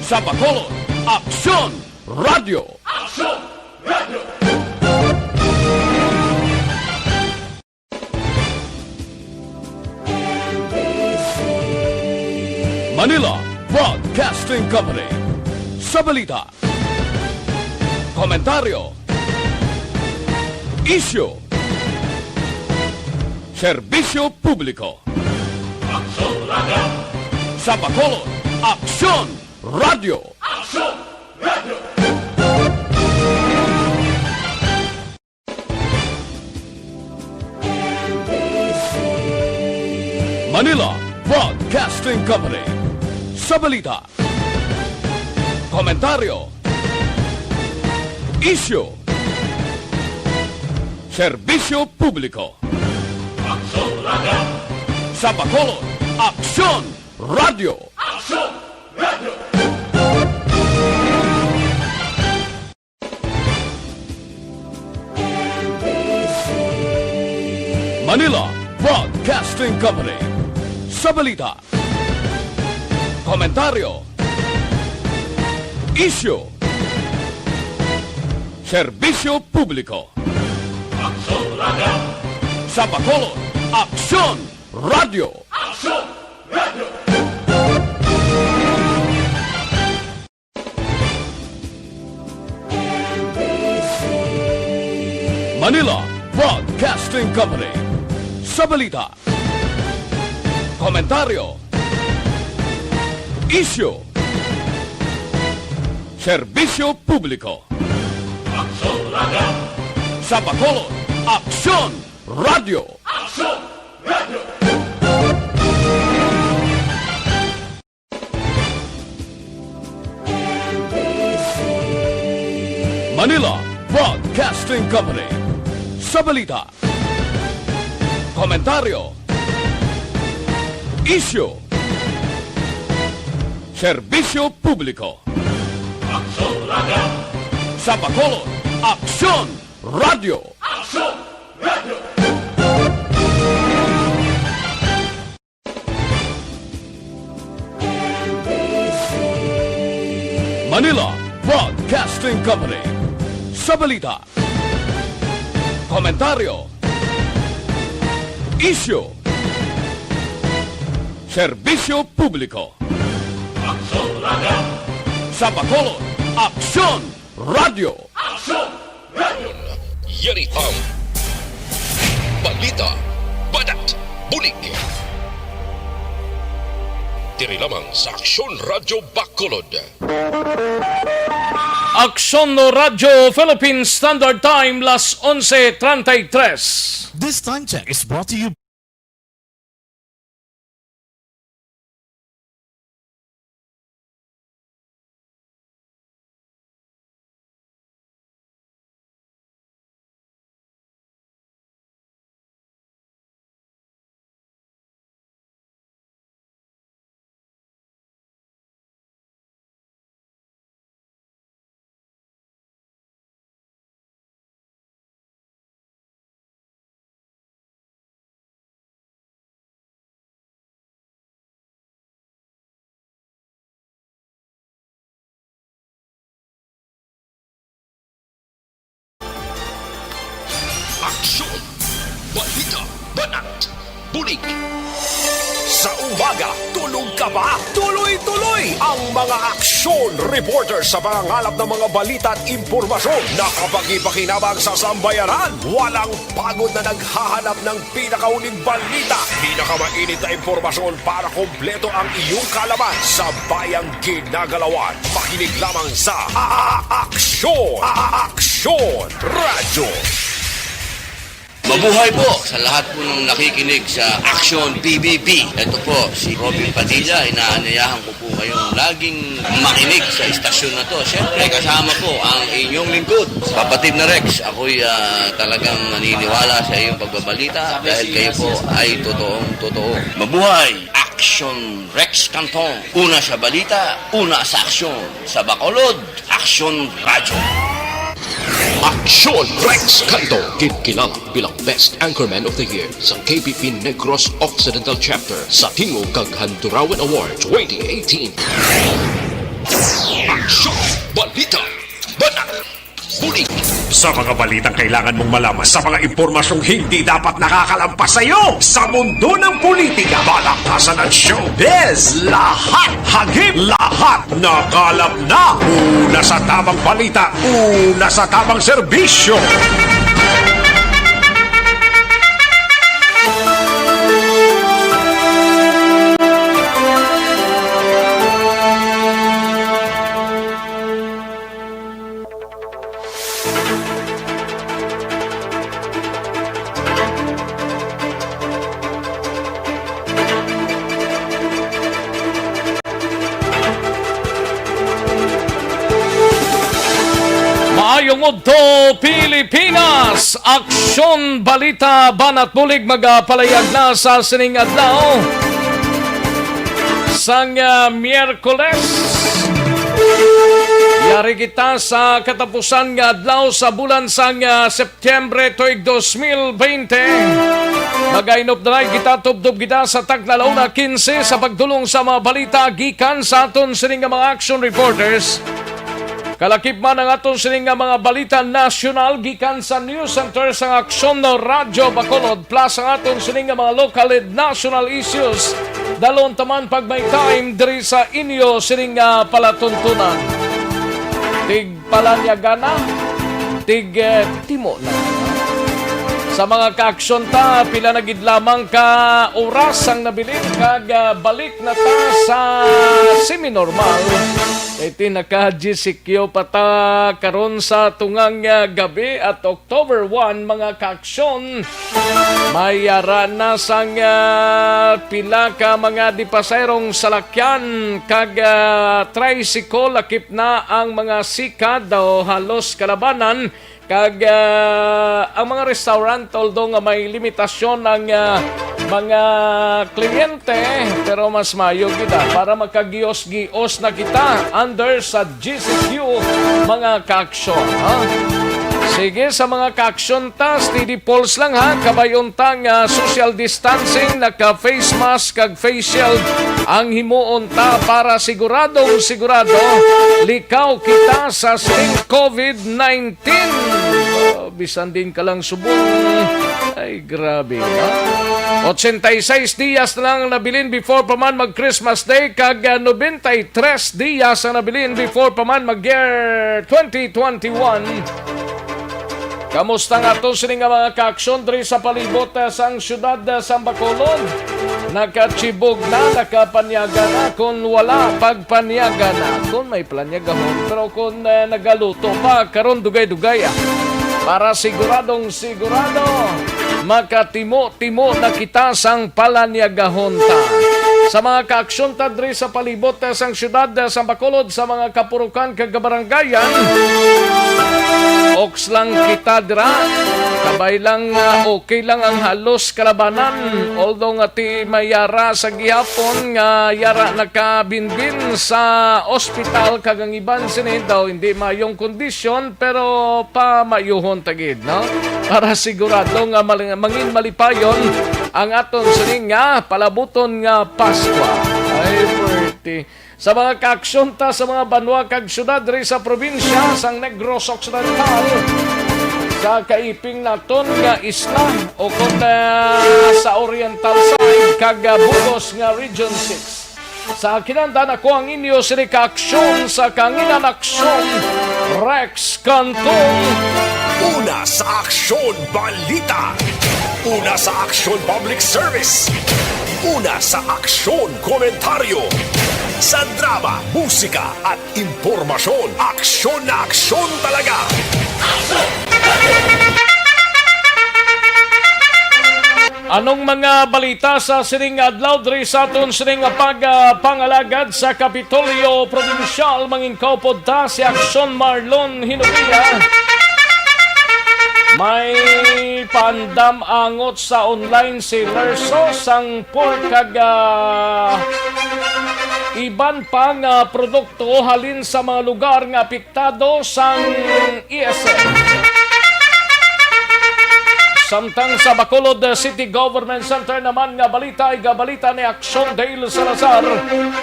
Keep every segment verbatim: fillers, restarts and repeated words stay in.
Sa Bacolod, Aksyon Radio. Aksyon Radio. Manila Broadcasting Company. Sa balita, komentaryo, isyu, serbisyo publiko. Aksyon Radio. Sa Bacolod, Aksyon Radio. Aksyon Radio. Manila Broadcasting Company. Sa balita, komentaryo, isyu, serbisyo publiko. Aksyon Radio. Sa Bacolod, Aksyon Radio. Aksyon Radio. Manila Broadcasting Company. Sa balita, komentaryo, isyu, serbisyo publiko. Aksyon Radio. Sa Bacolod, Aksyon Radio. Aksyon Radio. Manila Broadcasting Company. Sa balita, komentaryo, isyu, serbisyo publiko. Aksyon Radio. Sa Bacolod, Aksyon Radio. Aksyon Radio. Manila Broadcasting Company. Sa balita, komentaryo, isyu, serbisyo publiko. Aksyon Radio. Sa Bacolod, Aksyon Radio. Aksyon Radio. Manila Broadcasting Company. Sa balita, komentaryo, isyu, serbisyo publiko. Aksyon Radio. Sa Bacolod, Aksyon Radio. Aksyon Radio. Yari ang balita, banat, bulig. Diri lamang sa Aksyon Radyo Bacolod. Aksyon Radyo Philippine Standard Time, las onse treinta y tres. This time check is brought to you. Aksyon, balita, banat, bulig. Sa umaga, tulog ka ba? Tuloy-tuloy ang mga aksyon reporter sa pangangalap ng mga balita at impormasyon na kapagi-pakinabang sa sambayanan. Walang pagod na naghahanap ng pinakauling balita, pinakamainit na impormasyon para kompleto ang iyong kaalaman sa bayang ginagalawan. Makinig lamang sa A-, A-, Aksyon, A-, A-, Aksyon Radyo. Mabuhay po sa lahat po ng nakikinig sa Aksyon P B B. Ito po si Robin Padilla. Inaanyayahan ko po kayong laging makinig sa istasyon na to. Siyempre, kasama po ang inyong lingkod, kapatid na Rex. Ako'y, ah, talagang naniniwala sa iyong pagbabalita dahil kayo po ay totoong totoo. Mabuhay! Aksyon Rex Canton. Una sa balita, una sa aksyon. Sa Bacolod, Aksyon Radyo. Aksyon Rex Canton, ginkilala bilang Best Anchorman of the Year sa K P P Negros Occidental Chapter sa Tingog kag Handurawan Award twenty eighteen. Aksyon! Balita! Banat! Bulig! Sa mga balitang kailangan mong malaman, sa mga impormasyong hindi dapat nakakalampas sa iyo, sa mundo ng politika, balakasan at showbiz, lahat hagip, lahat nakalap na. Una sa tamang balita, una sa tamang serbisyo. Maayong udto, Pilipinas! Aksyon, balita, banat bulig magapalayag na sa sining adlaw sang, ah, Miyerkules. Yari kita sa katapusan nga adlaw sa bulan sang, ah, Setyembre tuig dos mil bente. Magainop na lang kita, tubtob kita sa tagna la una kinse sa pagdulong sa mga balita gikan sa aton sining nga mga action reporters. Kalakip man ang aton sining nga mga balita nasyonal gikan sa News Center sang Aksyon Radyo Bacolod, plus ang aton sining nga mga local and national issues. Dalon taman pag may time diri sa inyo sining nga palatuntunan. Tig palanyagana, tig, eh, timo na. Sa mga kaaksyon ta, pila na gid lamang ka oras ang nabilin kag, ah, balik na ta sa semi-normal. Kay ti naka-G C Q pa ta karon sa tungang, ah, gabi at October one, mga kaaksyon. May yara na sang, ah, pila ka mga dipasayrong salakyan kag, ah, tricycle, lakip na ang mga sikad o halos kalabanan, kag, ah, ang mga restaurant, although nga may limitasyon ang, ah, mga kliyente, pero mas maayo gid, ah, para makagiyos-giyos na kita under sa G C Q, mga kaaksyon, ha? Sige, sa mga kaaksyon ta, steady pulse lang, ha. Kabay-on ta nga social distancing, naka face mask kag face shield ang himuon ta para siguradong sigurado likaw kita sa sining COVID nineteen. Oh, bisan din ka lang subong. Ay, grabe, no? Ochenta y seis dias na lang ang nabilin before pa man mag Christmas Day, kag, ah, noventa y tres dias ang nabilin before pa man mag year twenty twenty-one. Kamusta nga aton sini nga mga kaaksyon diri sa palibot, ah, sang siyudad, ah, sang Bacolod? Nakachibog na, nakapanyaga na, kun wala, pagpanyaga na. Kun may planyagahon, pero kun, ah, nagaluto pa, karon dugay-dugay, ah. Para siguradong sigurado, makatimo-timo na kita sang palanyagahon ta. Sa mga kaaksyon ta diri sa palibot, ah, sang siyudad, ah, sang Bacolod, sa mga kapurukan kag kabarangayan, oks lang kita dira. Kabay lang, ah, okay lang ang halos kalabanan. Although nga ti may yara sa gihapon nga yara nakabinbin sa ospital kag ang iban sini daw hindi mayong kondisyon, pero pamayuhon ta gid, no? Para sigurado nga mal-, mangin malipayon ang aton sini nga palabuton nga Paskwa. Ay, pretty. Sa mga kaaksyon ta sa mga banwa kag syudad diri sa probinsya sang Negros Occidental, sa kaiping naton nga isla, o kon, ah, sa oriental side kag, ah, bugos nga Region six. Sa kinahanglan, ako ang inyo sini ka aksyon sa Kahanginan Aksyon, Rex Cantong. Una sa Aksyon Balita. Una sa Aksyon Public Service. Una sa Aksyon Komentaryo. Sa drama, musika, at impormasyon, aksyon na aksyon talaga. Anong mga balita sa sining adlaw diri sa aton sining pag, ah, pangalagad sa Kapitolyo Probinsyal? Mangin kaupod ta si Aksyon Marlon Hinovia. May paandam angot sa online si Lerso sang pork kag, ah, iban pa nga produkto halin sa mga lugar nga apektado sang E S F. Samtang sa Bacolod City Government Center naman nga balita, igabalita ni Action Dale Salazar,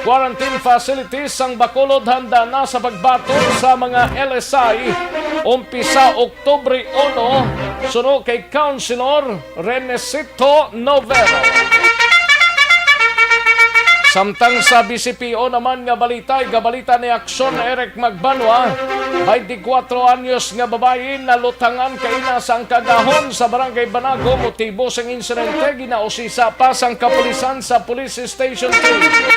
quarantine facilities sang Bacolod handa na sa pagbaton sa mga L S I umpisa Oktubre uno, suno kay Councilor Renesito Novero. Samtang sa B C P O naman nga balita, igabalita ni Action Eric Magbanwa, twenty-four anyos nga babayi nalutangan kaina sang kagahon sa Barangay Banago, motibo sang insidente ginausisa pa sang kapulisan sa Police Station three.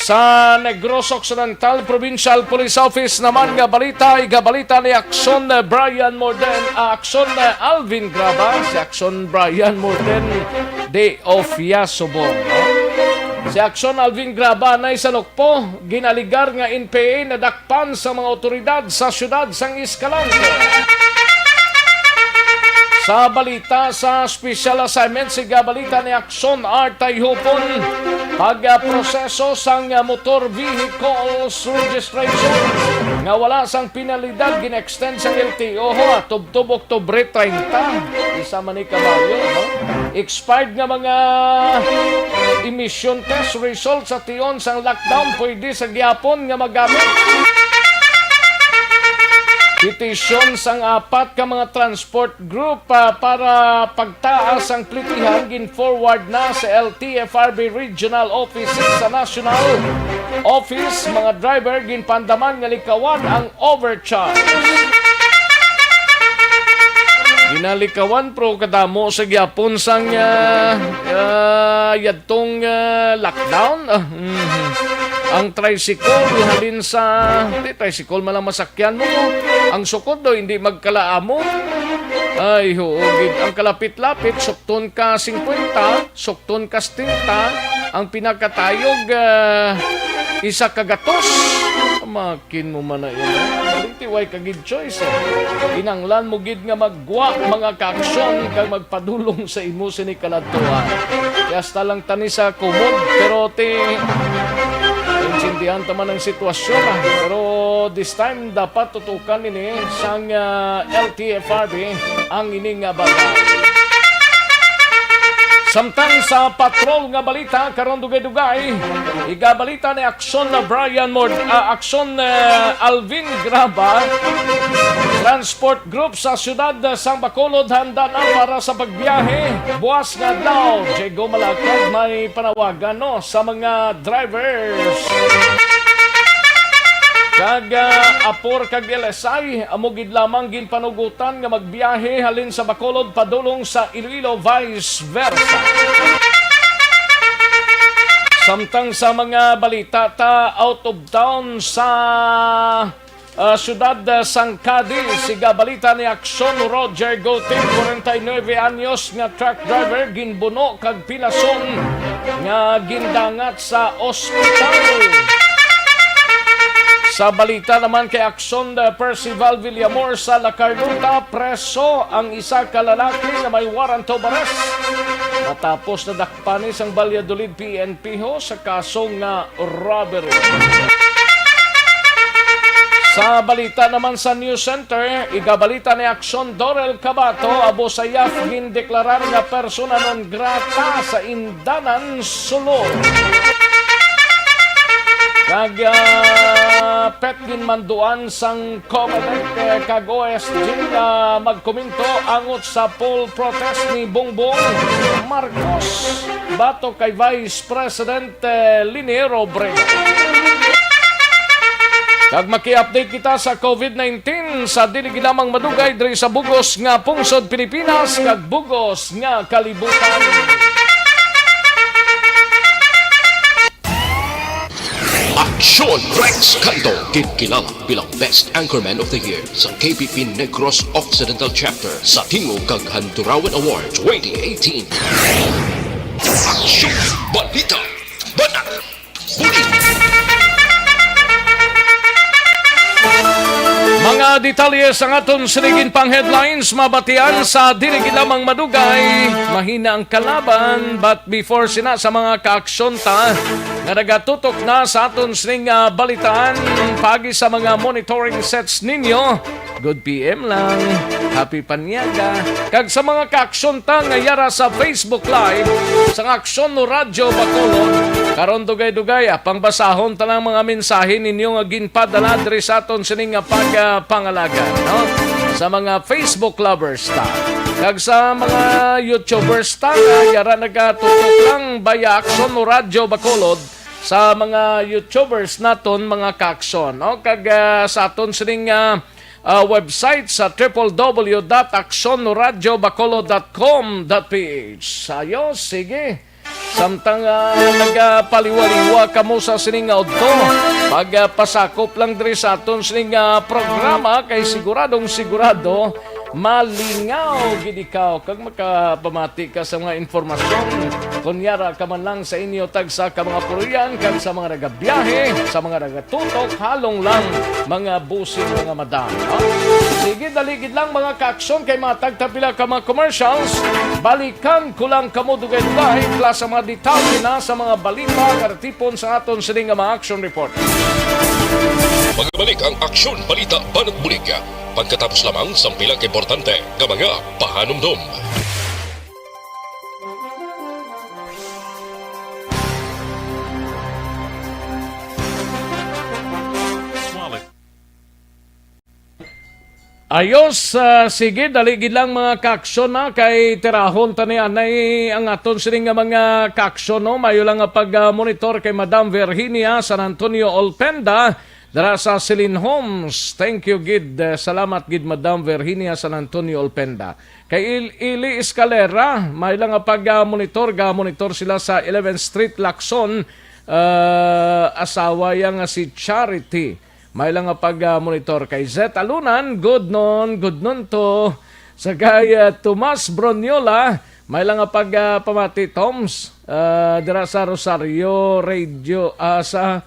Sa Negros Occidental Provincial Police Office naman nga balita, igabalita ni Action Brian Morden, ah, Action Alvin Graba, si Action Brian Morden de Ofiasobo, no? Si Action Alvin Graba nay sa Lukpo, ginaligar nga N P A nadakpan sa mga otoridad sa siyudad sang Escalante. Sa balita sa special assignment, siga balita ni Action Artay Hupon, pagproseso sang motor vehicles registration nga wala sang penalidad gin-extend sang L T O ho, ah, tubtob Oktubre treinta. Isa man ni kabayo, no? Expired nga mga emission test results sa tion sang lockdown pwede sa gihapon nga magamit. Petisyon sang apat ka mga transport group, ah, para pagtaas ang plitihan gin-forward na sa L T F R B Regional Office sa National Office. Mga driver ginpandaman nga likawan ang overcharge. Ginalikawan, pero kadamo sa gyapon sang, ah, ah, yadtong, ah, lockdown. Ah, mhm. Ang tricycle halin sa, di, tricycle man lang masakyan mo. Ang sukod daw hindi magkalaamo. Ay, oo, gid. Ang kalapit-lapit, sukton ka singkwenta, sukton ka setenta, ang pinakatayog, ah, isa ka gatos. Makin mo man na yun, eh. Baliti, way ka gid choice, eh. Kinahanglan mo gid nga maggwa, mga kaaksyon, kag magpadulong sa imo sini kaladtuan. Kaya hasta lang tani sa kumod, pero ti, intindihan ta man ang sitwasyon, ah. Pero this time, dapat tutukan nini sang, ah, L T F R B ang ini nga bagay. Samtang sa patrol nga balita, karon dugay-dugay, igabalita ni Aksyon na Brian Mord-, ah, Aksyon, eh, Alvin Graba, Transport Group sa siyudad sang Bacolod handa na para sa pagbiyahe. Buwas nga adlaw, Diego Malacad, may panawagan, no, sa mga drivers. Kag, ah, Apor kag L S I, amo gid lamang ginpanugutan nga magbiyahe halin sa Bacolod padulong sa Iloilo, vice versa. Samtang sa mga balita ta, out of town sa, ah, siyudad, ah, sang Cadiz, siga balita ni Aksyon Roger Goting, forty-nine anyos nga truck driver, ginbuno kag pilason nga gindangat sa ospital. Sa balita naman kay Aksyon, ah, Percival Villamor sa La Carlota, preso ang isa ka lalaki nga may warrant of arrest matapos nadakpan ni sang Valladolid P N P ho sa kaso nga robbery. Sa balita naman sa News Center, igabalita ni Aksyon Dorel Cabato, Abu Sayyaf gindeklarar nga persona non grata sa Indanan, Sulu. Kag, ah, pet ginmanduan sang Comelec, eh, kag O S G nga magkomento angot sa poll protest ni Bongbong Marcos batok kay Vice President, eh, Leni Robredo. Kag maki-update kita sa COVID nineteen sa dili gid lamang madugay diri sa bugos nga pungsod Pilipinas kag bugos nga kalibutan. Aksyon Rex Cando, ginkilala bilang Best Anchorman of the Year sa K P P Negros Occidental Chapter sa Tingog kag Handurawan Award twenty eighteen. Aksyon! Balita! Banat! Buli! Mga detalye sang aton sining pang headlines mabatian sa dili gid lamang madugay. Mahina ang kalaban, but before sina sa mga kaaksyon ta nga nagatutok na sa aton sining, ah, balitaan, pagi sa mga monitoring sets ninyo, good P M lang. Happy Panyaga. Kag sa mga kaaksyon ta nga yara sa Facebook Live, sa Aksyon no Radyo Bacolod, karon dugay-dugay, ah, pangbasahon ta lang mga mensahe ninyo nga ginpadala diri sa aton sining nga pagpangalaga, no? Sa mga Facebook lovers ta. Kag sa mga YouTubers ta nga yara nagatutok lang via Aksyon no Radyo Bacolod, sa mga YouTubers naton, mga kaaksyon, no? Kag, ah, sa aton sining, ah, ah, website sa triple W dot aksyon radyo bacolod dot com dot P H. Ayo, sige. Samtang, ah, nagapaliwaliwa kamo sa sining nga udto, pagpasakop lang diri sa aton sining, ah, programa, kay siguradong sigurado malingaw gid ikaw kag makapamati ka sa mga impormasyon. Kunyara ka man lang sa inyo tagsa ka mga puloy-an kag sa mga nagabiyahe, sa mga nagatutok, halong lang mga busing, mga madam, no? Sige, dali gid lang, mga kaaksyon, kay matag ta pila ka mga commercials. Balikan ko lang kamo dugay-dugay, plus ang mga detalye na sa mga balita nga natipon sa aton sini nga mga action report. Magbalik ang Aksyon Balita Banat Bulig, pagkatapos lamang sang pila ka importante nga mga pahanumdom. Ayos, ah, sige, dali gid lang, mga kaaksyon, na kay tirahon ta ni anay ang aton sini nga mga kaaksyon, no? Mayo lang nga pag-monitor kay Madam Virginia San Antonio Olpenda dira sa Celine Homes. Thank you gid. Eh, salamat gid, Madam Virginia San Antonio Olpenda. Kay Il-, Ili Escalera, may lang nga pag-monitor, ga-monitor sila sa eleventh Street, Lacson. Ah, asawa ya nga si Charity. May lang nga pag-monitor kay Zet Alunan, good noon, good noon to. Sa kay, ah, Tomas Broniola, may lang nga pag-, ah, pamati, Toms, ah, dira sa Rosario Radio, ah, sa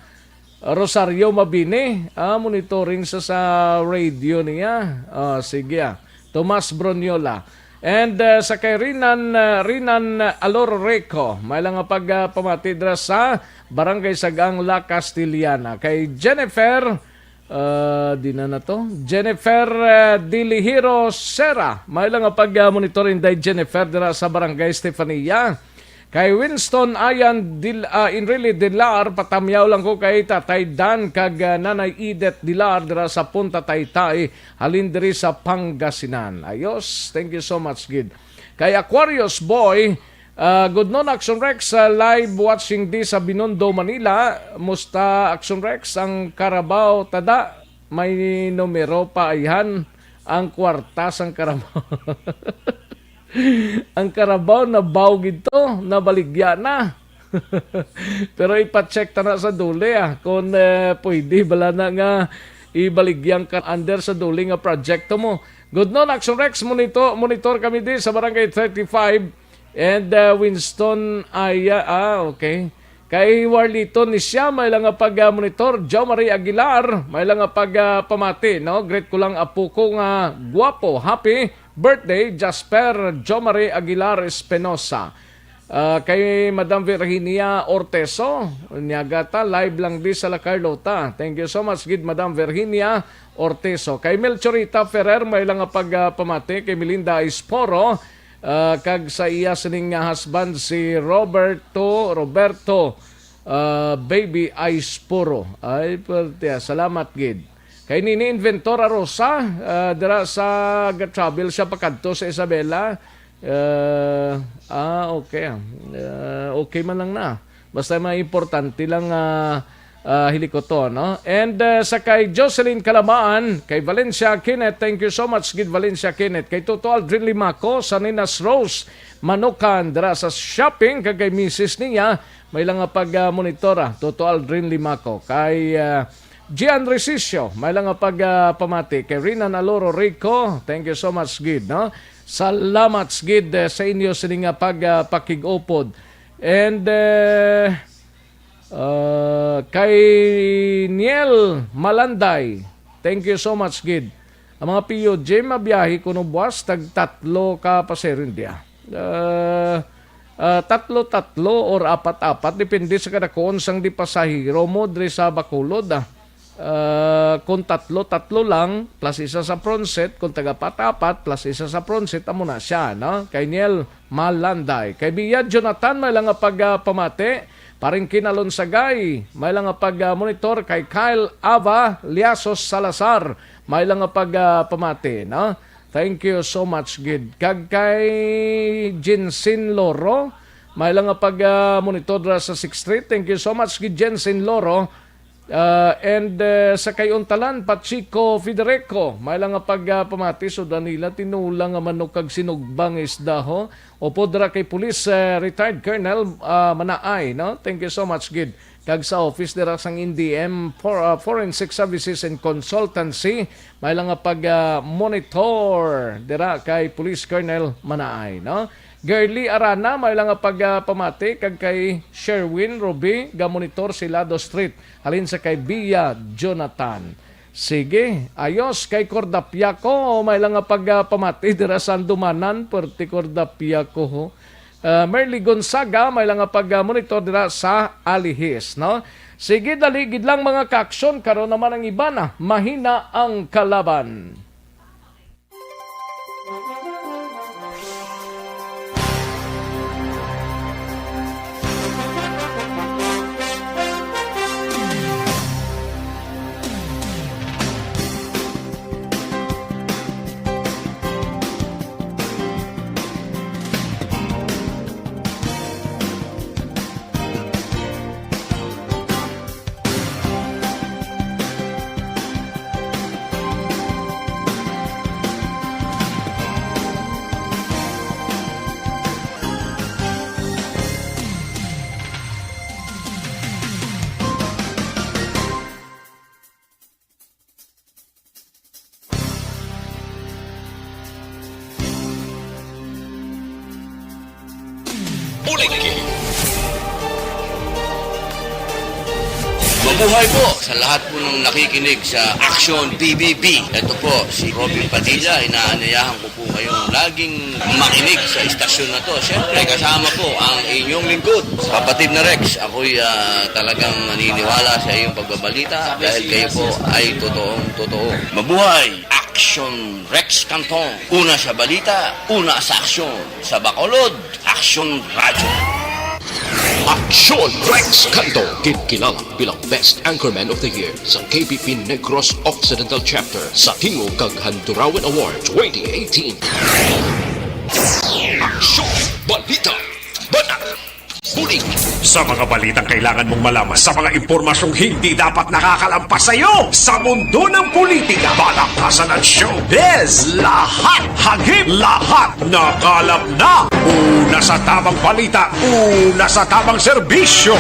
Rosario Mabini, ah, monitoring sa, sa radio niya. Ah, sige, ah. Tomas Broniola. And, ah, sa kay Rinan, ah, Rinan Alor Reco, may lang nga pag-, ah, pamati dira sa Barangay Sagang, La Castellana. Kay Jennifer, ah, di na na to. Jennifer, ah, Dilihiro Sera, may lang nga pag-, ah, monitor, Inday Jennifer, dira sa Barangay Stefania. Kay Winston Ayan Dil-, ah, Enrile Dilar, patamyaw lang ko kay Tatay Dan kag, ah, Nanay Edith Dilar dira sa Punta Taytay, halin diri sa Pangasinan. Ayos, thank you so much gid. Kay Aquarius Boy, ah, good noon, Action Rex, ah, live watching di sa Binondo, Manila. Musta, Action Rex, ang Carabao tada? May numero pa ayhan ang kwarta sang Carabao. Ang Carabao nabaw gid to, nabaligya na. Pero ipa-check ta na sa duli, ah, kung, eh, pwede bala na nga ibaligya ang ka-, under sa duli nga proyekto mo. Good noon, Action Rex, monitor, monitor kami di sa Barangay thirty-five and, uh, Winston Aya. Ah, okay. Kay Warlito ni siya, may lang nga pag, ah, monitor. Jo Marie Aguilar, may lang nga pag, ah, pamati, no? Greet ko lang apo ko nga guwapo. Happy birthday, Jasper Jo Marie Aguilar Espinosa. Ah, kay Madam Virginia Orteso, nyaga ta, live lang di sa La Carlota. Thank you so much gid, Madam Virginia Orteso. Kay Melchorita Ferrer, may lang nga pag, ah, pamati. Kay Melinda Esporo, ah, kag sa iya sining nga husband, si Roberto, Roberto, ah, Baby Esporo. Ay, pwerte, ah. Salamat gid. Kay Nini Inventora Rosa, ah, dira sa ga-travel siya pakadto sa Isabela. Ah, ah, okay. Ah, okay man lang na. Basta may importante lang, ah, ah, hilikoton, no? And, ah, sa kay Jocelyn Calamaan, kay Valencia Kenneth, thank you so much gid, Valencia Kenneth. Kay Toto Aldrin Limaco, sa Ninas Rose Manukan, dira sa shopping, kag kay misis niya, may lang nga pag, ah, monitor, ah, Toto Aldrin Limaco. Kay, ah, Gian Resisio, may lang nga pag, ah, pamati. Kay Rinan Aloro Rico, thank you so much gid, no? Salamat gid, eh, sa inyo sini nga pag, ah, pakig-upod. And, eh, ah, kay Niel Malanday, thank you so much gid. Ang mga P U G, mabiyahe kuno buwas, tag tatlo ka pasahero diya. Ah, ah, tatlo-tatlo or apat-apat, depende sa kadakuon sang di pasahero mo diri sa Bacolod, ah. Ah, kung tatlo, tatlo lang, plus isa sa front seat, kung taga apat, apat, plus isa sa front seat, amo na siya, no? Kay Niel Malanday. Kay Bia Jonathan, may lang nga pag, ah, pamati. Paring Kinalon Sagay, may lang nga pag, ah, monitor. Kay Kyle Ava Liasos Salazar, may lang nga pag, ah, pamati, no? Thank you so much, gid. Kag kay Jinsin Loro, may lang nga pag, ah, monitor dira sa Sixth Street. Thank you so much, gid, Jinsin Loro. Ah, and, eh, sa kay Untalan, Pachico Federico, may lang nga pag, ah, pamati. So, Danila, tinula nga manok kag sinugbang isda, ho. Upod ra kay Police, eh, retired Colonel, ah, Manaay, no? Thank you so much, gid. Kag sa office dira sang N D M for, ah, Forensic Services and Consultancy, may lang nga pag, ah, monitor dira kay Police Colonel Manaay, no? Girly Arana, may lang nga pag, ah, pamati, kag kay Sherwin Ruby, ga monitor si Lado Street. Halin sa kay Bia Jonathan. Sige, ayos kay Cordapiaco, may lang nga pag, ah, pamati dira sa Andumanan, perti Cordapiaco, ho. Ah, Merly Gonzaga, may lang nga pag, ah, monitor dira sa Alihis, no? Sige, dali gid lang, mga kaaksyon, karon naman ang iba na, mahina ang kalaban. Ulit. Mabuhay po sa lahat po ng nakikinig sa Action P B B. Ito po si Robin Padilla. Inaanyayahan ko po kayong laging makinig sa istasyon na to. Siyempre, kasama po ang inyong lingkod, kapatid na Rex. Ako'y, ah, talagang naniniwala sa iyong pagbabalita dahil kayo po ay totoong totoo. Mabuhay! Action Rex Canton. Una sa balita, una sa aksyon. Sa Bacolod, Action Radyo. Action Rex Canton, ginkilalang bilang Best Anchorman of the Year sa K B P Negros Occidental Chapter sa Tingog kag Handurawan Award twenty eighteen. Action Balita. Banat. Bulig. Sa mga balitang kailangan mong malaman, sa mga impormasyong hindi dapat nakakalampas sa iyo, sa mundo ng politika, palakasan at showbiz, lahat hagip, lahat nakalap na. Una sa tamang balita, una sa tamang serbisyo.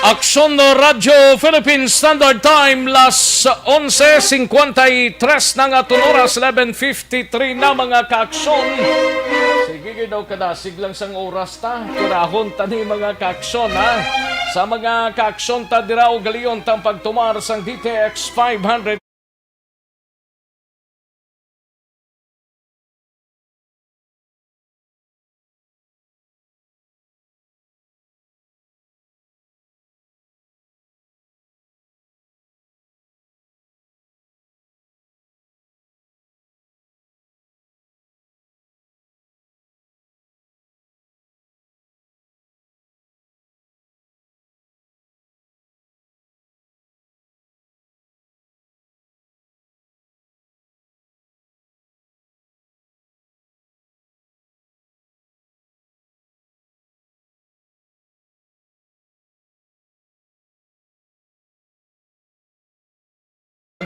Aksyon Radyo Philippine Standard Time, las onse cincuenta y tres na nga aton oras, eleven fifty-three na, mga kaaksyon. Sige, gid daw, kadasig lang sang oras ta. Tirahon ta ni, mga kaaksyon, ha? Sa mga kaaksyon ta dira, ugalion tang pagtumar sang D T X five hundred.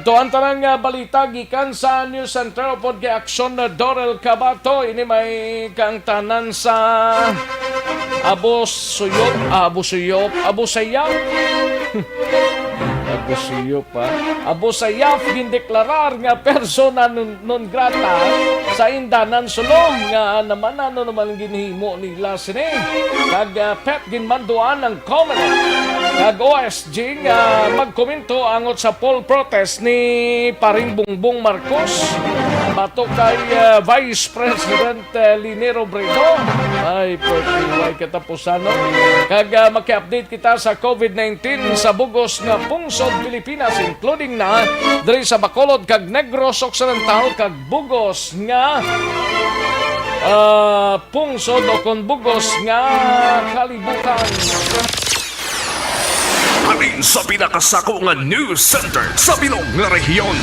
Ito ang tanang, ah, balita gikan sa News Center upod kay Aksyon Dorel Cabato. Ini may kaangtanan sa Abu Suyop, ah, Abu Suyop, Abu Sayyaf. Abu Suyop, ha? Abu Sayyaf gindeklarar nga persona non, non grata sa Indanan Sulu nga naman ano naman ginhimo nila sini. Kag, ah, pet ginmanduan ang Comelec. Ag O S G nga magkomento angot sa poll protest ni Paring Bongbong Marcos batok kay, ah, Vice President, ah, Leni Robredo. Ay, pwede, way katapusan, no? Kag, ah, maki-update kita sa COVID nineteen sa bugos nga pungsod Pilipinas, including na diri sa Bacolod kag Negros Occidental kag bugos nga, ah, pungsod o kon bugos nga kalibutan. Halin sa pinakasako nga news center sa bilog nga rehiyon.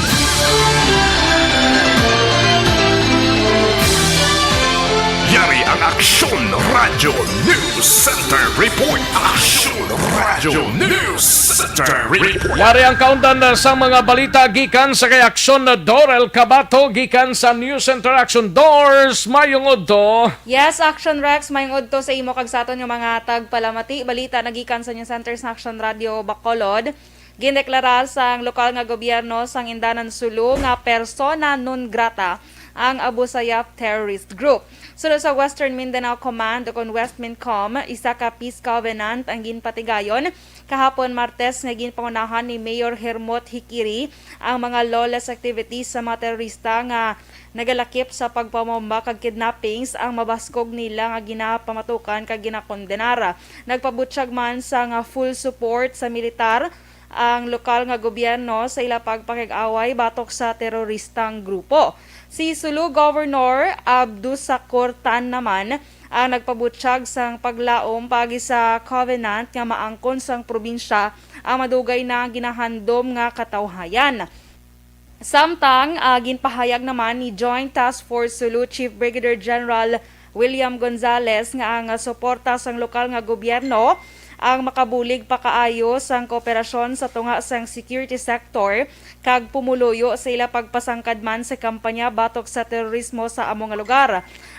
Yari ang Aksyon Radyo News Center Report. Aksyon Radyo News Center Report. Yari ang kaundan sa mga balita gikan sa kay Aksyon Dorel Cabato gikan sa News Center. Aksyon Dors, mayong udto. Yes, Action Rex, mayong udto sa imo kag sa aton nga mga tagpalamati. Balita nagikan sa News Center sa Action Radio Bacolod. Gindeklara sang lokal nga gobyerno sang Indanan Sulu nga persona non grata ang Abu Sayyaf terrorist group. Suno sa Western Mindanao Command o kon West Mincom, isa ka peace covenant ang ginpatigayon kahapon Martes nga ginpangunahan ni Mayor Hermot Hikiri ang mga lawless activities sa mga terorista nga nagalakip sa pagpamomba kag kidnappings ang mabaskog nila nga ginapamatukan kag ginakondenar. Nagpabutyag man sang full support sa militar ang lokal nga gobyerno sa ila pagpakig-away batok sa teroristang grupo. Si Sulu Governor Abdussakur Tan naman ang nagpabutyag sang paglaom paagi sa covenant nga maangkon sang probinsya ang madugay na ginahandom nga katawhayan. Samtang, ah, ginpahayag naman ni Joint Task Force Sulu Chief Brigadier General William Gonzales nga ang, ah, suporta sang lokal nga gobyerno ang makabulig pakaayo sang kooperasyon sa tunga sang security sector kag pumuluyo sa ila pagpasangkad man sa kampanya batok sa terorismo sa amo nga lugar.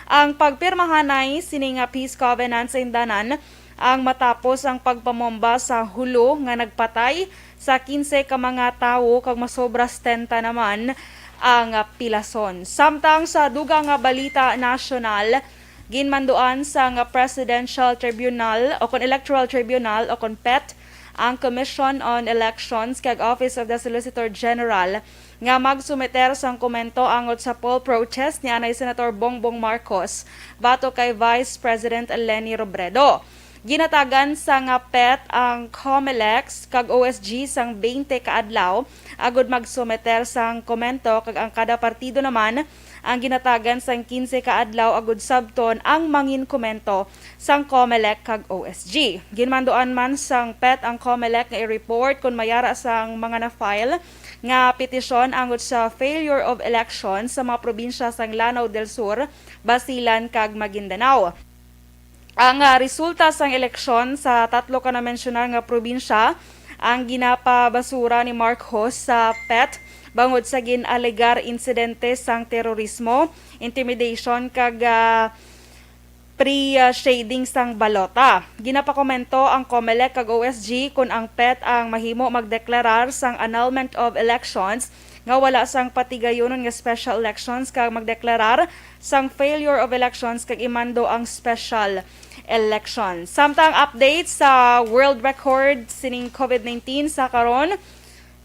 Ang pagpirmahanay sini nga peace covenant sa Indanan ang matapos ang pagpamomba sa Hulo nga nagpatay sa quince ka mga tawo kag masobra setenta naman ang pilason. Samtang sa dugang nga balita nasyonal, ginmanduan sang Presidential Tribunal o kon Electoral Tribunal o kon PET ang Commission on Elections kag Office of the Solicitor General nga magsumiter sang komento angot sa poll protest ni anay Senator Bongbong Marcos batok kay Vice President Leni Robredo. Ginatagan sang PET ang COMELEC kag O S G sang twenty ka adlaw agud magsumiter sang komento, kag ang kada partido naman ang ginatagan sang quince ka adlaw agud sabton ang mangin komento sang COMELEC kag O S G. Ginmanduan man sang PET ang COMELEC nga i-report kon may ara sang mga na-file nga petisyon angot sa failure of election sa mga probinsya sang Lanao del Sur, Basilan kag Maguindanao. Ang, ah, resulta sang eleksyon sa tatlo ka namensyunar nga probinsya ang ginapabasura ni Marcos sa PET bangod sa gin-alegar insidente sang terorismo, intimidation kag, ah, pre-shading sang balota. Ginapakomento ang COMELEC kag O S G kon ang PET ang mahimo magdeklarar sang annulment of elections nga wala sang patigayunon nga special elections kag magdeklarar sang failure of elections kag imando ang special election. Samtang update sa world record sining COVID nineteen sa karon,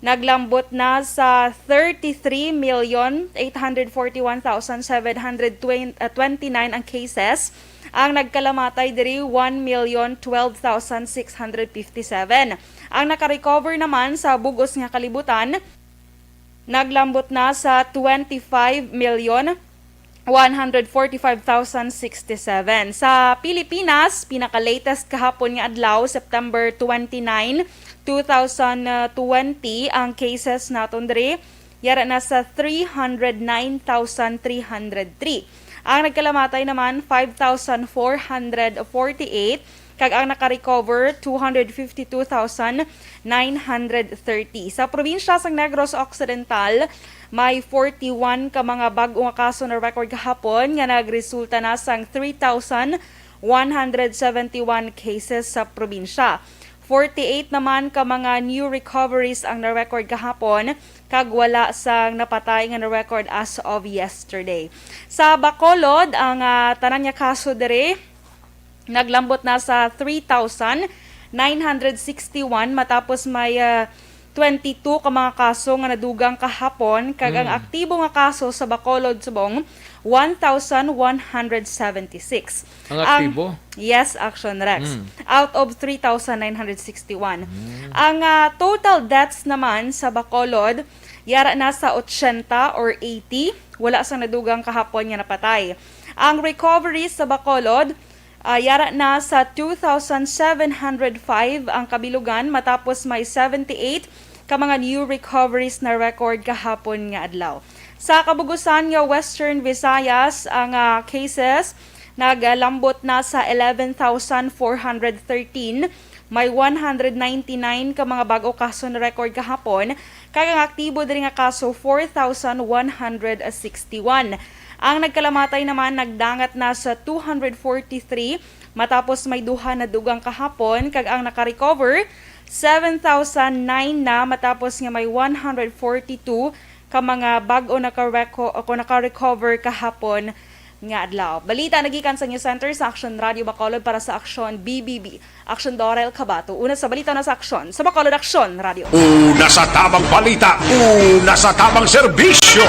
naglambot na sa thirty-three million eight hundred forty-one thousand seven hundred twenty-nine ang cases. Ang nagkalamatay diri, one million twelve thousand six hundred fifty-seven. Ang nakarecover naman sa bugos nga kalibutan, naglambot na sa twenty-five million one hundred forty-five thousand sixty-seven. Sa Pilipinas, pinaka-latest kahapon nga adlaw, September twenty-nine, two thousand twenty, ang cases naton diri yara na sa three hundred nine thousand three hundred three. Ang nagkalamatay naman, five thousand four hundred forty-eight, kag ang nakarecover, two hundred fifty-two thousand nine hundred thirty. Sa probinsya sang Negros Occidental, may forty-one ka mga bag-o nga kaso na record kahapon nga nagresulta na sang three thousand one hundred seventy-one cases sa probinsya. Forty-eight naman ka mga new recoveries ang na-record kahapon, kag wala sang napatay nga na-record as of yesterday. Sa Bacolod, ang, ah, tanan nga kaso diri naglambot na sa three thousand nine hundred sixty-one, matapos may, ah, twenty-two ka mga kaso nga nadugang kahapon, kag ang Mm. aktibo nga kaso sa Bacolod subong, one thousand one hundred seventy-six. Ang Ang aktibo? Yes, Action Rex. Mm. Out of three thousand nine hundred sixty-one. Mm. Ang, ah, total deaths naman sa Bacolod, yara na sa eighty or eighty. Wala sang nadugang kahapon nga napatay. Ang recoveries sa Bacolod, ah, yara na sa two thousand seven hundred five ang kabilugan, matapos may seventy-eight ka mga new recoveries na record kahapon nga adlaw. Sa kabugusan nga Western Visayas, ang, ah, cases nagalambot na sa eleven thousand four hundred thirteen. May one hundred ninety-nine ka mga bag-o kaso na record kahapon, kag ang aktibo diri nga kaso, four thousand one hundred sixty-one. Ang nagkalamatay naman nagdangat na sa two hundred forty-three, matapos may duha na dugang kahapon, kag ang naka-recover, seven thousand nine na, matapos nga may one hundred forty-two ka mga bag-o naka-reco-, o naka-recover kahapon nga adlaw. Balita nagikan sa News Center sa Action Radio Bacolod para sa Action B B B. Action Dorel Cabato. Una sa balita na sa Action. Sa Bacolod Action Radio. Una sa tabang balita, una sa tabang serbisyo.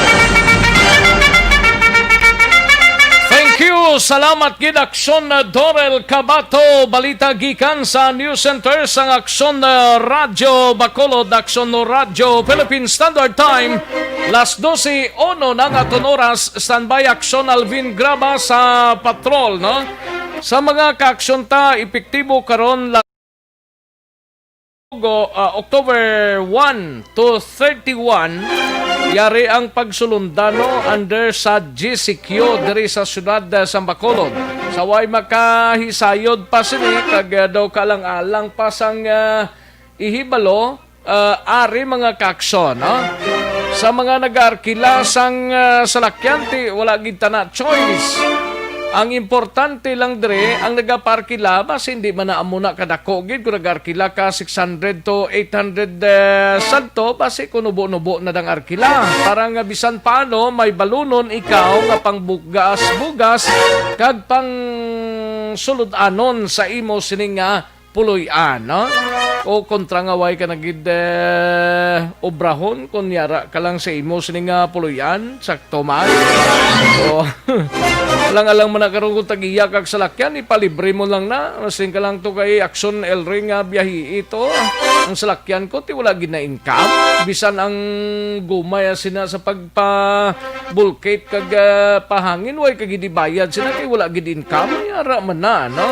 Thank you. Salamat gid, Action Dorel Cabato. Balita gikan sa News Center sang Action, uh, Radio Bacolod, Action Radio Philippine Standard Time. Las doce uno na nga aton oras. Standby, Action Alvin Graba sa patrol, no? Sa mga ka-action ta, epektibo karon la-, Go, ah, October one to thirty-one, yari ang pagsulondano under sa G C Q diri sa siyudad, ah, sa Bacolod. Sa way makahisayod pa sini, kag, ah, daw kalang-alang pa sang, ah, ihibalo, ah, ari mga ka-action, no? Sa mga nag-arkila sang, ah, salakyan, ti wala gid tana choice. Ang importante lang diri, ang nagaparkila, basi hindi man na amo na kadako gid kung nag-arkila ka six hundred to eight hundred, eh, sadto, basi kung nubo-nubo na dang arkila. Para nga bisan paano, may balunon ikaw nga pangbugas-bugas kag pang sulod-anon sa imo sini nga puloy-an, no? O kontra nga way ka na gid, eh, obrahon, kun yara ka lang sa imo sini nga puloy-an, sakto man. O, alang-alang man na karon kung tag-iya kag salakyan, ipalibre mo lang na. Masing ka lang to kay Action El Rey nga biyahe ito. Ang salakyan ko, ti wala gid na income. Bisan ang gumay sina sa pagpa bulkit kag, ah, pahangin, way ka gid ibayad sila kay wala gid income. Ay, ara man na, no?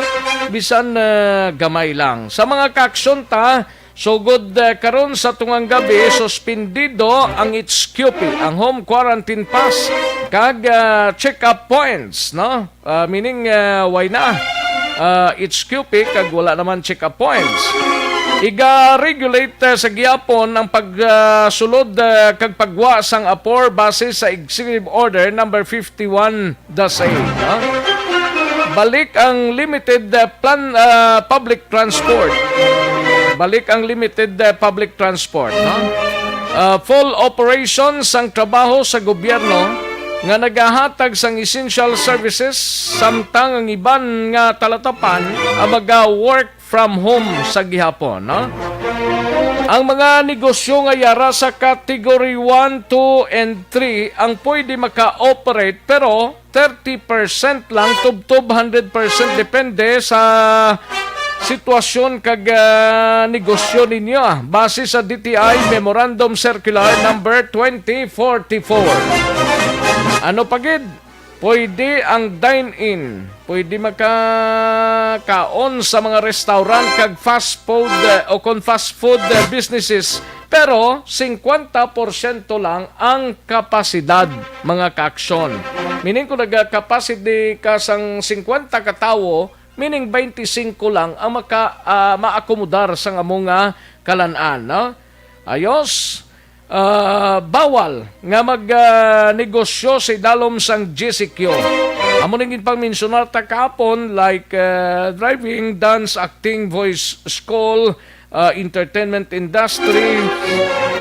Bisan, ah, gamay lang. Sa mga ka-action ta, sugod, ah, karon sa tungang gabi, suspendido ang H Q P, ang home quarantine pass, kag, ah, check-up points, no? Ah, meaning, ah, way na, ah, H Q P kag wala naman check-up points. Iga-regulate, ah, sa gihapon ang pagsulod, ah, kag pagwa sang apor base sa Executive Order number fifty-one dash eight, no? Balik ang limited, ah, plan, ah, public transport. Balik ang limited, ah, public transport, no? Ah, full operation sang trabaho sa gobyerno nga nagahatag sang essential services, samtang ang iban nga talatapan ang maga-work from home sa gihapon, no? Ang mga negosyo nga yara sa Category one, two, and three ang pwede maka-operate, pero thirty percent lang, tubtob hundred percent, depende sa sitwasyon kag, ah, negosyo ninyo, ah, base sa D T I Memorandum Circular Number twenty forty-four. Ano pa gid? Pwede ang dine-in. Pwede makakaon sa mga restaurant kag fast food, eh, o kon fast food, eh, businesses. Pero, singkwenta porsyento lang ang kapasidad, mga ka-aksyon. Meaning, kung nagkapasidi ka sang singkwenta ka tawo, meaning, twenty-five lang ang maka-, ah, maakomodar sang amo nga kalan-an, no? Ayos. Ah, bawal nga mag, ah, negosyo sa idalom sang G C Q. Amo ning ginpangmensionar ta kahapon, like, ah, driving, dance, acting, voice school, ah, entertainment industry,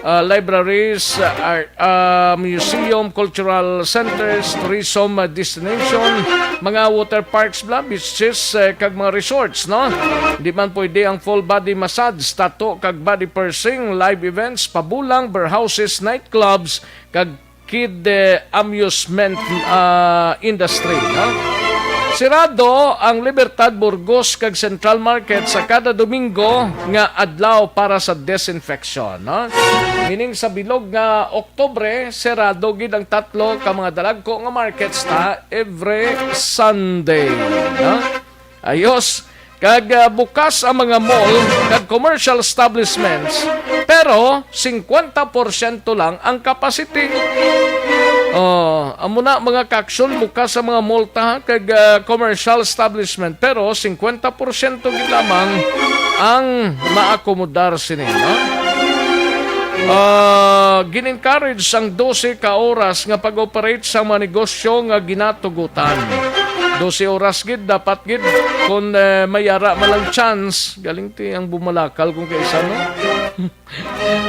ah, libraries, ah, art, ah, museum, cultural centers, tourism, ah, destination, mga water parks, bla, beaches, eh, kag mga resorts, no? Di man pwede ang full body massage, tattoo, kag body piercing, live events, pabulang, beer houses, nightclubs, kag kid, eh, amusement, ah, industry, no? Sirado ang Libertad, Burgos, kag Central Market sa kada Domingo nga adlaw para sa disinfection, no? Meaning, sa bilog nga Oktubre, sirado gid ang tatlo ka mga dalagko nga markets ta every Sunday, no? Ayos. Kag, ah, bukas ang mga mall kag commercial establishments, pero singkwenta porsyento lang ang capacity. Oh, amo na, mga kaaksyon, bukas ang mga mall ta kag, ah, commercial establishment, pero singkwenta porsyento gid lamang ang maakomodar sini, no? Ah, gin-encourage ang dose ka oras nga pag-operate sa mga negosyo nga ginatugutan. Dose oras gid, dapat gid, kung, eh, may ara man lang chance, galing ti ang bumalakal kung kaisa, no?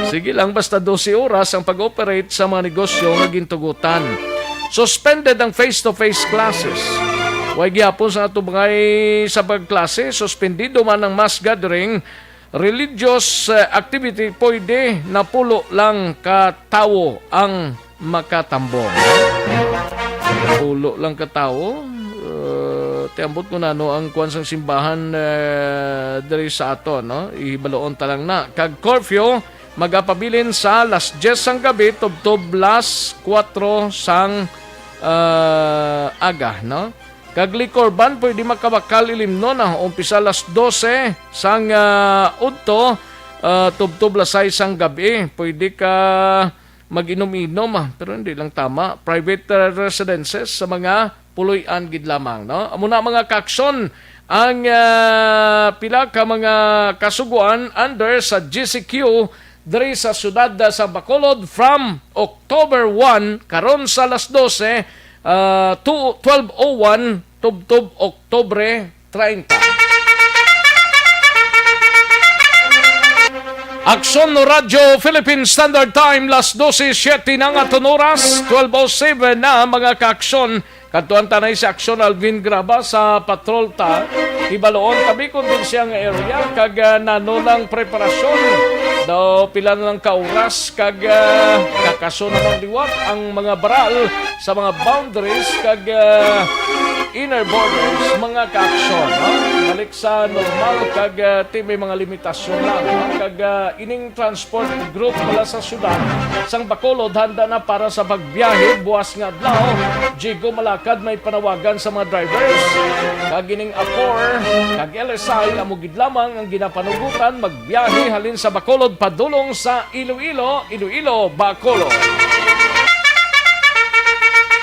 Sige lang, basta dose oras ang pag-operate sa mga negosyo nga gintugutan. Suspended ang face-to-face classes. Way gihapon sa atubangay sa pagklase, suspendido man ang mass gathering, religious, eh, activity, pwede napulo lang ka tawo ang makatambong. Pulo lang ka tawo, eh, ti ambot ko na, no, ang kuwan sang simbahan, eh, diri sa ato, no? Ihibaloon ta lang na. Kag curfew, magapabilin sa las diyes sang gabi tubtob las kuwatro sang, ah, aga, no? Kag liquor ban pwede makabakal ilimnon, ah, umpisa las dose sang, ah, udto, ah, tubtob las sais sang gabi. Pwede ka mag-inom-inom, ah, pero hindi lang tama. Private, ah, residences sa mga puloy-an gid lamang, no? Amo na, mga kaaksyon, ang, ah, pila ka mga kasugoan under sa G C Q diri sa siyudad, ah, sa Bacolod from October one, karon sa alas dose, ah, to twelve oh one, tubtob Oktubre treinta. Aksyon Radyo Philippine Standard Time, las dose siete na nga aton oras, twelve oh seven na, mga kaaksyon. Kadtuan ta na si Aksyon Alvin Graba sa patrol ta. Hibaloon ta bi kon diin siya nga area kag, ah, nano lang preparasyon. Daw pila na lang ka oras kag, ah, kakaso na bang liwat ang mga baral sa mga boundaries kag, ah, inner borders, mga kaaksyon, no? Balik sa normal kag, ah, ti may mga limitasyon lang, no? Kag, ah, ining transport group mula sa siyudad sang Bacolod handa na para sa pagbiyahe buwas nga adlaw. Jigo Malakad may panawagan sa mga drivers, kag ining apor kag L S I amo gid lamang ang ginapanugutan magbiyahe halin sa Bacolod padulong sa Iloilo, Iloilo, Bacolod.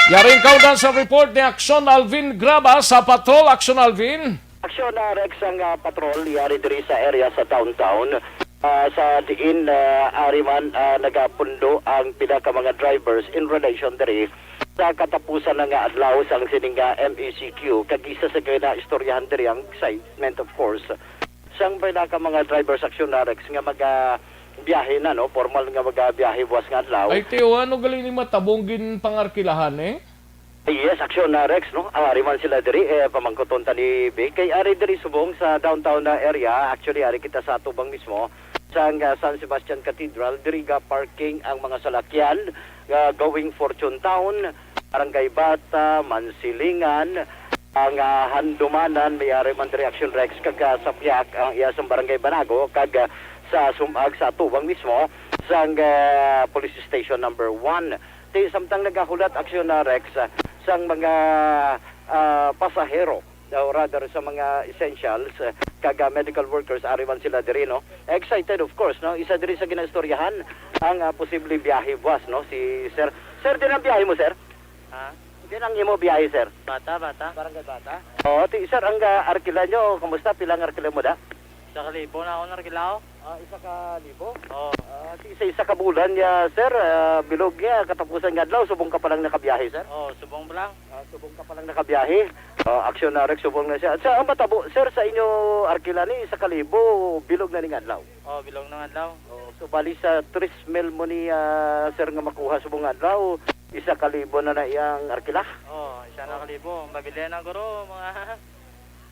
Yari ang kaundan sa report ni Aksyon Alvin Graba sa Patrol. Aksyon Alvin. Aksyon, ah, Rex, ang, ah, patrol yari diri sa area sa downtown, ah, sa diin, ah, ari man, ah, nagapundo ang pila ka mga drivers in relation diri sa katapusan na nga adlaw sang sining, ah, M E C Q, kag isa sa ginaistoryahan diri ang excitement, of course, sang pila ka mga drivers, Aksyon, ah, Rex, nga maga biyahe na, no, formal nga maga biyahe buwas nga adlaw. Ay, Teo, ano gali ni matabong gin pangarkilahan, eh? Yes, Aksyon na, Rex, no? Ah, ari man sila diri, eh, pamangkuton ta ni Vic. Kay ari diri subong sa downtown na area, actually, ari kita sa atubang mismo, sa, ah, San Sebastian Cathedral, diri ga parking ang mga salakyan, ah, going Fortune Town, Barangay Bata, Mansilingan, ang, ah, Handumanan, may ari man diri, Aksyon, Rex, kag, ah, sa Piak, ang iya sang Barangay Banago, kag, ah, sa sumag sa atubang mismo, sang, ah, Police Station number one. Ti samtang nagahulat, Aksyon na, Rex, ah, sang mga, ah, pasahero, o rather sa mga essentials, ah, kag, ah, medical workers, ari man sila diri, no? Excited, of course, no? Isa diri sa ginaistoryahan ang, ah, posibleng biyahe buwas, no? Si Sir. Sir, diin ang biyahe mo, sir? Ha? Diin ang imo biyahe, sir? Bata, Bata. Barangay Bata? Oo, ti, sir, ang, ah, arkila nyo, kumusta? Pila ang arkila mo da? Isa ka libo na ako narkila, oh. Ah, isa ka libo? Oo. Ah, ti, sa isa ka bulan niya, sir, ah, bilog niya, katapusan nga adlaw, subong ka pa lang nakabiyahe, sir? Oo, subong pa lang. Ah, subong ka pa lang nakabiyahe. Oh, aksyon na, Rex, subong na siya. Sa ang matabo, sir, sa inyo arkila ni, isa ka libo, bilog na ning adlaw. Oh, bilog na adlaw. Oh, so, bali sa tres mil mo ni, ah, sir, nga makuha subong adlaw, isa ka libo na na iyang arkila. Oh, isa na ka libo. Mabilin na, guro, mga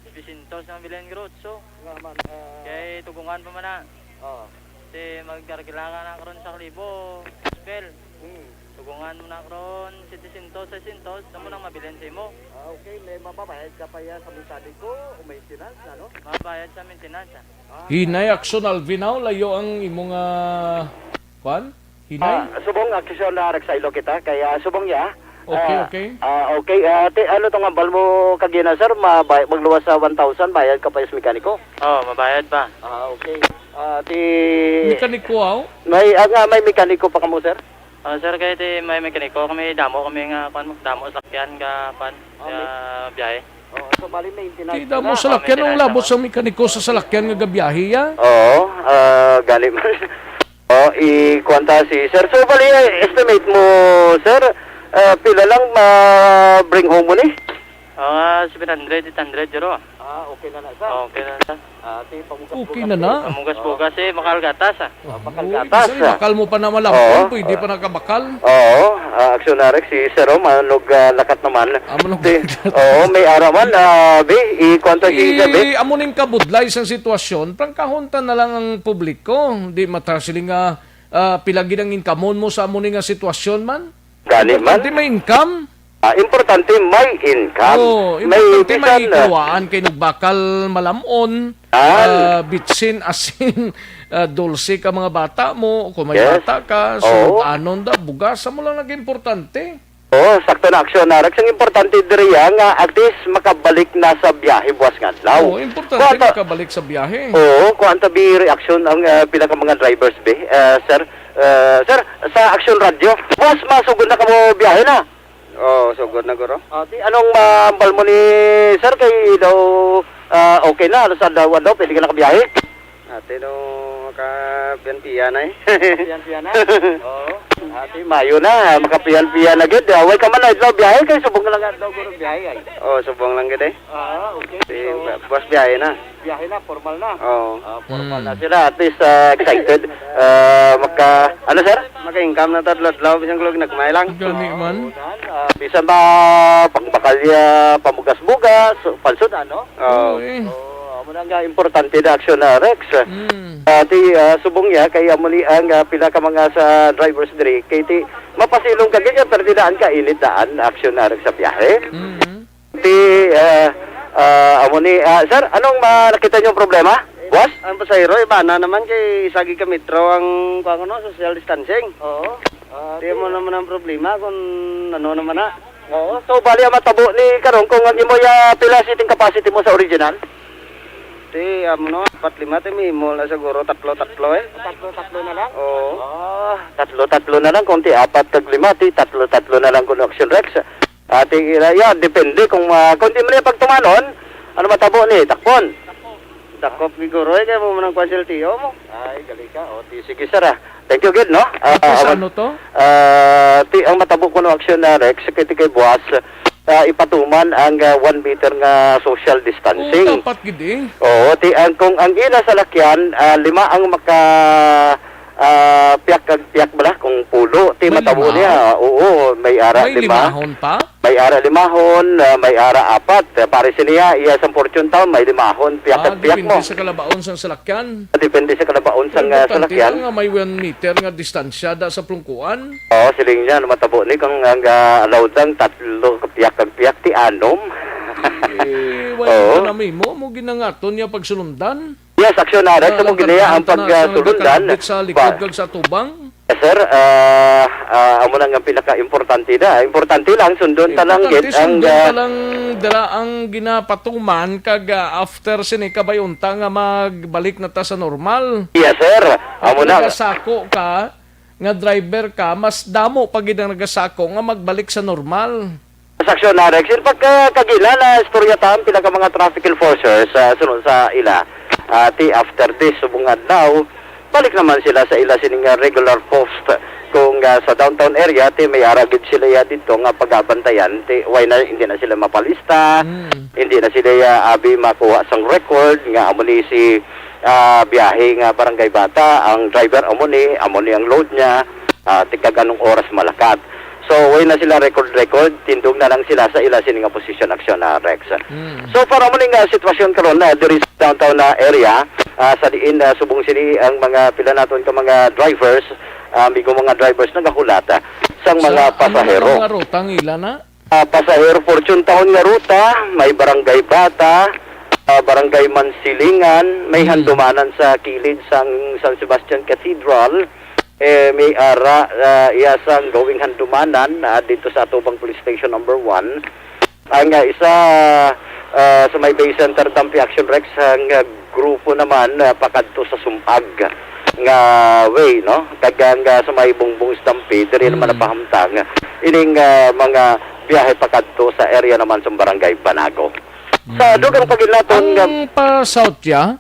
siyete syentos na bilin, guro, so. Nga man, ah, kay tugungan pa man na. Oh. Ti mag-arkila ka na karon sa kalibo, gospel. Hmm. Tugungan mo na karon siyete syentos, siyete syentos, amo nang mabilin sa imo. Ah, okay. May mababayad ka pa ya sa mekaniko o maintenance, ano? Mabayad sa maintenance, ah. Ah, Hinay, aksyon, Alvin, aw, layo ang imong, ah, kwan? Hinay? Ah, subong aksyon na, Rex, saylo kita. Kaya subong niya. Okay, Ah, okay. ah, okay. Ah, ti, ano tong hambal mo kagina, sir? Mabay-, magluwas sa one thousand, bayad ka pa sa mekaniko? Oh, mabayad pa. Ah, okay. Ah, ti Mekaniko, aw? May, ah, nga, may mekaniko pa kamo, sir? Ah, sir, kay ti may mekaniko kami, damo kami nga, kwan, damo sakyan ka, kwan, Ah, may ah, biyahe. Oh, so, bali, maintenance Ti na. damo Ah, salakyan, ang maintenance labot ako. sa mekaniko sa salakyan nga gabiyahe, ya? Oo, ah, gani man. Oh, i-, kuwan ta si sir. So, bali, eh, estimate mo, sir, ah, pila lang ma-bring home mo ni? Ah, seven hundred, eight hundred, guro. Ah, okay na na, sir. Okay na, sir. Ah, ti, pamugas-bugas Okay na na. Pamugas-bugas, eh, bakal gatas, ah. Ah, bakal Uy, gatas, bisan ah. bakal mo pa na malapon, Oo. pwede pa nakabakal. Oo, ah, aksyon na, Rex, si Sir, oh, manog, ah, lakat naman. Ah, manog Ti-, lakat. oo, may ara man, ah, bi, i-kuwan ta si Sir, bi. I-, amo ning kabudlay sang sitwasyon, prangkahon ta na lang ang publiko. Di mata sila nga, ah, pila gid ang income mo sa amo ni nga sitwasyon man? Gani man. Importante may income. Ah, importante may income. Oh, May importante may bisan, ah, kuwaan kay nagbakal malam-on, Ah. ah, bitsin, asin, ah, dulce ka mga bata mo, kung may Yes. bata ka, Oo. sud-anon da, bugas, amo lang nag-importante. Oo, sakto na aksyon, Narex. Ang importante diri, ah, nga at least makabalik na sa biyahe buwas nga adlaw. Oo, importante Kuwata- makabalik sa biyahe. Oo, kuwanta bi reaksyon ang, ah, pila ka mga drivers, bi, ah, sir. Ah, sir, sa Aksyon Radyo, buwas masugod na kamo biyahe na? Oo, sugod na, guro. Ah, ti, anong mahambal mo ni sir kay daw, ah, okay na, ano sa daw, ano, pwede ka nakabiyahe? Ate, no, makapiyan-piyan ay. Piyan-piyan na? Oo. Ate, mayo na, makapiyan-piyan na gid. Ah, way ka man na adlaw biyahe kay subong lang adlaw guro biyahe ay. Oh, subong lang gid eh. Ah, okay. Si So, ba-, boss biyahe na. biyahe na, formal na. Oo. Ah, formal Mm. na sila. At least, ah, excited. Ah, maka, ano, sir? Maka-income na tatlo adlaw, bisan kulag nagmay lang. Gani man. Unan, ah, bisan ba pangbakalya, pamugas-bugas, pansud, ano? Oo. Oo, eh. Oo, amo na nga, importante na aksyon na, Rex. Mm. Ah, ti, ah, subong niya, kay amo ni ang, ah, pila ka mga sa drivers diri, kay ti, mapasilong ka ganyan, pero di daan ka init daan, aksyon na, Rex, sa biyahe. Mm. Ti, ah, ah, amo ni, ah, sir, anong ma-, nakita niyong problema? Boss? Ang pasahero, iba na naman kay isa gi ka metro ang, kuwan ko, no, social distancing. Oo. Ah, Di mo naman ang problema kung ano naman na. Oo. So, bali ang matabo ni karon kung ang imo ya pila seating capacity mo sa original? Ti, amo no, apat lima ti may imo la siguro tatlo-tatlo eh. Tatlo-tatlo na lang? Oo. Ah, tatlo-tatlo na lang kung ti apat kag lima, ti tatlo-tatlo na lang kuno Action Rex. Ah, ti, yeah, depende kung, ah, kung di mo niya pagtumanon, ano matabo ni? Takpon. Dakop siguro eh, kaya mo man ang kwan sa L T O mo. Ay, gali ka. O, ti, sige, sir, ah. Thank you, gid, no? Ah, Ito sa awan-, ano to? ah, ti, ang matabo kuno Action na Rex, kay ti kay buwas, ah, ipatuman ang, ah, one meter nga social distancing. Oo, dapat gid eh. Oo, ti, ang, kung ang ila sa lakyan, ah, lima ang maka, ah, piyak kag piyak bala, kung pulo, ti May matabo lima? niya. Oo, may ara May lima. limahon pa? May ara limahon, ah, may ara apat. Ah, pare siniya, iya sang Fortune Town, may limahon, piyak Ah, at piyak depende mo. sa kalabaon sang salakyan. Depende sa kalabaon sang, Pero ah, importante salakyan. lang nga may one meter nga distansya da sa plungkuan. Oo, siling niya, matabo ni kang ang, ah, allowed lang tatlo ka piyak kag piyak ti anom. Eh, wala Oo. na nami mo, mo ginangaton niya pagsulundan. Yes, aksyon na, Rex. Ah, Amo ginaya ang nagkatahan ta na pag, ah, sa sulundan. nagkakabit sa likod Ba- kag sa tubang. Yes, sir. Ah, ah, amo na nga pinaka-importante na. Importante lang, sundon ta lang Importante, gid ang, sundon ah, ta lang dira ang ginapatuman kag, ah, after sini kabay unta nga magbalik na ta sa normal. Yes, sir. Amo Kung na. nagasako ka, nga driver ka, mas damo pa gid ang nagasako nga magbalik sa normal. Sa aksyon na, Rex. In fact, ah, kagina na istorya ta ang pila ka mga traffic enforcers, ah, sunod sa ila. Ah, ti after this, subong adlaw, balik naman sila sa ila sining, ah, regular post. Kung nga sa downtown area, ti may ara gid sila ya dito nga pagabantayan, ti why na hindi na sila mapalista, Mm. hindi na sila ya abi makuha sang record nga amo ni si, ah, biyahe nga Barangay Bata, ang driver amo ni, amo ni ang load niya, ah, ti kag anong oras malakat. So, why na sila record-record, tindog na lang sila sa ila sini nga position action na Rex. Mm. So, para mo nga sitwasyon karon na diri sa downtown na area, ah, sa diin, ah, subong sini ang mga pila naton ka mga drivers, ah, amigo mga drivers nagahulat, ah, sang mga Sa ano pasahero. Naman nga ruta ang ila na? Ah, pasahero Fortune Town nga ruta, may Barangay Bata, ah, Barangay Mansilingan, may Hmm. handumanan sa kilid sang San Sebastian Cathedral, eh, may ara, ah, iya sang going handumanan, ah, dito sa Atubang Police Station number one. Ang, ah, isa, ah, sa may Bay Center Tampi Action Rex, ang, ah, grupo naman, ah, pakadto sa Sumpag nga way, no? Kag ang, ah, sa may Bungbong Stampede, diri naman Mm. napahamtang ining, ah, mga biyahe pakadto sa area naman sa Barangay Banago. Sa Mm. dugang paginaton nga Ang pa south ya?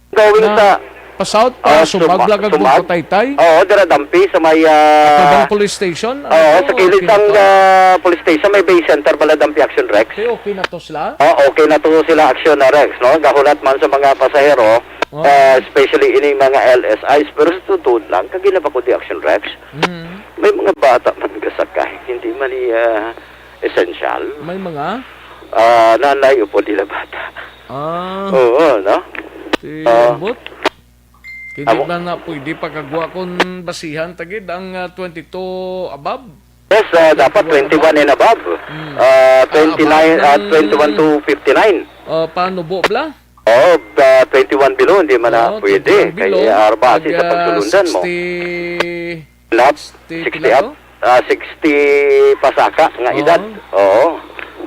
Going Na sa pa south, pa Ah, Sumag, Suma-, Lagag, Sumag. Bugkotaytay? Oo, dira Dampi sa may, ah, Atubang Police Station? Ano Oo, to? sa kilid Okay na sang, to? ah, police station, may Bay Center, Baladampi Action Rex. Okay, okay na to sila? Ah, okay na to sila, Action na Rex, no? Gahulat man sa mga pasahero, Oh. ah, especially ining mga L S Is, pero sa totoo lang, kag ginapakudi Action Rex, Mm. may mga bata man gasakay, hindi man ni, ah, essential. May mga? Ah, nanay upod nila bata. Ah. Oo, no? Ti Ah. ambot. Hindi Amo. na na pwede pagkagwa kung basihan tagid ang, ah, twenty-two above? Yes, ah, dapat Pagkagwa twenty-one above? and above. Hmm. Ah, Ah, twenty-nine, above ah, ng twenty-one to fifty-nine. Ah, panubo bla? Oo, ah, twenty-one below, hindi man na Oo, pwede. twenty-one below. Kaya arba, Pag, sa ah, pagsulundan mo. sixty, Not sixty sixty pila up, to? ah, sixty pasaka nga Oo. edad. Oo.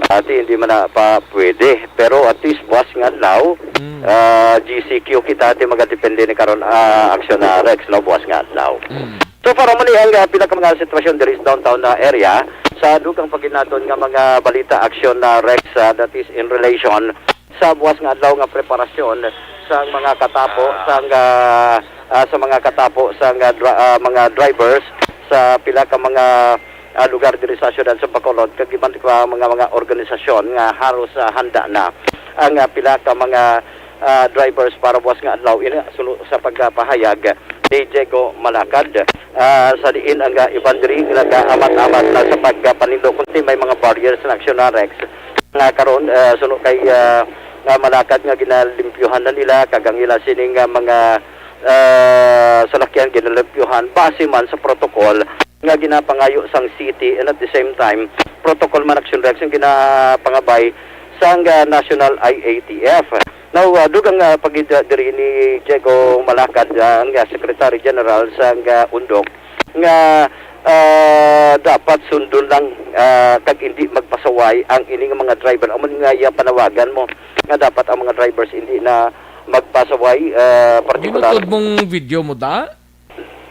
Ati, hindi man na pa pwede. Pero at least, buwas nga adlaw, Mm. ah, G C Q kita, ati, magadepende ni karon, ah, aksyon na Rex, no? Buwas nga adlaw. Mm. So, para mo ni ang, ah, pila ka mga sitwasyon diri sa downtown na area, sa dugang paginaton nga mga balita, aksyon na Rex, ah, that is in relation sa buwas nga adlaw nga preparasyon sa mga katapo, sa nga, ah, sa mga katapo, sa nga dra-, ah, mga drivers sa pila ka mga, ah, lugar diri sa siyudad sa Bacolod, kag iban pa mga, mga organisasyon nga haros, ah, handa na ang, ah, pila ka mga, ah, drivers para buwas nga adlaw. Ini suno sa pagpahayag ni Diego Malacad, ah, sa diin ang, ah, iban diri nagaamat-amat na sa pagpanindo, kundi may mga barriers na aksyon na Rex nga karon, ah, suno kay, ah, nga Malacad nga ginalimpyuhan na nila, kag ang ila sining, ah, mga, ah, salakyan ginalimpyuhan base man sa protocol nga ginapangayo sang city, and at the same time, protocol man action Rex ang ginapangabay sang, ah, National I A T F. Now, ah, dugang, ah, pagid, ah, diri ni Diego Malacad, ah, ang, ah, Secretary General sang, ah, undok, nga, ah, dapat sundon lang, ah, kag hindi magpasaway ang ining mga driver. Amo nga iya panawagan mo nga dapat ang mga drivers hindi na magpasaway, ah, partikular. Ginutod mong video mo da?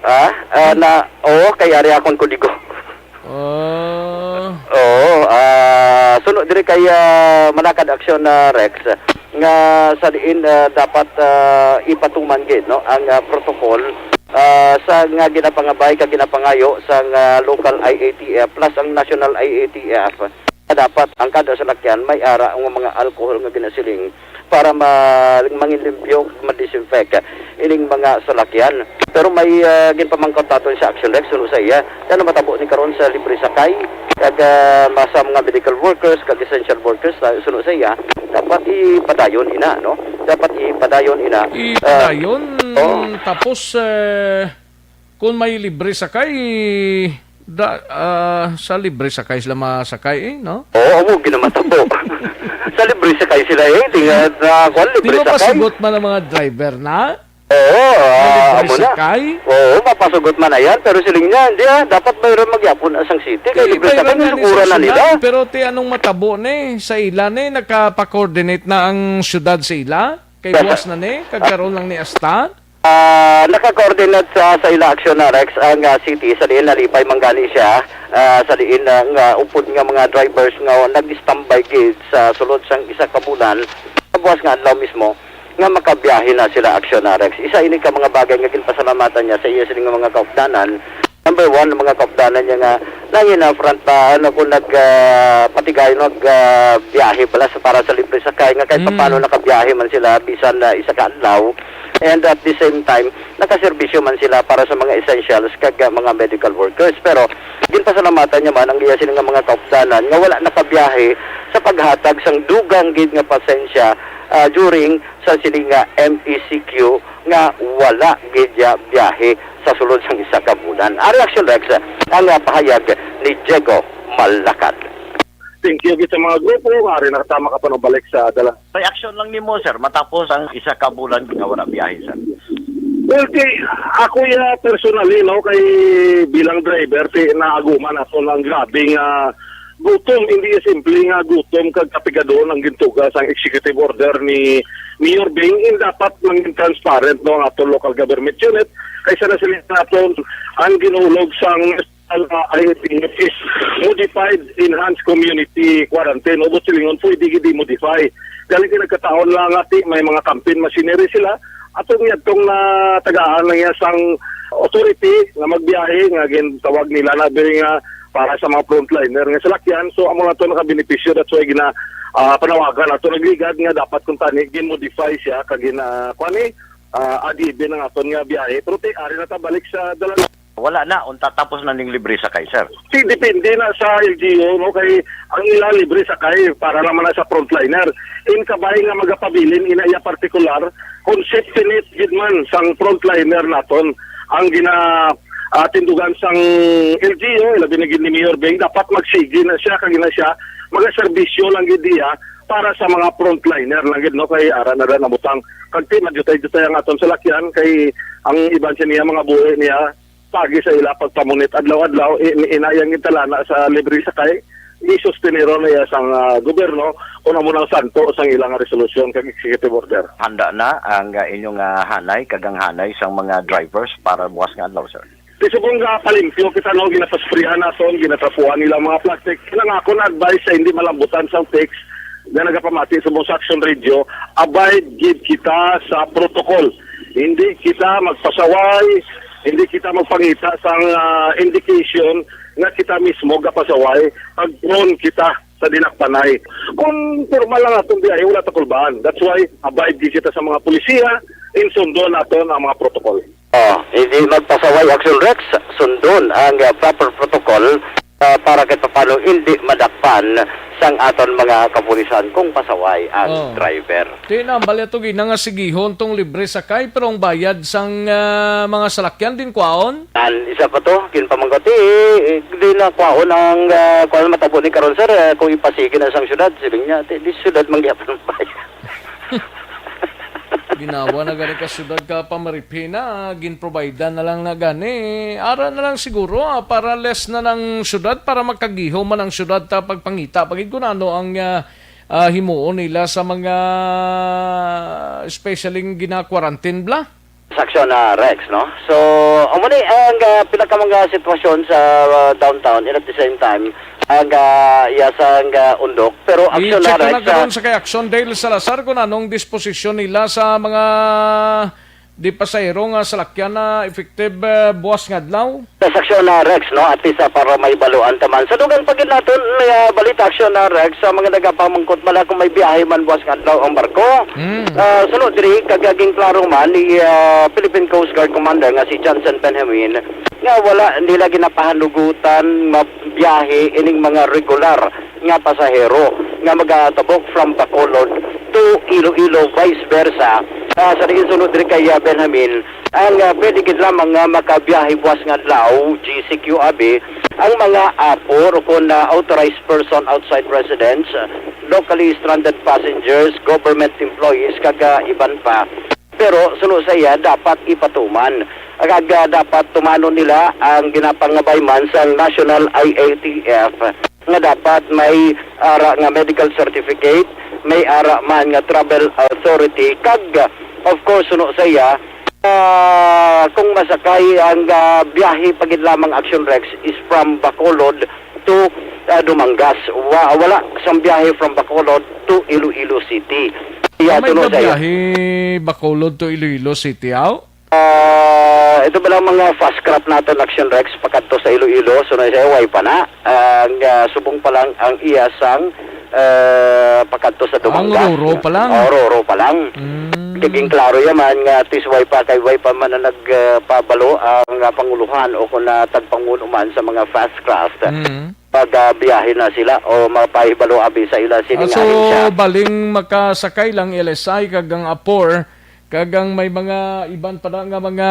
Ah, ah, na, oo, kay ari akon kudigo. Ah. Oo, ah, suno diri kay, ah, Malacad Action na Rex, nga sa diin, ah, dapat, ah, ipatuman gid, no, ang, ah, protocol, ah, sa nga ginapangabay kag ginapangayo sa nga local I A T F plus ang national I A T F, nga dapat ang kada salakyan may ara nga mga alcohol nga ginasiling para ma-, mangin limpyo, ma-disinfect ining mga salakyan. Pero may, ah, ginpamangkot naton sa Action Rex, suno sa iya, ano matabo ni karon sa libre sakay, kag, ah, ma-, sa mga medical workers, kag essential workers, ah, suno sa iya, dapat ipadayon ina, no? Dapat ipadayon ina. Ah, Ipadayon, oo. Tapos, eh, kung may libre sakay, da-, ah, sa libre sakay sila masakay, eh, no? Oo, amo ginamatabo. Sa libre sakay sila, eh. Di nga, na, kwan, Di libre ba sakay. Pasugot man ang mga driver na? Oo, May ah, libre amo na. Sakay? Oo, mapasugot man na yan. Pero siling niya, hindi ah, dapat mayroon magyapon asang city. Kay Di, libre sakay, mayroon na ni nasuguran sa na nila. Syudad, pero ti anong matabo ni? Sa ila ni, nagkapa-coordinate na ang syudad sa ila? Kay buwas na ni, kagkaroon lang ni asta? Ah, naka-coordinate sa, sa ila aksyon na Rex ang, ah, city sa diin nalipay man gani siya, ah, sa diin ang, ah, upod nga mga drivers nga nag-standby gid sa sulod sang isa ka bulan sa buwas nga adlaw mismo nga makabiyahe na sila aksyon na Rex. Isa ini ka mga bagay nga ginpasalamatan niya sa iya sini nga mga kaupdanan Number one, ang mga kaupdanan niya nga nangina front pa, ano, kung nag, ah, patigay, nag, ah, biyahe bala sa, para sa libre sakay, nga kahit Mm. paano nakabiyahe man sila, bisan na isa ka adlaw. And at the same time, nakaserbisyo man sila para sa mga essentials kag, ah, mga medical workers. Pero ginpasalamatan niya man ang iya sini nga mga kaupdanan nga wala nakabiyahe sa paghatag sang dugang gid nga pasensya, ah, during sa sini nga M E C Q nga wala gid ya biyahe sa sulod sang isa ka bulan. Ari Action Rex, ang, ah, pahayag ni Diego Malakad. Thank you gid sa mga grupo nga ari na ta makapanubalik sa dala. Reaksyon lang nimo, sir, matapos ang isa ka bulan nga wala biyahe, sir? Well, kay ako ya personally, no, kay bilang driver, ti naaguman ako ng grabe nga gutom, hindi ya simple nga gutom kag kapigadon ang gintuga sang executive order ni Mayor Bing. In dapat mangin transparent, no, ang aton local government unit kaysa na sila naton ang ginulog sang, uh, I P is modified enhanced community quarantine. Ubot silingon, pwede gid i-modify. Galing kay nagkataon lang nga ti may mga camping machinery sila, atong yadtong natagaan lang ya sang authority nga magbiyahe nga gintawag nila na diri nga para sa mga frontliner nga salakyan. So, amo lang to nakabenepisyo. That's why gina, ah, panawagan nato nagligad nga dapat kung tani gin-modify siya kag gina, kuan ni, ah, ad-ibin ang aton nga biyahe. Pero ti, ari na ta balik sa dala. Wala na, unta tapos na ning libre sakay, sir. Si, depende na sa L G U, no, kay ang ila libre sakay para naman na sa frontliner. In kabay nga magapabilin ina iya partikular, kung safety net gid man sang frontliner naton ang gina, ah, tindugan sang L G U, labi na gid ni Mayor Beng, dapat magsigi na siya, kag ina siya magaserbisyo lang gid iya para sa mga frontliner lang gid, no, kay ara na lang nabutang. Kag ti, magyutay-jutay ang aton salakyan, kay ang iban sa niya, mga buhi niya, pagi sa ila pagpamunit adlaw-adlaw, i-, inayang gintalana sa libre sakay, isustenero na iya sang, ah, gobyerno, kung amo nang santo sang ilang resolusyon kag executive order. Handa na ang, ah, inyong, ah, hanay kag ang hanay sang mga drivers para buwas nga adlaw, sir? Ti subong nga palimpyo kita, no, ginapasprihan naton, ginatrapuhan nila ang mga plastic. Kinang ako na advice sa hindi malambutan sang text nga nagapamati subong sa Action Radio, abide gid kita sa protocol. Hindi kita magpasaway, hindi kita magpangita sang, ah, indication nga kita mismo gapasaway pag prone kita sa dinakpanay. Kung formal lang atong biyahe, wala ta kulbaan. That's why abide gid kita sa mga polisiya, insundon naton ang mga protocol. Oh, hindi magpasaway, Action Rex, sundon ang, ah, proper protocol, ah, para kay papano hindi madakpan sang aton mga kapulisan kung pasaway ang Oh. driver. Ti na, ang balya to gina nga sigihon tong libre sakay, pero ang bayad sang, ah, mga salakyan din kwaon? An, isa pa to, ginpamangkot, eh, eh, di na kwaon ang, ah, kwaon matabo ni karon, sir, eh, kung ipasigi na sang syudad, siling niya, ti, di syudad man gyapon ang bayad. Ginawa na gani ka syudad ka pamariphi na, ginprovide na lang na gani. Ara na lang siguro, ah, para less na ng syudad, para makagihom man ang syudad ta pagpangita pa gid kung ano ang, ah, ah, himuon nila sa mga, especially yung gina-quarantine bla. Sa aksyon na Rex, no? So, amo ni ang, ah, pinaka mga sitwasyon sa, ah, downtown, and at the same time, ang, ah, iya sa ang, ah, Undok. Pero aksyon na I-check ko Rex, na karon ah, sa kay Action Dale Salazar kung anong disposisyon nila sa mga di pasahero nga salakyan na effective, ah, buwas nga adlaw. Sa aksyon na Rex, no? At least, ah, para may baluan taman. Sa dugang pa gid naton, may, ah, balita aksyon na Rex sa mga nagapamangkot bala kung may biyahe man buwas nga adlaw ang barko. Mm. Ah, sunod diri, kagaging klaro man ni, ah, Philippine Coast Guard Commander nga si Johnson Benjamin nga wala nila ginapahanugutan mabiyahe ining mga regular nga pasahero nga magatabok from Bacolod to Iloilo, vice versa. Ah, sa diin sunod diri kay, ah, Benjamin, ang, ah, pwede gid lamang nga makabiyahe buwas nga adlaw, G C Q abi, ang mga apor o kon, ah, authorized person outside residence, locally stranded passengers, government employees, kag, ah, iban pa. Pero suno sa iya, dapat ipatuman. Kag, ah, dapat tumanon nila ang ginapangabay man sang National I A T F nga dapat may ara nga medical certificate, may ara man nga travel authority, kag, of course, suno sa iya, ah, kung masakay ang, ah, biyahe pa gid lamang Action Rex is from Bacolod to, ah, Dumangas. Wa-, wala sang biyahe from Bacolod to Iloilo City. Iya, may suno sa iya. Biyahe Bacolod to Iloilo City, aw? Ah, Ito ba lang mga fast craft naton, Action Rex, pakadto sa Iloilo? So, na siya, way pa na. Ang, ah, subong pa lang ang iya sang, ah, pakadto sa Ang Dumangas. Roro pa lang. Oh, Roro pa lang. Mm. Kaging klaro yaman nga at least way pa kay way pa man na nagpabalo ang, ah, panguluhan o kung na tagpangulo man sa mga fast craft. Mm. Pag, ah, biyahe na sila o mapahibalo abi sa ila Ah, sining so, ahensya. Baling makasakay lang L S I kag ang apor, kag ang may mga iban pa na nga mga,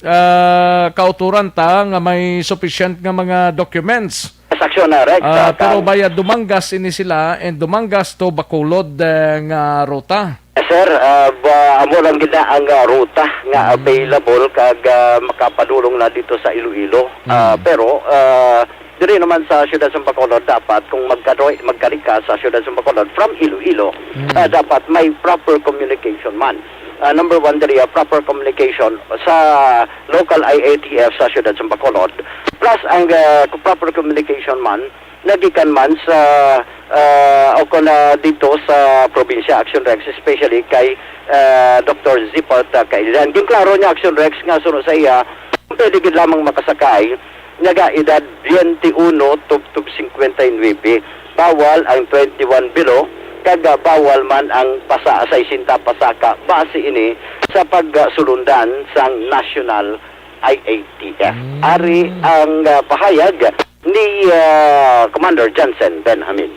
ah, kauturan ta nga may sufficient nga mga documents. Yes, Action, ah, Rex, Ah, ah, pero kang baya Dumangas ini sila and Dumangas to Bacolod, eh, nga ruta. Yes, sir. Ah, ba, amo lang gid na ang, ah, ruta nga Mm. available kag, ah, makapadulong na dito sa Iloilo. Ah, Mm. pero, ah, diri naman sa siyudad sa Bacolod, dapat kung magkaroy-, magkari ka sa siyudad sa Bacolod from Iloilo, Mm. ah, dapat may proper communication man. Ah, number one diri, ah, proper communication sa local I A T F sa siyudad sa Bacolod. Plus ang, ah, proper communication man nagikan man sa, ah, o kon, ah, dito sa probinsya, Action Rex, especially kay, ah, Doktor Zipot, ah, Kailian. Ginklaro niya, Action Rex, nga suno sa iya, pwede gid lamang makasakay nga edad twenty-one tubtob cincuenta y nueve. Bawal ang twenty-one below, kag, ah, bawal man ang pasa-, sesenta pasaka. Base ini sa pagsulundan sang National I A T F. Mm. Ari ang, ah, pahayag ni, ah, Commander Johnson Benjamin.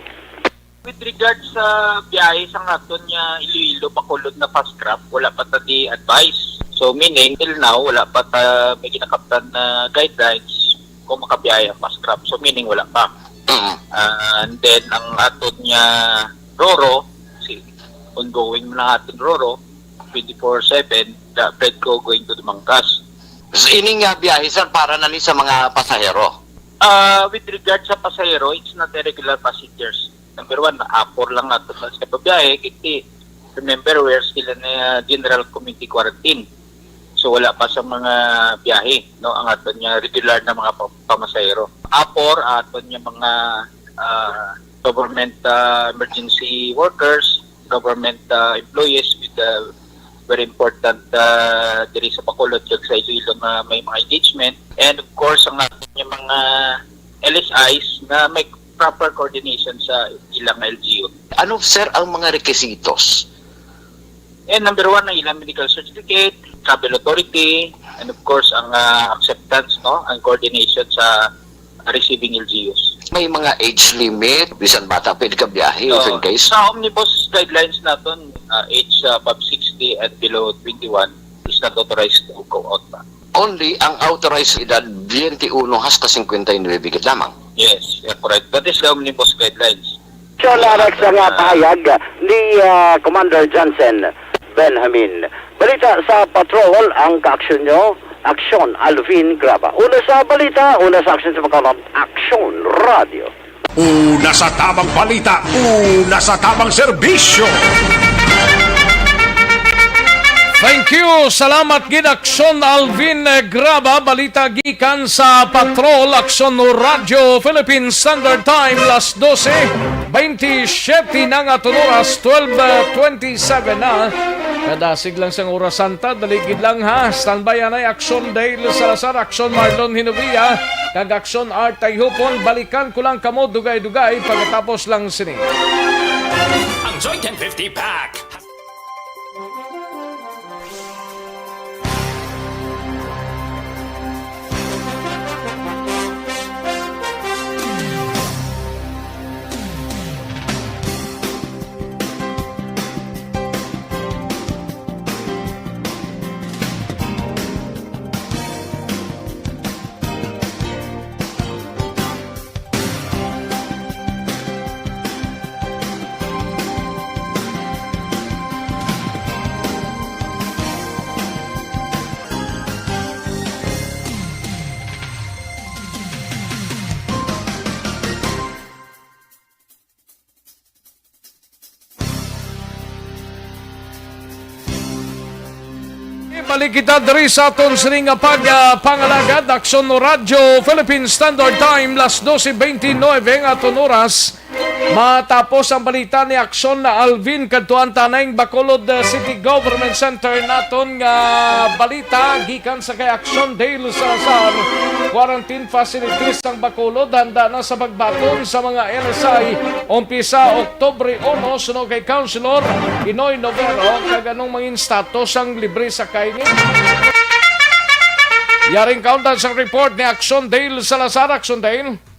With regard sa biyahe sa aton nga Iloilo Bacolod na fast craft, wala pa ta di advice. So, meaning, till now, wala pa ta may ginakaptan na guidelines kung makabiyahe ang fast craft. So, meaning, wala pa. Mm. Ah, and then, ang aton nga Roro, si, ongoing man ang aton Roro, twenty-four seven, the Fredco going to Dumangas. So, ini nga biyahe, sir, para na ni sa mga pasahero? Ah, with regard sa pasahero, it's not a regular passengers. Number one, apor lang ato sa, sa pabiyahe. Kasi, remember, we are still in a general community quarantine. So, wala pa sa mga biyahe, no, ang aton nga regular na mga pa-, pamasahero. Apor, aton nga mga, ah, government, ah, emergency workers, government, ah, employees with, ah, very important, ah, diri sa Bacolod kag sa Iloilo nga may mga engagement. And of course, ang aton nga mga L S Is nga may proper coordination sa ilang L G U. Ano, sir, ang mga requisitos? And number one, ang ilang medical certificate, travel authority, and of course, ang, ah, acceptance, no, ang coordination sa receiving L G Us. May mga age limit, bisan bata pwede ka biyahe, So, if in case? Sa omnibus guidelines naton, ah, age, ah, above sixty and below twenty-one is not authorized to go out pa. Only ang authorized edad twenty-one hasta cincuenta y nueve gid lamang. Yes, yeah, correct. That is the omnibus guidelines. Action, ah, Rex, ang, ah, pahayag ni, ah, Commander Johnson Benjamin. Balita sa Patrol, ang kaaksyon nyo, Aksyon, Alvin Graba. Una sa balita, una sa aksyon sa mga Aksyon Radio. Una sa tamang balita, una sa tamang serbisyo. Thank you. Salamat gid, Aksyon Alvin, eh, Graba. Balita gikan sa Patrol, Aksyon Radyo Philippine Standard Time, las dose, twenty-seven na nga aton oras, twelve twenty-seven na. Kadasig lang sang oras, Santa. Dali gid lang, ha. Standby anay, Aksyon Dale Salazar, Aksyon Marlon Hinovia, kag Aksyon Art Tayhupon. Balikan ko lang kamo dugay-dugay pagkatapos lang sini. Ang Joy ten fifty Pack. Balik kita diri sa aton sini nga pag, ah, pangalagad, Aksyon Radyo Philippine Standard Time, las dose veintinuebe ang aton oras. Matapos ang balita ni Action na Alvin, kadtuan ta na ning Bacolod, uh, City Government Center naton nga balita gikan sa kay Action Dale Salazar. Quarantine facilities sang Bacolod handa na sa pagbaton sa mga L S I umpisa Oktubre uno, suno kay Councilor Inoy Novero. Kag anong mangin status ang libre sakay ni? Yaring kauntan sang report ni Action Dale Salazar. Action Dale.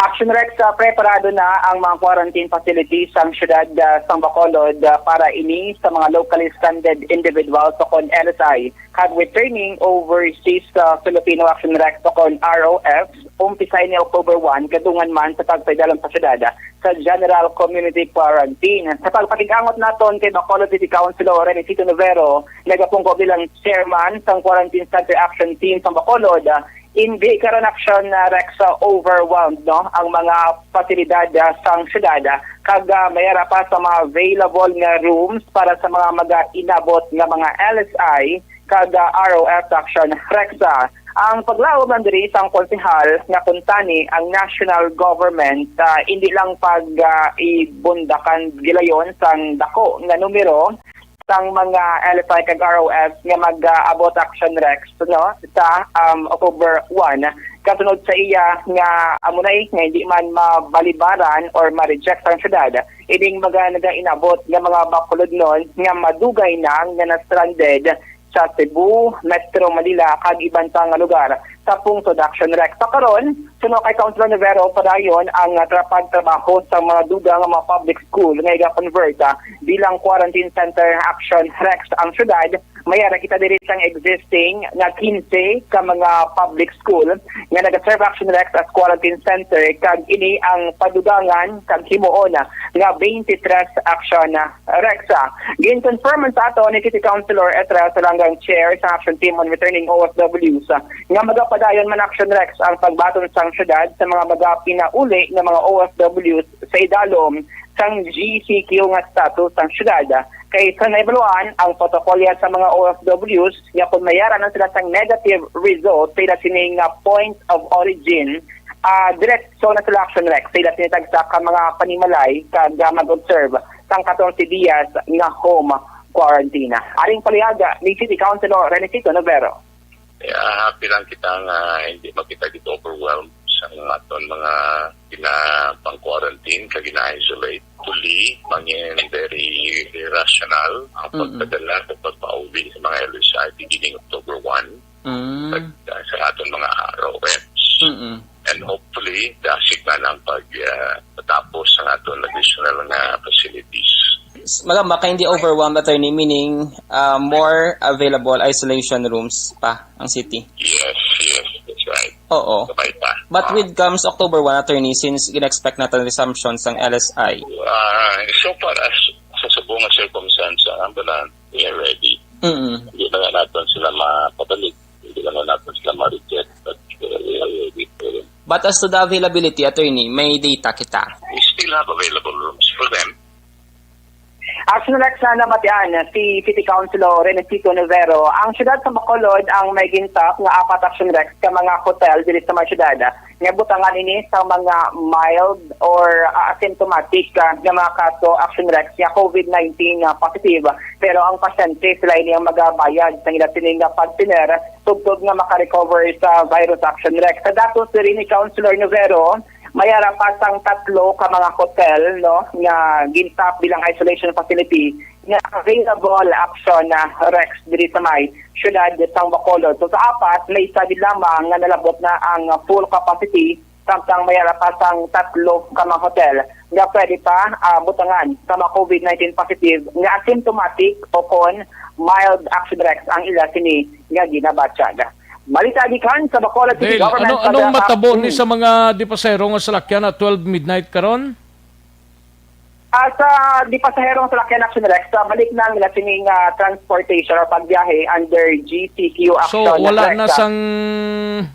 Action Rex, ah, preparado na ang mga quarantine facilities sang siyudad, ah, sang Bacolod, ah, para ini sa mga locally stranded individuals o kon L S I. Kag with training overseas, ah, Filipino Action Rex o kon R O F, umpisay ni October one, kadungan man sa pagpaidalom sa siyudad, ah, sa general community quarantine. Sa pagpakig-angot naton kay Bacolod City Councilor Renesito Novero, nagapungko bilang chairman sang Quarantine Center Action Team sa Bacolod, ah, Hindi karon, Action, ah, Rex, ah, overwhelmed, no, ang mga pasilidad, ah, sang syudad, ah, kag, ah, may ara pa sa mga available nga rooms para sa mga mag-inabot nga mga L S I kag, ah, R O F, Action Rex, ah. Ang paglaom lang diri sang konsehal nga kuntani ang national government, ah, indi lang pag, ah, ibundakan gilayon sang dako nga numero sang mga L S I kag R O F nga mag-abot, Action Rex, no, sa, um, October one. Kasunod sa iya nga amo na, eh, nga hindi man mabalibaran or ma-reject ang syudad ining mga nagainabot nga mga Bacolodnon nga madugay na nga na-stranded sa Cebu, Metro Manila, kag iban pa nga lugar sa pungsod, Action Rex. Sa karon, suno kay Councilor Novero, padayon ang, ah, tra-, pagtrabaho sa mga dugang nga mga public school nga iga-convert, ah, bilang quarantine center, Action Rex, ang syudad. May ara kita diri sang existing nga quince ka mga public school nga nagaserve, Action Rex, as quarantine center, kag ini ang padugangan kag himuon nga twenty-three, Action Rex. Gin-confirm man sa ato ni City Councilor Esra Salanggang, chair sa Action Team on Returning O F Ws, nga magapadayon man, Action Rex, ang pagbaton sang syudad sa mga magapinauli nga mga O F Ws sa idalom sang G C Q nga status sang syudad. Kay sa naibaluan ang protokolya sa mga O F Ws, nga kung mayara na sila sang negative result sa ila sini nga point of origin, ah, diretso na sila, Action Rex, sa ila sini tagsa ka mga panimalay kag, ah, mag-observe sang katorse dias nga home quarantine. Aring palihaga ni City Councilor Renesito Novero. Ah, happy lang kita nga hindi makita dito overwhelmed sa aton mga gina-pang-quarantine kag gina-isolate. Hopefully, mangin very rational ang Mm-mm. pagpadala sa pagpauli sa mga L S I beginning October one. Mm. Pag, ah, sa aton mga R O Fs. Mm-mm. And hopefully, dasig na lang pag, ah, matapos ang aton additional nga facilities. Magamba kay hindi overwhelmed, attorney, meaning, ah, more available isolation rooms pa ang city. Yes, yes, that's right. Oo. Sabay pa. But Ah. with comes October one, attorney, since gina-expect natin resumption sang L S I. Ah, so far as sa subong nga circumstance, ang ambulance, we are ready. Mm-mm. Hindi na nga natin sila mapabalik. Hindi na nga natin sila ma-reject. But, uh, we are ready for them. But as to the availability, attorney, may data kita. We still have available rooms for them. Action Rex, na namatian si City Councilor Renesito Novero, ang siyudad sa Bacolod ang may gintap nga apat, Action Rex, ka mga hotel diri sa may siyudad nga butangan ini sa mga mild or, ah, asymptomatic, ah, nga mga kaso, Action Rex, nga COVID nineteen nga positive. Pero ang pasyente, sila ini ang magabayad sa ila sini nga pagtener tubtob nga makarecover sa virus, Action Rex. Sa datos diri ni Councilor Novero, may ara pa sang tatlo ka mga hotel, no, nga gintap bilang isolation facility nga available, Action, ah, Rex, diri sa may siyudad sang Bacolod. So, sa apat, may isa gid lamang nga nalabot na ang full capacity, samtang may ara pa sang tatlo ka mga hotel nga pwede pa, ah, butangan sa mga COVID nineteen positive nga asymptomatic o kon mild, Action Rex, ang ila sini nga ginabatyag. Balita gikan sa Bacolod City Dale, Government ano, anong Pagka-, matabo ni mm. sa mga dipasahero nga salakyan at twelve midnight karon? Ah, sa dipasahero nga salakyan, Action Rex, sa balik na nila sining, ah, transportation or pagbiyahe under G C Q, Action. So, wala Rex, na ah. sang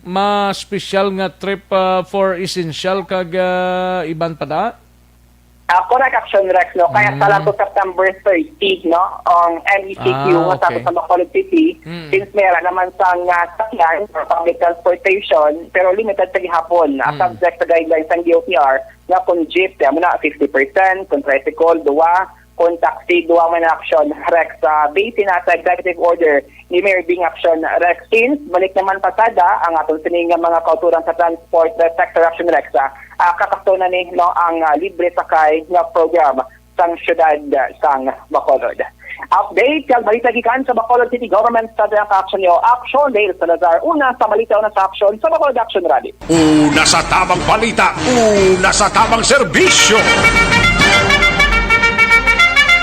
mas special nga trip, ah, for essential kag, ah, iban pa da? Ah, correct action, Rex, no? Kaya sa Mm. lang to September thirty, no? Ang M E C Q Ah, nga sa okay. sa Bacolod City, Mm. since may ara naman sang, ah, sakyan or public transportation, pero limited sa gihapon, ah, Mm. subject sa guidelines sang D O T R, nga kung jeep, kaya mo na, fifty percent, kung tricycle, duwa, kung taxi, duwa man action, Rex, sa base na sa executive order ni Mayor Bing Action, Rex. Since, balik naman pasada, ang aton sining nga mga kauturan sa transport, uh, sector action, Rex, ah, ah, kakaston na ni, no, ang, ah, libre sakay nga program sang siyudad, ah, sang Bacolod. Update kag balita gikan sa Bacolod City Government Center ang kaaksyon niyo. Action, Dale Salazar. Una sa balita, una sa aksyon sa Bacolod Action Rally. Una sa tabang balita, una sa tabang serbisyo.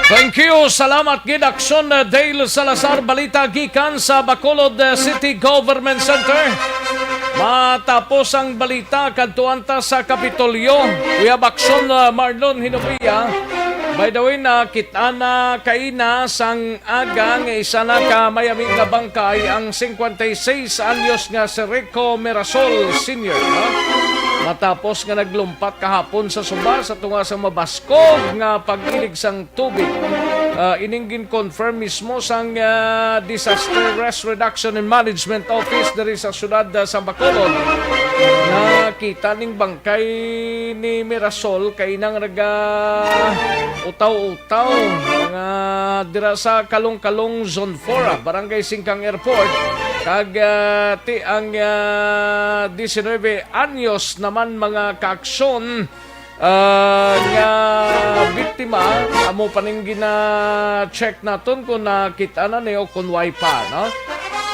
Thank you. Salamat gid, Action, uh, Dale Salazar. Balita gikan sa Bacolod, uh, City Government Center. Matapos ang balita, kadtuan ta sa Kapitolyo. We have Action, uh, Marlon Hinovia. By the way, nakit-an na kaina sang aga nga isa na ka mayami nga bangkay ang cincuenta y seis anyos nga si Rico Mirasol Senior, ha? Matapos nga naglumpat kahapon sa Sumba sa tunga sa mabaskog nga pag-ilig sang tubig. Ah, ining gin-confirm mismo sang, ah, Disaster Risk Reduction and Management Office diri sa siyudad, ah, sa Bacolod. Nakita ning bangkay ni Mirasol kay nang naga utaw-utaw nga dira sa Kalong-Kalong Zone four, ah, Barangay Singkang Airport. Kag, ah, ti ang, ah, diecinuebe anyos naman mga kaaksyon, ah, nga biktima, amo pa ning gina-check naton kung nakita na ni o kung way pa, no?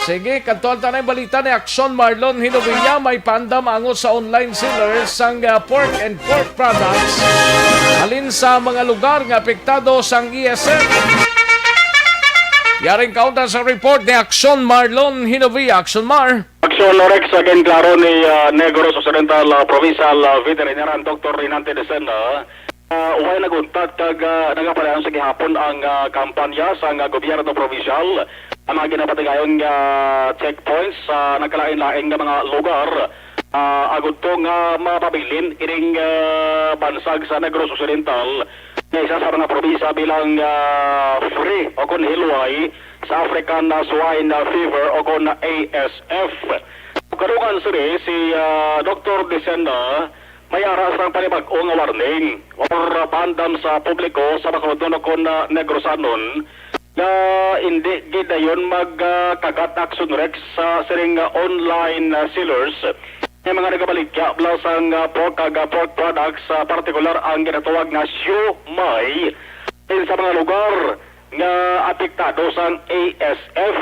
Sige, kadtuan ta na ang balita ni Action Marlon Hinovilla. May paandam angot sa online sellers sang, ah, pork and pork products halin sa mga lugar nga apektado sang E S F. Yaring kaunta sa report ni Action Marlon Hinovilla. Action Mar. Action, Lorex, again, klaro ni, ah, Negros Occidental, ah, Provincial, ah, Veterinarian Doctor Rinante Decena. Ah, way nag-untat kag, ah, nagapadayon sa gihapon ang, ah, kampanya sang, ah, gobyerno provincial, ang mga ginapatigayon nga checkpoints sa nagkalain-lain nga mga lugar, ah, agud to nga mapabilin ining, ah, bansag sa Negros Occidental nga isa sa mga probinsya bilang, ah, free o kon hilway sa African, ah, Swine, ah, Fever o kon A S F. Karungan sini si, ah, Doktor Decena, may ara sang panibag-o nga warning or pandam sa publiko sa Bacolodnon o kon, ah, Negrosanon nga indi gid dayon mag, ah, kagat action, Rex, sa sining, ah, online, ah, sellers nga mga nagabaligya bala sang, ah, pork kag, ah, pork products, ah, partikular ang ginatawag nga siomai din sa mga lugar nga apektado sang A S F.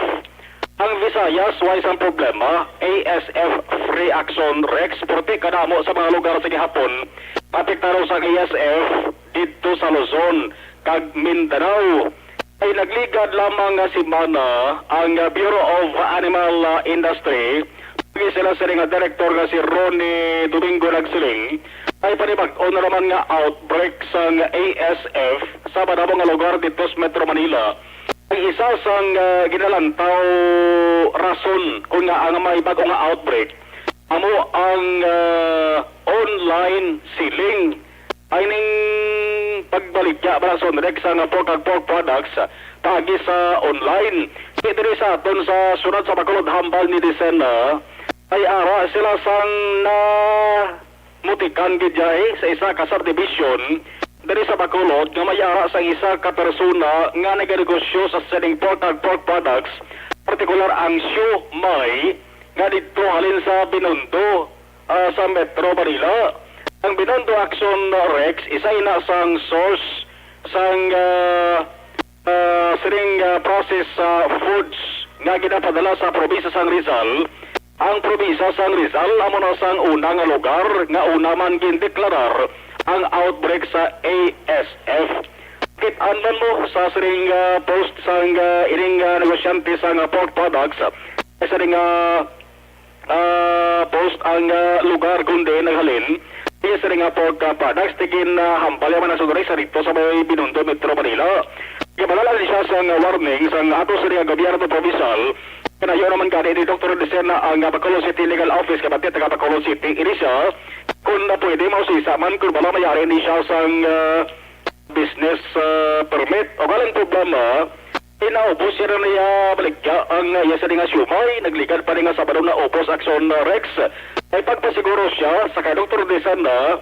Ang Visayas, way sang problema, A S F free action, Rex, purti kadamo sa mga lugar sa gihapon apektado sang A S F didto sa Luzon kag Mindanao. Ay nagligad lamang nga semana ang Bureau of Animal, uh, Industry, pagi sila sini nga direktor nga si Ronnie Domingo nagsiling, ay panibag-o na naman nga outbreak sang A S F sa madamo nga lugar didto sa Metro Manila. Ang isa sang, uh, ginalantaw rason kung nga ang may bag-o nga outbreak amo ang, uh, online selling. Ay ning pagbaligya bala sa Onrex nga pork kag pork products, ah, paagi sa online. Di diri sa aton sa siyudad sa Bacolod, hambal ni Dicen, ah, ay ara sila sang namutikan gid diay sa isa ka subdivision diri sa Bacolod nga may ara sang isa ka persona nga naganegosyo sa sining pork kag pork products, partikular ang siomai nga didto halin sa Binondo, ah, sa Metro Manila. Ang Binondo Action, Rex, isa ina sang source sang, ah, ah, sining, ah, process, ah, foods nga ginapadala sa probinsya sang Rizal. Ang probinsya sang Rizal amo na sang una nga lugar nga una man gindeklarar ang outbreak sa A S F. Kit-an man mo sa sining, ah, post sang, ah, ining, ah, negosyante sang, ah, pork products, sa sining, ah, ah, post ang, ah, lugar kundi naghalin. Iya sini nga pork, ah, products, tigin, ah, hambal yaman ang sunduri sa dito sa may Binondo, Metro Manila. Gibalala ni siya sang warning sang ato sini nga gobyerno provincial Kanayo naman gani ni Doktor Dicen ang, ah, Bacolod City Legal Office, kabati taga Bacolod City. Ini siya, kung na pwede, mausisa man kung bala mayari ni siya sang, ah, business, ah, permit. O kalang problema, inaubos siya na niya baligya ang, ah, iya sa nga siumay. Nagligad pa ni nga Sabado na ubos aksyon, ah, Rex. Ay pagpasiguro siya sa kay Doktor Dicen na,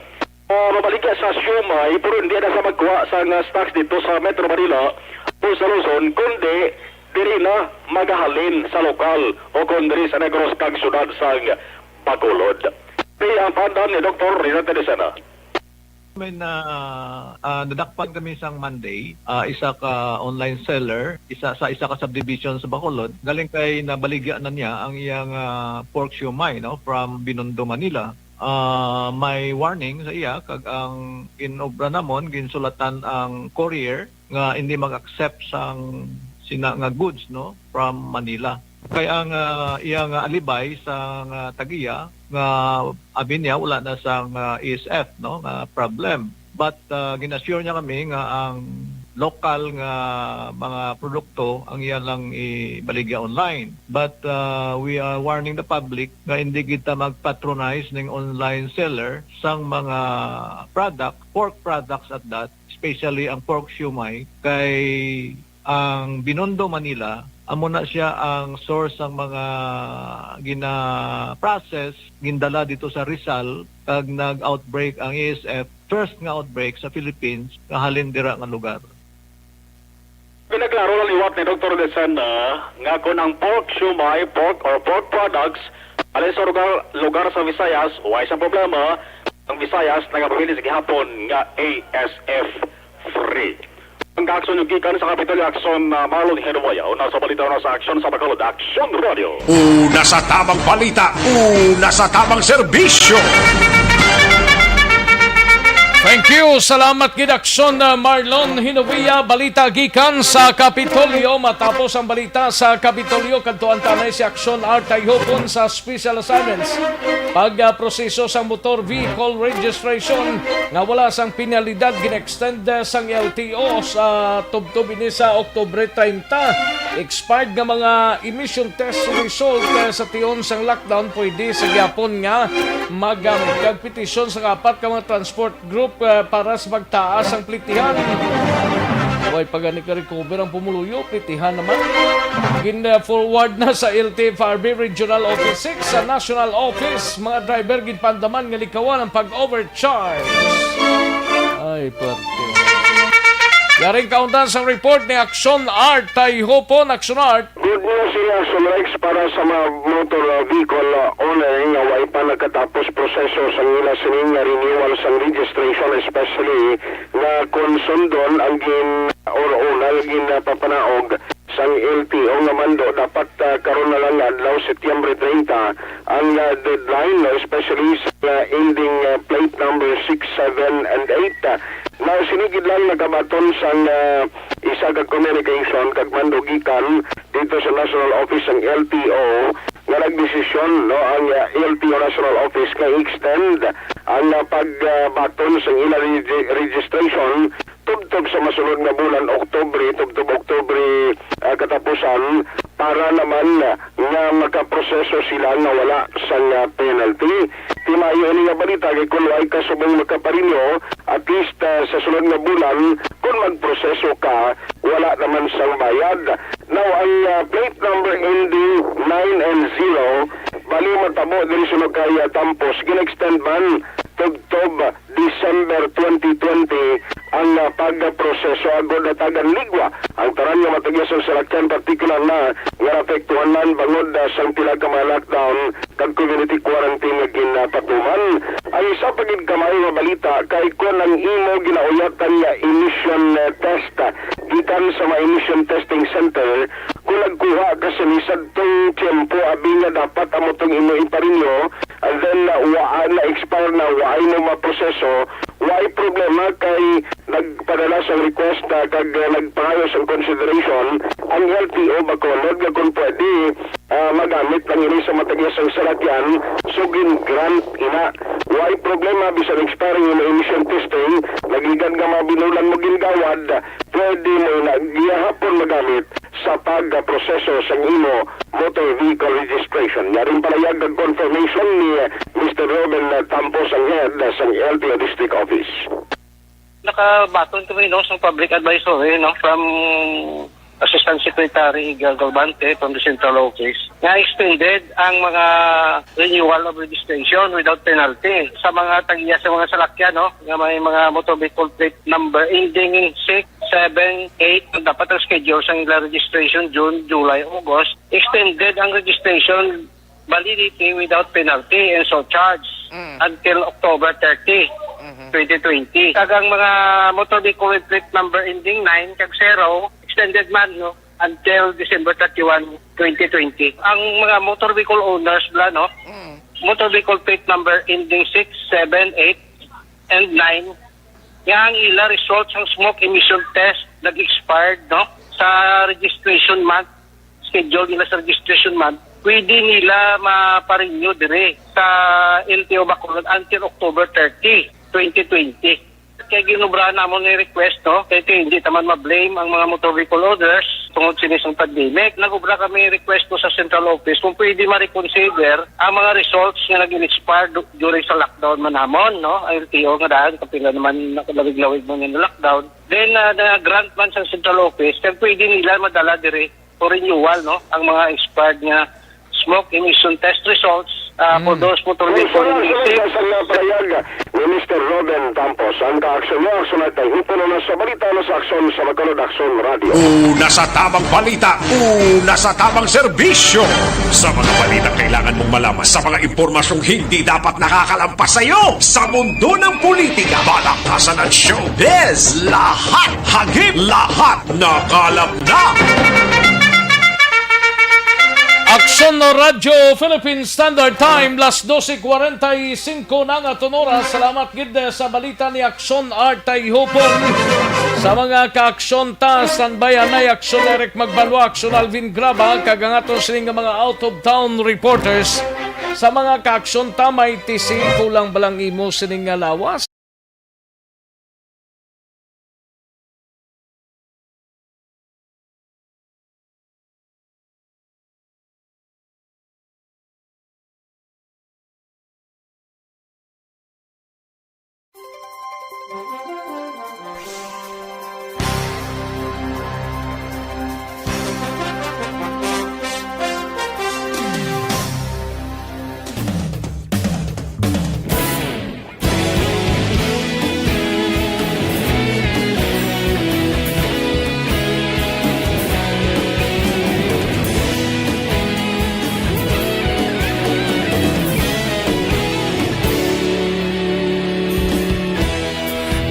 ah, mabaligya sa siumay, pero hindi na sa magkuha sa nga stocks dito sa Metro Manila o sa Luzon, kundi diri na magahalin sa lokal o kon diri sa Negros kag siyudad sang Bacolod. Di ang pandan ni Doktor Rina Teresana. May na, ah, nadakpan kami sang Monday, ah, isa ka online seller, isa sa isa ka subdivision sa Bacolod, galing kay nabaligya na niya ang iyang, ah, pork siomai, no, from Binondo, Manila. Ah, may warning sa iya, kag ang ginobra namon, ginsulatan ang courier nga hindi mag-accept sang sina nga goods, no, from Manila. Kay ang, ah, iya nga alibay sa nga tag-iya nga abi niya wala na sang, ah, A S F, no, nga problem. But, ah, gin-assure niya kami nga ang lokal nga mga produkto ang iya lang ibaligya online. But, ah, we are warning the public nga hindi kita mag-patronize ning online seller sang mga product, pork products at that, especially ang pork siomai, kay ang Binondo, Manila, amo na siya ang source sang mga gina-process, gindala dito sa Rizal, kag nag-outbreak ang A S F, first nga outbreak sa Philippines nga halin dira nga lugar. Pinaklaro lang liwat ni Doktor Dicen, ah, nga kon ang pork siomai, pork or pork products, halin sa lugar, lugar sa Visayas, way sa problema, ang Visayas nagapabilis gihapon nga A S F free. Ang kaaksyon yung gikan sa Kapitolyo Aksyon, ah, Marlon Hinuboya, una sa balita, una sa aksyon sa Bacolod, Aksyon Radio. Una sa tamang balita, una sa tamang serbisyo. Thank you. Salamat gid, Aksyon, ah, Marlon Hinovia. Balita gikan sa Kapitolyo. Matapos ang balita sa Kapitolyo, kadtuan ta na si Aksyon Artay Hopon sa special assignments. Pag, ah, proseso sa motor vehicle registration nga wala sang penalidad, gin-extend, ah, sang L T O sa tubtob ini sa Oktubre treinta. Expired nga mga emission test result, ah, sa tion sang lockdown pwede sa gyapon nga magamit kag petisyon sa apat ka mga transport group, ah, para sa pagtaas ang plitihan. Way pa gani ka-recover ang pumuluyo, plitihan naman. Gin-forward na sa L T F R B Regional Office six sa National Office. Mga driver ginpandaman nga likawan ang pag-overcharge. Ay, perte. Yaring kauntan sang report ni Aksyon Art Tayhopon. Aksyon Art. Good news ini, Aksyon Rex, para sa mga motor, uh, vehicle, uh, owner nga way pa nagkatapos proseso sang ila sini nga renewal sang registration, especially nga kon sundon ang gin or una nga ginapapanaog sang L T O nga mando, dapat, uh, karon na lang nga adlaw, Setyembre treinta, ang, uh, deadline, no, especially sa, uh, ending, uh, plate number six, seven, and eight. Uh, na sini gid lang nakabaton sang, uh, isa ka communication kag mando gikan dito sa National Office sang L T O nga nagdesisyon, no, ang, uh, L T O National Office nga i-extend ang, uh, pagbaton sang ila regi-, registration tubtob sa masunod nga bulan, Oktubre, tubtob Oktubre, uh, katapusan, para naman, uh, nga makaproseso sila nga wala sang, uh, penalty. Timayo ini nga balita kay kon way ka subong makaparenew, at least, ah, sa sunod nga bulan, kon magproseso ka, wala naman sang bayad. Now, ang, ah, plate number ending nine and zero, bali matabo diri sa Nukaya, Tampos, gin-extend man tubtob December twenty twenty ang, ah, pagproseso agod hatagan ligwa ang tanan nga matag-iya sang salakyan, partikular na nga naapektuhan man bangod, ah, sang pila ka mga lockdown kag community quarantine nga ginapatuman. Ang isa pa gid ka maayo nga balita kay kon ang imo ginauyatan nga emission, eh, test, ah, gikan sa mga emission testing center, kung nagkuha ka sini sadtong tiyempo, abi nga dapat amo tong imo iparenew, and then, ah, wa, na-expire na, wa mo maproseso, way problema kay nagpadala sang request na kag, ah, nagpangayo sang consideration ang L T O Bacolod nga kung pwede, ah, magamit lang ini sa matag-iya sang salakyan, so gin-grant ina. Way problema bisan expiring imo emission testing, nagligad nga mga binulan mo gingawad, pwede mo na gihapon magamit sa pagproseso sang imo motor vehicle registration. Yari ang palayag kag confirmation ni Mister Ruben Tampos, ang head sang L T O District Office. Nakabaton kami, no, sa public advisory, no, from Assistant Secretary Igor Galvante from the Central Office nga extended ang mga renewal of registration without penalty sa mga tag-iya sa mga salakyan, no, nga may mga motor vehicle plate number ending in six seven eight. Dapat ang schedule sa ila registration June, July, August. Extended ang registration validity without penalty and surcharge Mm. until October thirty, Mhm. twenty twenty. Kag ang mga motor vehicle with plate number ending nine kag zero, extended man, no, until December thirty-one, twenty twenty. Ang mga motor vehicle owners bala, no, Mm. motor vehicle plate number ending six, seven, eight, and nine, nga ang ila results sang smoke emission test nag-expired, no, sa registration month, schedule nila sa registration month, pwede nila maparenew diri sa L T O Bacolod until October thirty, twenty twenty. Kay ginobra namon ni request, no? Kay, kay hindi taman ma-blame ang mga motor vehicle owners tungod sini sang pandemic. Nagobra kami request po sa central office kung pwede ma-reconsider ang mga results nga nag-expire du-, during sa lockdown man namon, no? Ang L T O nga daan, kapila naman nakalawig-lawig man yung lockdown. Then, ah, na-grant man sa central office, kag pwede nila madala diri for renewal, no, ang mga expired nga smoke emission test results, ah, for Mm. those motor May vehicle sala, sala, emission. Sa, sa nga pahayag ni Mister Robin Campos, ang kaaksyon mo, aksyon at tayo. Puno na sa balita, na sa aksyon, sa Magkalod Aksyon Radio. Una sa tamang balita, una sa tamang serbisyo. Sa mga balita kailangan mong malaman, sa mga impormasyong hindi dapat nakakalampas sa iyo, sa mundo ng politika, balaktasan at showbiz, lahat hagip, lahat nakalap na. Aksyon Radyo Philippine Standard Time, las doce cuarenta y cinco na nga aton oras. Salamat gid sa balita ni Aksyon Art Tayhupon. Sa mga kaaksyon ta, standby anay Aksyon Eric Magbalwa, Aksyon Alvin Graba, kag ang aton sining nga mga out of town reporters. Sa mga kaaksyon ta, may tisi, kulang ba lang imo sining nga lawas?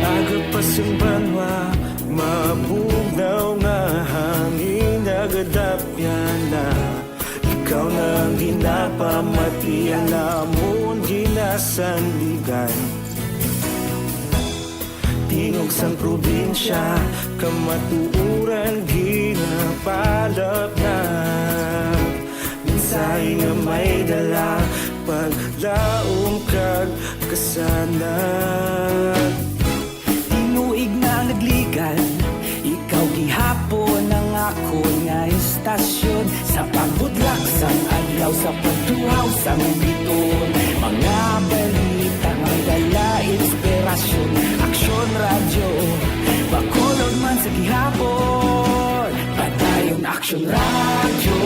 Aga pa sang banwa, mabugnaw nga hangin nagadapyan na. Ikaw na ang ginapamatian namon, ginasandigan. Tingog sang probinsya, kamatuoran ginapalapnap. Mensahe nga may dala, paglaom kag kasanag. Tinuig na nagligan, ikaw gihapon ang akon nga istasyon. Sa pagbudlak sang adlaw, sa pagtuhaw sang biton, mga balita nga may dala inspirasyon. Aksyon Radyo, Bacolod man sa gihapon. Padayon Aksyon Radyo,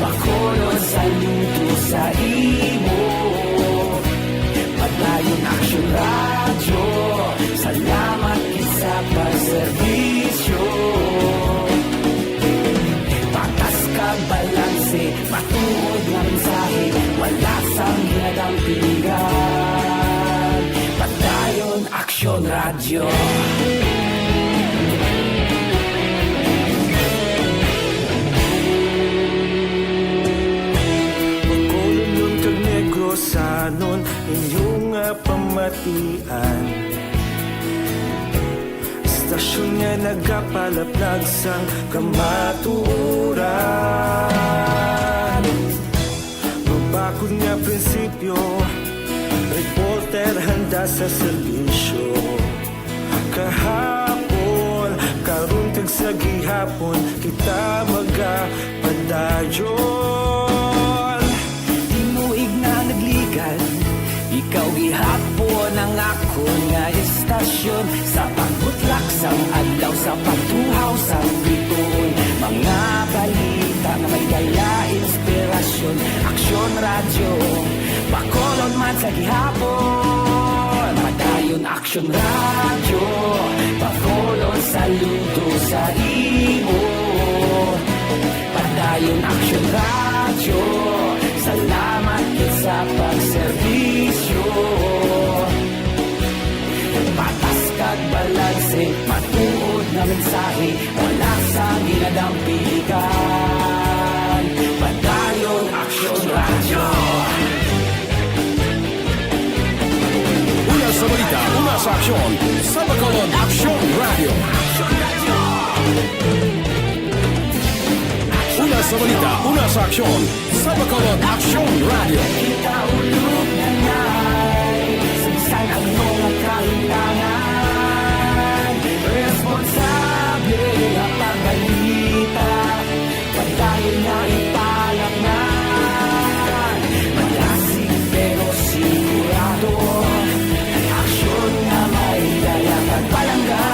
Bacolod, saludo sa imo. Padayon Aksyon Radyo, salamat gid sa pagserbisyo. Patas kag balanse, matuod nga mensahe, wala sang ginadampingan. Padayon Aksyon Radyo. Bacolodnon kag Negrosanon, inyo nga pamatian. Istasyon nga nagapalaplag sang kamatuoran. Mabakod nga prinsipyo, reporte Sa serbisyo kahapon, karon kag sa gihapon, kita magapadayon. Tinuig na nagligad, ikaw gihapon ang akon nga estasyon. Sa pagbutlak sang adlaw, sa pagtuhaw sang bituon, mga balita nga may dala inspirasyon. Aksyon Radyo, Bacolod man sa gihapon. Padayon Aksyon Radyo, Bacolod, saludo sa imo. Padayon Aksyon Radyo, salamat gid sa pagserbisyo. Patas kag balanse, matuod nga mensahe, wala sang ginadampingan. Padayon Aksyon Radyo. Una sa balita, una sa aksyon, sa Bacolod Aksyon Radyo. Una sa balita, una sa aksyon, sa Bacolod Aksyon Radyo. Kita ulog na ngay, sa bisan ano nga kahitangan, responsable nga pagbalita, padayon na ipalaknan. Malasig pero sigurado, aksyon nga may dala kag palangga.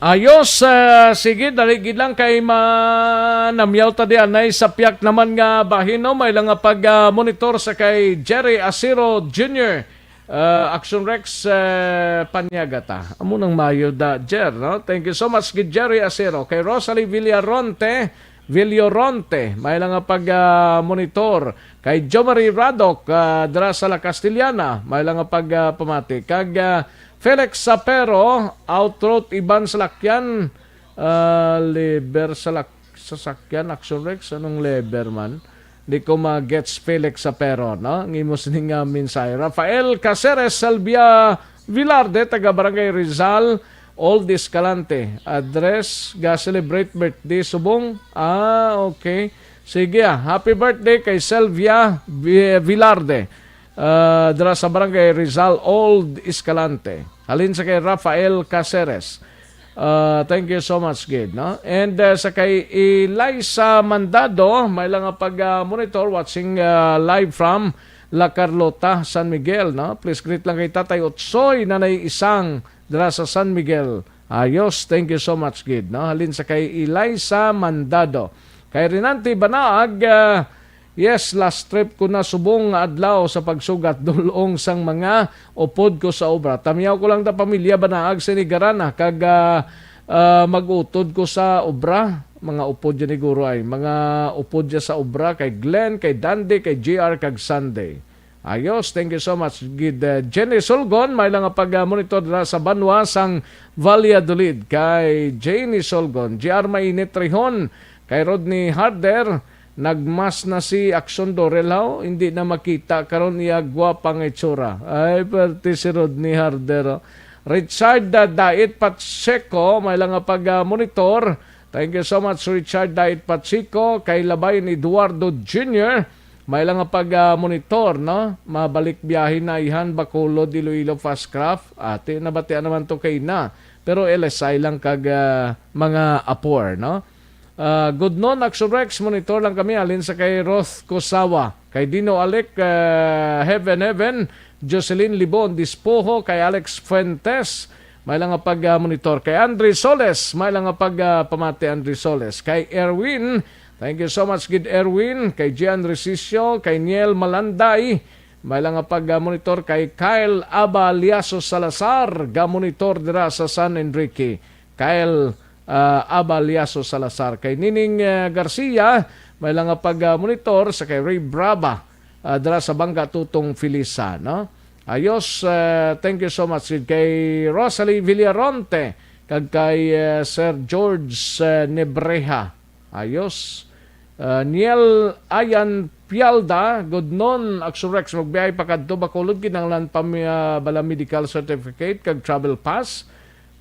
Ayos, ah, sige, dali gid lang kay ma-, namyaw ta di anay sa piyak naman nga bahin, no? May lang nga pag, ah, monitor sa kay Jerry Asiro Junior. Ah, Action Rex, ah, Panyagata. Amo nang mayo da, Jer, no? Thank you so much, gid Jerry Asiro. Kay Rosalie Villaronte, Villoronte, may lang nga pag, ah, monitor. Kay Jo Marie Radoc, ah, dira sa La Castellana, may lang nga pag, ah, pamati. Kag, ah, Felix Sapero, outroad iban salakyan, ah, liver salak-, sasakyan, Action Rex, anong liver man? Di ko ma-gets Felix Sapero, no? Ang imo sining nga mensahe. Rafael Caceres Salvia Vilarde, taga Barangay Rizal, Old Escalante. Address, ga-celebrate birthday, subong. Ah, okay. Sige, ah. Happy birthday kay Selvia Vi-, Vilarde. Ah, dira sa Barangay Rizal, Old Escalante. Halin sa kay Rafael Caceres. Ah, thank you so much, gid, no? And, ah, sa kay Eliza Mandado, may lang nga pag, ah, monitor, watching, ah, live from La Carlota, San Miguel, no? Please greet lang kay Tatay Otsoy, Nanay Isang, dira sa San Miguel. Ayos, thank you so much, gid, no? Halin sa kay Eliza Mandado. Kay Renante Banaag, ah, yes, last trip ko na subong nga adlaw sa pagsugat dulong sang mga upod ko sa obra. Tamyaw ko lang ta pamilya Banaag sa Nigarana kag, ah, ah, mag-utod ko sa obra. Mga upod yan ni Guro ay. Mga upod ya sa obra kay Glenn, kay Dandy, kay J R, kag Sunday. Ayos, thank you so much. Gid, uh, Jenny Solgon, may lang nga pag-, uh, monitor dira sa banwa sang Valladolid kay Jenny Solgon. G R Mainit Rihon, kay Rodney Harder, nagmas na si Action Dorel, haw? Hindi na makita karon iya gwapa nga itsura. Ay, perte si Rodney Harder, oh. Richard, uh, Dait Pacheco, may lang nga pag-, uh, monitor. Thank you so much, Richard Dait Pacheco, kay Labayon Eduardo Junior, may lang nga pag, ah, monitor, no? Mabalik biyahe na ihan Bacolod, Iloilo, Fastcraft. Ati, nabatian naman to kay na. Pero L S I lang kag, ah, mga apor, no? Ah, good noon, Action Rex. Monitor lang kami. Alin sa kay Roth Kosawa, kay Dino Alec, ah, Heaven Heaven, Jocelyn Libon Dispoho, kay Alex Fuentes, may lang nga pag, ah, monitor. Kay Andre Soles, may lang nga pag, ah, pamati, Andre Soles. Kay Erwin, thank you so much, gid Erwin. Kay Gian Resicio, kay Niel Malanday, may lang nga pag, ah, monitor. Kay Kyle Abaliaso Salazar, ga monitor dira sa San Enrique. Kyle, ah, Abaliaso Salazar. Kay Nining, ah, Garcia, may lang nga pag, ah, monitor. Sa kay Ray Brava, ah, dira sa Bangka Tutong Felisa, no? Ayos, ah, thank you so much gid kay Rosalie Villaronte kag kay, ah, Sir George, ah, Nebreha. Ayos. Ah, Niel Ayan Pialda, good noon, Action Rex, magbiyahe pa kadto Bacolod, kinahanglan pa mi-, ah, bala medical certificate kag travel pass.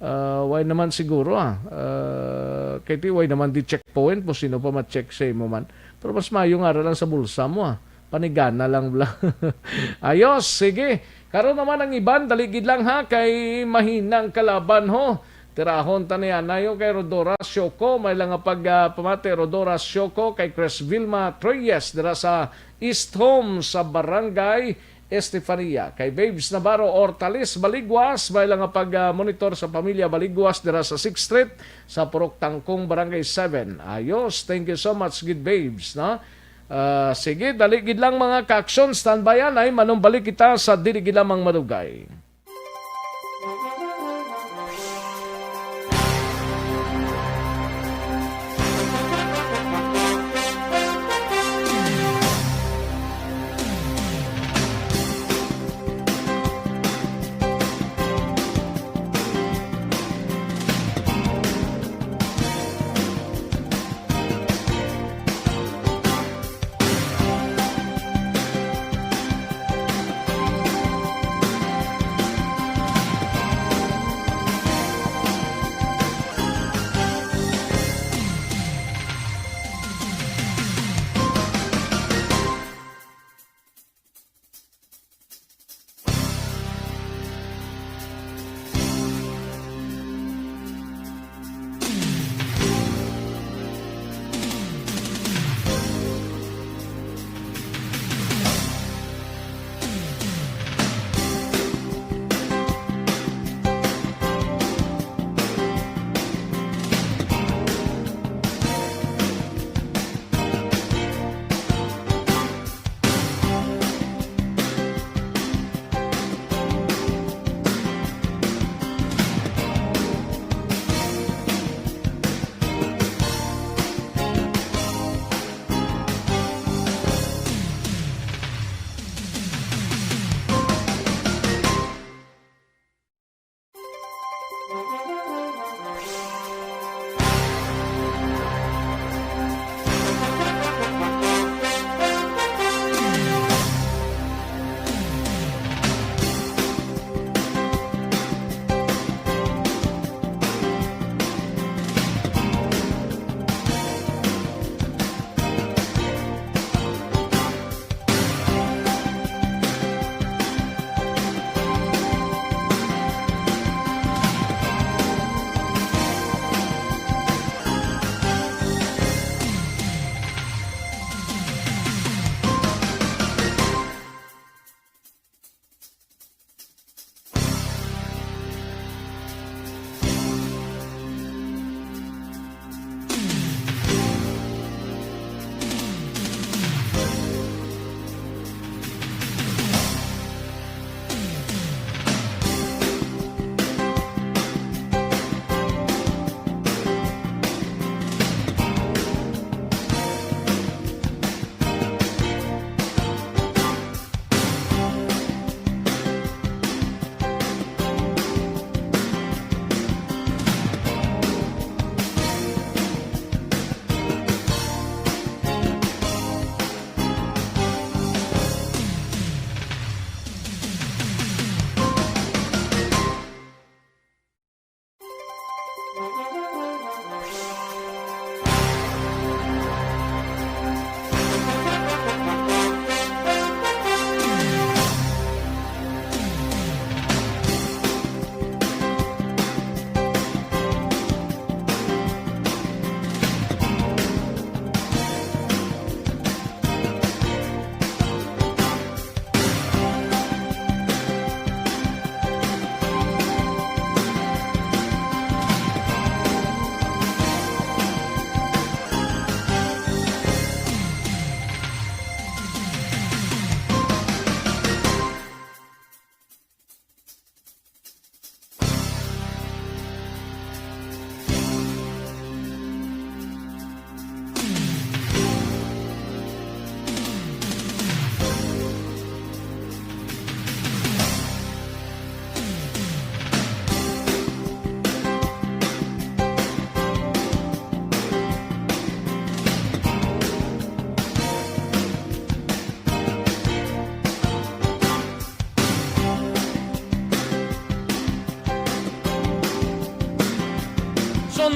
Ah, why naman siguro, ah? Ah, kay ti, why naman di checkpoint mo, sino pa ma-check sa imo man? Pero mas maayo nga ra lang sa bulsa mo, ah. Panigana lang bala. Ayos, sige. Karon naman ang iban, dali gid lang ha, kay mahinang kalaban ho. Tirahon ta ni anayo kay Rodora Sioko, may lang nga pag, ah, pamati, Rodora Sioko, kay Chris Vilma Treyes dira sa East Home sa Barangay Estefania. Kay Babes Navarro Ortalis Baliguas, may lang nga pag-monitor sa pamilya Baliguas dira sa Sixth Street sa Purok Tangkong, Barangay seven. Ayos, thank you so much, good Babes, no? Ah, sige, dali gid lang, mga ka-aksyon, standby anay, manumbalik kita sa dili gid lamang madugay.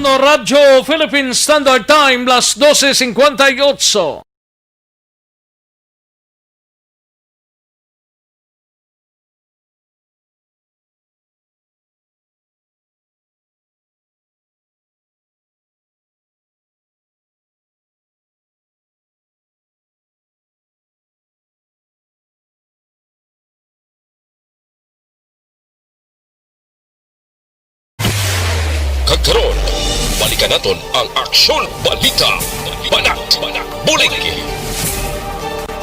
Radyo Philippine Standard Time, las doce cincuenta y ocho. Kag karon, balikan naton ang Aksyon Balita. Banat, bulig.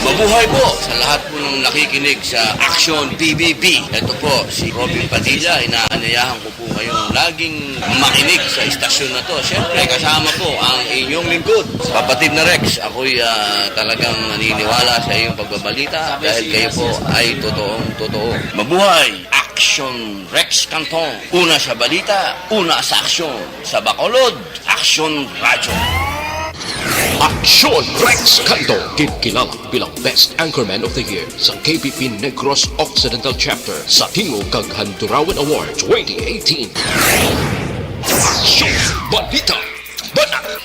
Mabuhay po sa lahat po ng nakikinig sa Aksyon P B B. Ito po si Robin Padilla. Inaanyayahan ko po kayong laging makinig sa istasyon na to. Siyempre, kasama po ang inyong lingkod, kapatid na Rex. Ako'y, ah, talagang naniniwala sa iyong pagbabalita dahil kayo po ay totoong totoo. Mabuhay! Aksyon Rex Canton. Una sa balita, una sa aksyon. Sa Bacolod, Aksyon Radyo. Aksyon Rex Canton, kinkilala bilang Best Anchorman of the Year sa K P P Negros Occidental Chapter sa Tingog kag Handurawan Award twenty eighteen. Aksyon Balita. Banat.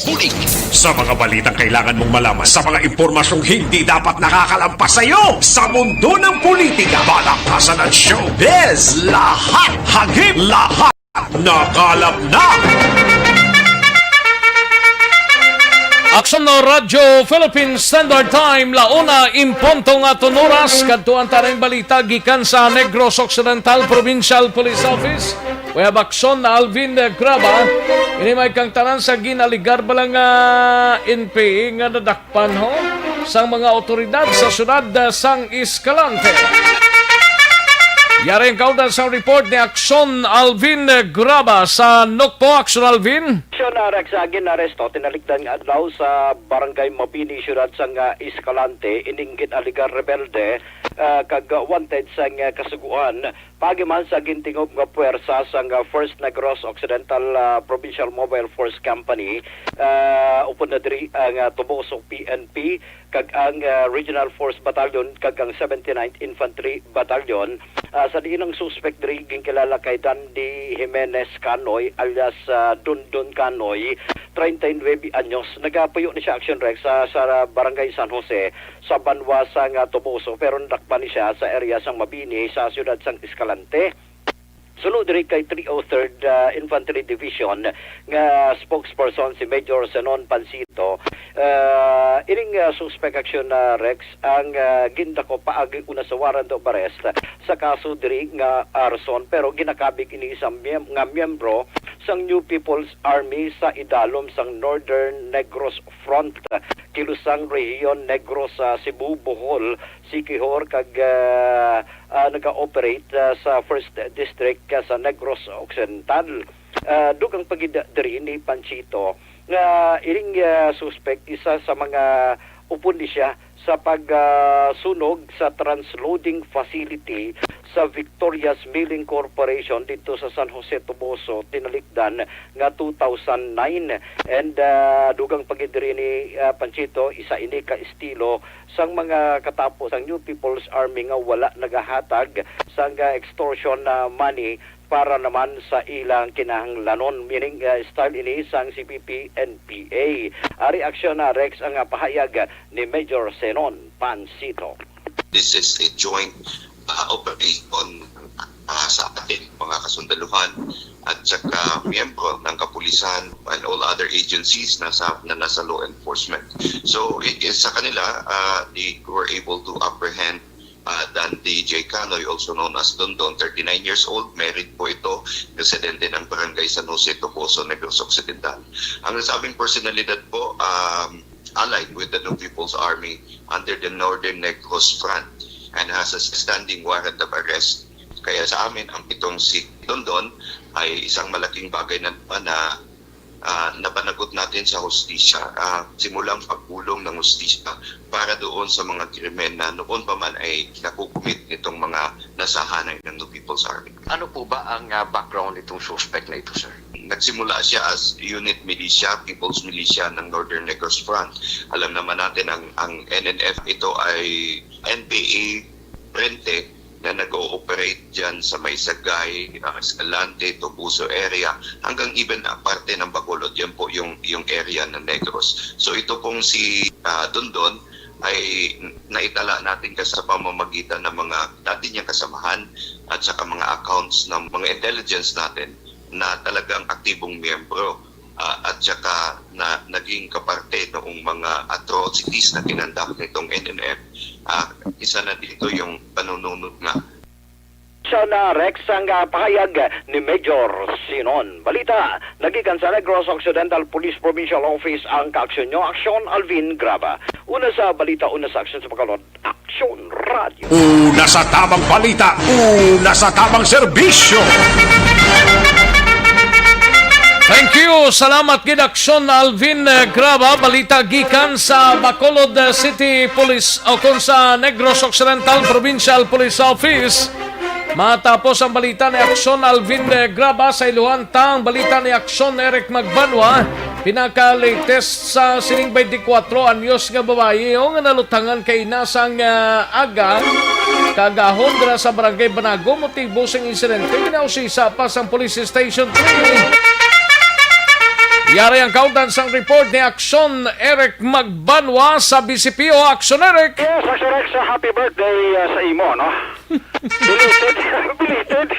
Bulig. Sa mga balitang kailangan mong malaman, sa mga impormasyong hindi dapat nakakalampas sa iyo, sa mundo ng politika, balakasan at showbiz, lahat hagip, lahat nakalap na. Aksyon na Radyo Philippine Standard Time, la una en punto nga aton oras. Kadtuan ta ning balita gikan sa Negros Occidental Provincial Police Office. Kuya Bakson Alvin Graba, ini may kang tanan sa ginaligar bala nga N P A nga nadakpan ho sang mga awtoridad sa siyudad sang Escalante. Yari ang kaudan sang report ni Akson Alvin Graba sa Nokpo. Akson Alvin. Siya na Rex, ah, ginaresto tinalikdan nga adlaw sa Barangay Mabini, siyudad sang, ah, Escalante, ining ginaligar rebelde, ah, kag, ah, wanted sang, ah, kasugoan. Paagi man sa gintingob nga puwersa sang, ah, First Negros Occidental, ah, Provincial Mobile Force Company, ah, upod na diri ang, ah, Toboso P N P kag ang, ah, Regional Force Battalion kag ang seventy-ninth Infantry Battalion, ah, sa diin ang suspek diri ginkilala kay Dandy Jimenez Canoy alias, ah, Dondon Canoy, treinta y nueve anyos. Nagapuyo ni siya, Action Rex, sa, sa Barangay San Jose, sa banwa sang, ah, Toboso, pero nadakpan ni siya sa area sang Mabini sa siyudad sang Escalante. Suno diri kay three oh third, ah, Infantry Division nga spokesperson si Major Zenon Pancito, ah, ining, ah, suspek, Action, ah, Rex, ang, ah, gindakop paagi una sa warrant of arrest sa kaso diri nga, ah, rason, pero ginakabig ini sa miyem-, nga miyembro sang New People's Army sa idalom sang Northern Negros Front, kilusang rehiyon Negros sa Cebu, Bohol, Siquijor kag, ah, ah, naga-operate, ah, sa First District, ah, sa Negros Occidental. Ah, dugang pa gid diri ni Panchito nga ining, ah, suspek isa sa mga upod ni siya sa pag, ah, sunog sa transloading facility sa Victoria's Milling Corporation didto sa San Jose Toboso, tinalikdan nga two thousand nine. And, ah, dugang pa gid diri ni, ah, Panchito, isa ini ka estilo sang mga katapo sang New People's Army nga wala nagahatag sang, ah, extortion, ah, money para naman sa ilang kinahanglanon. Meaning, ah, style ini sang C P P N P A. Ari, Action, ah, Rex, ang, ah, pahayag ni Major Zenon Pancito. This is a joint, uh, operation, uh, sa ating mga kasundaluhan at saka miyembro ng kapulisan and all other agencies na sa, na nasa law enforcement. So, i-, i-, sa kanila, uh, they were able to apprehend, uh, Dante J Canoy, also known as Dondon, thirty-nine years old, married po ito, residente ng Barangay San Jose, Toboso, Negros Occidental. Ang nasabing personalidad po, um, allied with the New People's Army under the Northern Negros Front and has a standing warrant of arrest. Kaya sa amin, ang itong si Dondon ay isang malaking bagay na naman na, ah, napanagot natin sa hustisya, ah, simulang pagbulong ng hustisya para doon sa mga krimen na noon pa man ay nakukumit nitong mga nasa hanay ng New People's Army. Ano po ba ang, ah, background nitong suspect na ito, sir? Nagsimula siya as unit militia, People's Militia ng Northern Negros Front. Alam naman natin ang, ang N N F, ito ay N P A Frente, na nag-ooperate diyan sa may Sagay, ah, Escalante, Tobuso area, hanggang even, ah, parte ng Bacolod, yan po yung, yung area ng Negros. So ito pong si, ah, Dondon ay naitala natin ka sa pamamagitan ng mga dati niyang kasamahan at saka mga accounts ng mga intelligence natin na talagang aktibong miyembro, ah, at saka na naging kaparte noong mga atrocities na kinandang nitong N N F. Ah, isa na dito yung panununod nga. Sa na Rex ang, ah, pahayag ni Major Sinon. Balita, nagikan sa Negros Occidental Police Provincial Office ang kaaksyon nyo. Aksyon, Alvin Graba. Una sa balita, una sa aksyon sa Bacolod. Aksyon Radio. Una sa tamang balita, una sa tamang serbisyo. Thank you. Salamat gid, Aksyon Alvin, eh, Graba. Balita gikan sa Bacolod, eh, City Police o kon sa Negros Occidental Provincial Police Office. Matapos ang balita ni Aksyon Alvin, eh, Graba, sa iluhan ta ang balita ni Aksyon Eric Magbanwa. Pinaka-latest sa sining twenty-four anyos nga babayi, oh, nga nalutangan kay nasang, ah, aga kagahon dira sa Barangay Banago, motibo sing insidente ginausisa pa sang Police Station three. Yari ang kauntan sang report ni Aksyon Eric Magbanwa sa B C P O. Aksyon, Eric. Yes, Aksyon Eric, sa happy birthday, ah, sa imo, no? Belated. Belated.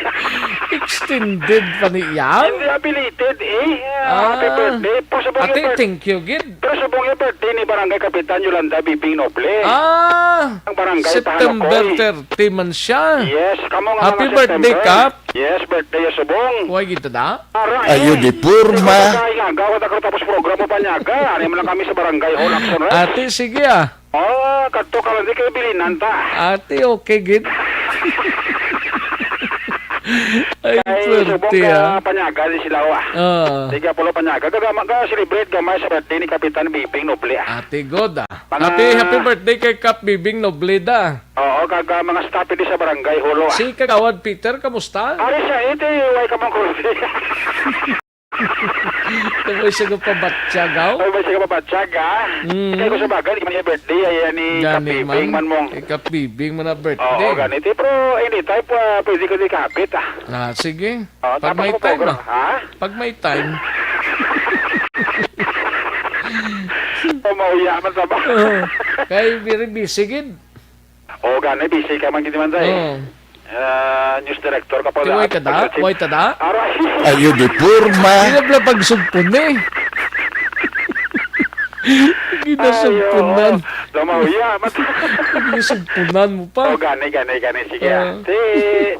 Extended pa niya? Hindi, ah, belated, eh. Ah, happy birthday. Pero subong yung birth-, thank you gid. Pero subong yung birthday ni Barangay Kapitan Yolanda Bibing Noble. Ah, ang barangay September thirty man siya. Yes, kamo nga happy mga birthday, September. Kap. Yes, birthday ya subong. Way gid ta da? Aray, ayo di porma. Ikaw, ikaw, ikaw, tapos programa pa niya ka. Ano mo lang kami sa barangay hall, Aksyon, right? Ate, sige, ah. Oh, kadto ka lang, di kayo bilinan ta. Ate, okay gid. Ay, swerte, ah. Kay subong ka panyaga di sila, ah. Oo. Sige, Apollo, panyaga. Gagama ka, celebrate gamay sa birthday ni Kapitan Bibing Noble, ah. Ate, good, ah. Mga happy, happy birthday kay Kap Bibing Noble, da. Oo, kag, ah, mga staff di sa barangay, hulo, ah. Si Kagawad Peter, kamusta? Ari siya, iti, way ka mong kursi. Ito mo siya kapabatsagaw? Ay, may siya kapabatsag, ha? Mm. Kaya ko sa bagay, di man niya birthday, ay, yan ni Kapibing man mong. Kapibing man na birthday. Oo, ganito. Pero anytime, pa, pwede ko di kapit, ah. Ah, sige. Oo, pag may time, ah. Ha? Pag may time. Pamauya man sa ba? Oo. Kay very busy gid. O, gani, busy ka man gid man, day. Oo. Ah, news director ka pa. Way ka da? Way ta da? Aray. Ayo di porma. Di na pala pagsugpon, eh. Ginasugpunan. Ay, oo. Lumawiya, mat- Ginasugpunan mo pa. O, gani, gani, gani. Sige, ah. Di,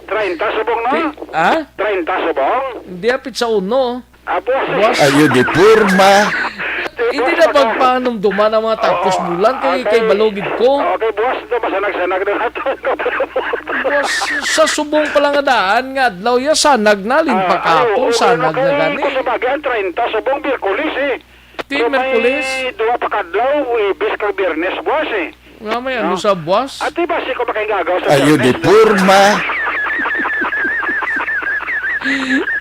treinta subong, no? Di, ah? Treinta subong? Di, apit sa uno. Ah, buwas. Buwas. Ayo di porma. Hindi na pagpanumduman ang mga tapos bulan kay, kay balugid ko. Oo, kay buwas to, masanag-sanag na nato. Buwas, sa subong pala nga daan nga adlaw, ya, sanag na, limpakapon, sanag na gani. Kung sa bagay, ang treinta, subong Miyerkules, eh. Di, Miyerkules. May duha pa kadlaw, Huwebes kag Biyernes, buwas, eh. Nga may ano sa buwas? Ati ba si ko makahingagaw sa Ayo di Biyernes, no? Porma.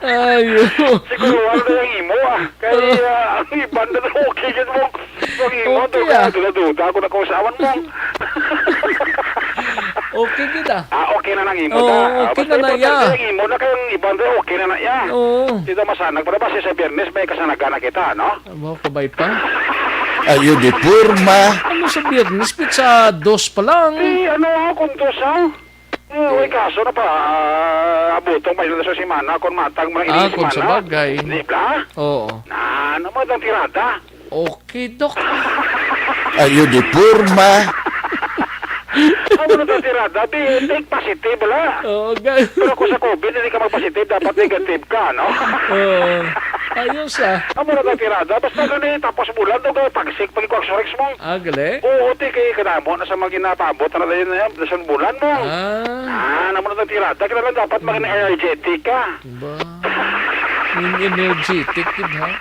Ayo. Siguro wala na yung imo, ah. Kay, ah, ang iban na okay gid mo. Ang imo, okay, ah. Duda, duda ako na kung saan mo. Okay gid, ah. Ah, okay na nang imo na. Oo, okay na na, ya. Ang imo na kay ang iban na okay na na, ya. Oo. Dito masanag para ba sa Biyernes may kasanagan na kita, no? Amo, kabay pa. Ayo di porma. Ano sa Biyernes, pizza dos pa lang. Di, ano, ah, kung dos, ah? Eh, way kaso na pa, ah, abutong pa yun sa semana, kung matag mo lang. Ah, ini kung semana. Sabagay. Di ba? Oo. Na, ano mo itong tirada? Okay, Dok. Ayo di porma. Amo na to, tirada, di, take positive, wala. Oo, ga- Pero kung sa COVID, hindi ka mag-positive, dapat negative ka, no? Oo. Ayos, ah. Amo na to, tirada, basta gani, tapos bulan, daw, kaya pagsik, pag-ikuha sa Rex mo. Ah, gali? Oo, ti, kay kanamo na sa mga ginapaabot na rin, eh, sa bulan mo. Ah. Ah, amo na to, tirada, kailangan dapat maging energetic ka. Ba? Yung energetic, yun, ha?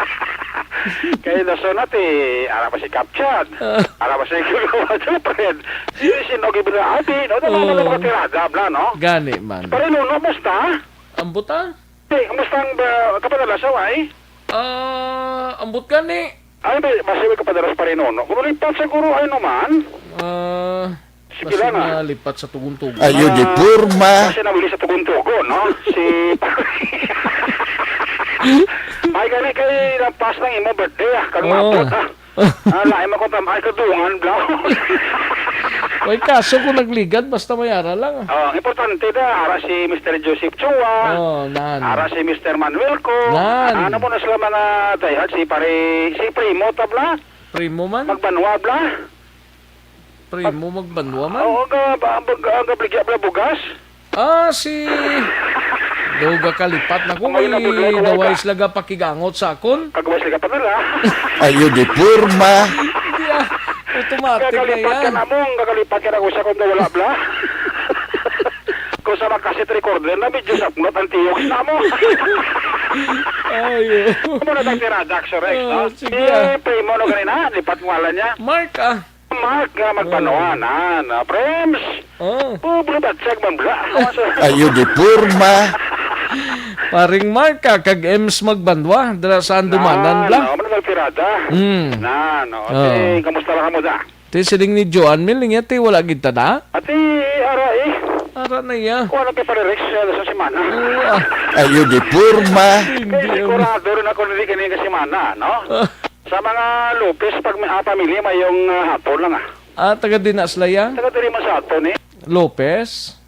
Kaya na so natin, ara ba si Kapchat? Ah. Ara ba si Kapchat, friend? Si, si Nogi Binaati, no? Tama na mga tirada, bla, no? Gani man. Pare Nuno, basta? Ang buta? Eh, kumusta ang, ah, kapadalasaw, ay? Ah, ang buta ni? Ay, may, basta may kapadalasaw, pare Nuno. Kung lipat siguro, ay naman? Ah, Sige lang, ah. Basta nalipat sa tugon-tugon. Ayo, di Ah, porma. Kasi nawili sa tugon-tugon, no? Si Ay, gani kay lampas lang imo birthday, ah. Kag Oo. maabot, ah. Ah, lain man ko tam-, ay, kadungan, bla. May kaso kung nagligad, basta may ara lang, ah. Oh, importante da, ara si Mister Joseph Chua. Oh, nan. Ara si Mister Manuel ko. Nan. Ano mo na sila mga diehard, si pare, si Primo, tabla? Primo man? Magbanwa, bla? Primo magbanwa man? Oo, ga-, ba-, ba-, ga-, gabligya bala bugas? Ah, si Doga Kalipat na ko, Ang mga eh, nabudlay ko, naway ka. Sila ga pakigangot sa akon. Kagway sila ka pa nila. Ayo, di porma. Hindi, ah. Automatic na Kakalipat ka yan. Na mo, kakalipat ka na ko sa kung wala bla. Kung sa mga cassette recorder na medyo sapnot ang tiyok na mo. Ayo. Ano na tang tirada, Axel Rex, Ah, no? Sige, ah. Eh, Primo, no, ganina, lipat mo alam niya. Mark, ah. Mark nga magpanawanan, Oh. Ah, Prems. Oh. Oh, bulabatsag man bla. Ayo di porma. Paring Mark, ah, kag Ems Magbanwa, dira sa Andumanan, Nan, bla. Oh, man ang tirada. Hmm. Nan, oh, Oh. Te, kamusta lang mo da? Te, siling ni Joan Mil, niya, te, wala gid ta na? Ate, ara eh. Ara na iya. Kuha na kay Pare Rex, ah, sa semana. Oo, ah. Ayo di porma. Hindi, Kaya ah. Sigurado rin ako hindi kanina semana, no? Ah. Sa mga Lopez, pag may, ah, pamilya, mayong, ah, hapon lang, ah. Ah, taga din na sila, ya? Taga diri man sa aton, eh. Lopez?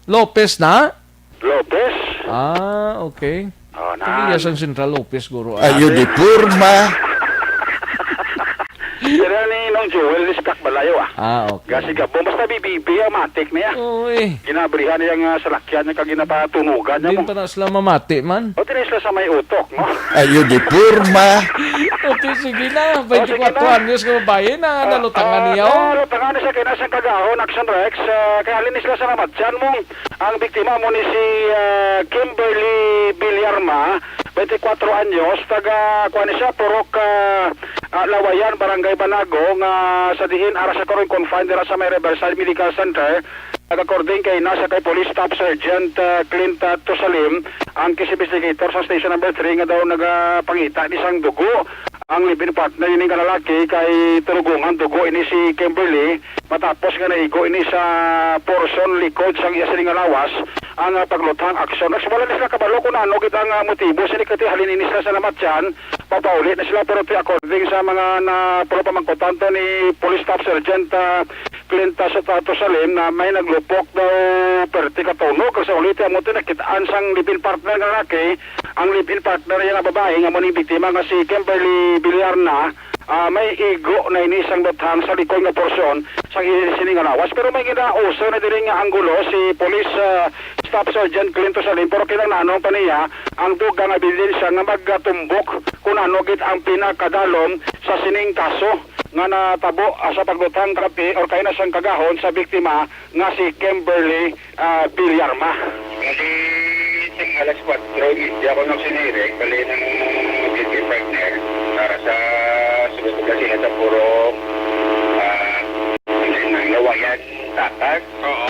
Lopez na? Lopez. Ah, okay. Oh, Taga na. Iya sang Central Lopez, guro, ah. Ayo di porma. Pero ni Nong Joel, respect balayo, ah. Ah, okay. Gasi gabong, basta bibibi ang matik niya. Oo, eh. Ginabrihan niya nga salakyan niya, kag ginapatunugan niya Din mo. Pa na sila mamati man. O, tinis na sa may utok, no? Ayo di porma. O, ti, sige na. O, sige Twenty-four na. Anyos nga babae na Ah, nalutangan ah, niya, oh. Nalutangan na siya kay nasa kagahon, Action Rex. Ah, kay halin ni sila sa namatyan mo. Ang biktima mo ni si, ah, Kimberly Villarma, twenty-four anyos, taga, kuwan ni siya, Purok, ah, ah, Lawayan, Barangay Banago, nga sa diin ara siya karon confined dira sa may Riverside Medical Center. Nag-according kay nasa kay Police Staff Sergeant, ah, Clint, ah, Tosalim, ang case investigator sa Station Number Three nga daw nagapangita ni sang dugo. Ang live-in partner ini nga lalaki kay tulugungan dugo ini si Kimberly matapos nga naigo ini sa portion likod sang iya sini nga lawas ang, ah, pagluthang aksyon. Nagsimula ni sila kabalo kung ano gid ang, ah, motibo sini kay halin ini sila sa namatyan, papauli na sila pero ti according sa mga na puro pamangkutan to ni Police Staff Sergeant, ah, Clint Tosalim na may naglupok daw perti ka tunog. Sa uliti amo to nakitaan sang live-in partner nga lalaki, ang live-in partner niya nga babae nga mo ning biktima nga si Kimberly Villarna, ah, may igo na ini sang luthang sa likod nga porsyon sang sini nga lawas. Pero may ginauso na diri nga anggulo si Police, ah, Staff Sergeant Clint Tosalim, pero kinahanglanon pa niya ang dugang ebidensya nga magatumbok kung ano gid ang pinakadalom sa sining kaso nga natabo, ah, sa pagluthang kalapi or kaina sang kagahon sa biktima nga si Kimberly, ah, Villarma. Kasi sa alas kwatro y media ako nagsinire, bali ng business partner para sa sulod ko kasi sa puro, ah, ng lawayan, takas. Oo.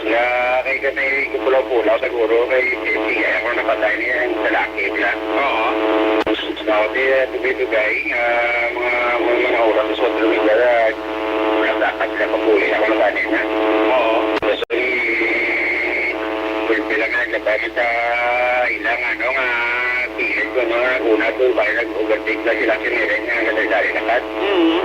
Nga kay kami gupulaw-pulaw siguro kay siya ako napatay niya ang lalaki bla. Oo. Now, di, dugay-dugay, ah, mga, mga, mga oras sa otro lugar, ah, nagdapat sila pag-uli ako ng kanina. Oo. So, i-, gulpi lang nga, naglaban sa ilang, ano, nga, kilid ko, no, una to, bali nag-overtake na sila, sinirin nga, nagdali-dali na kat. Mm.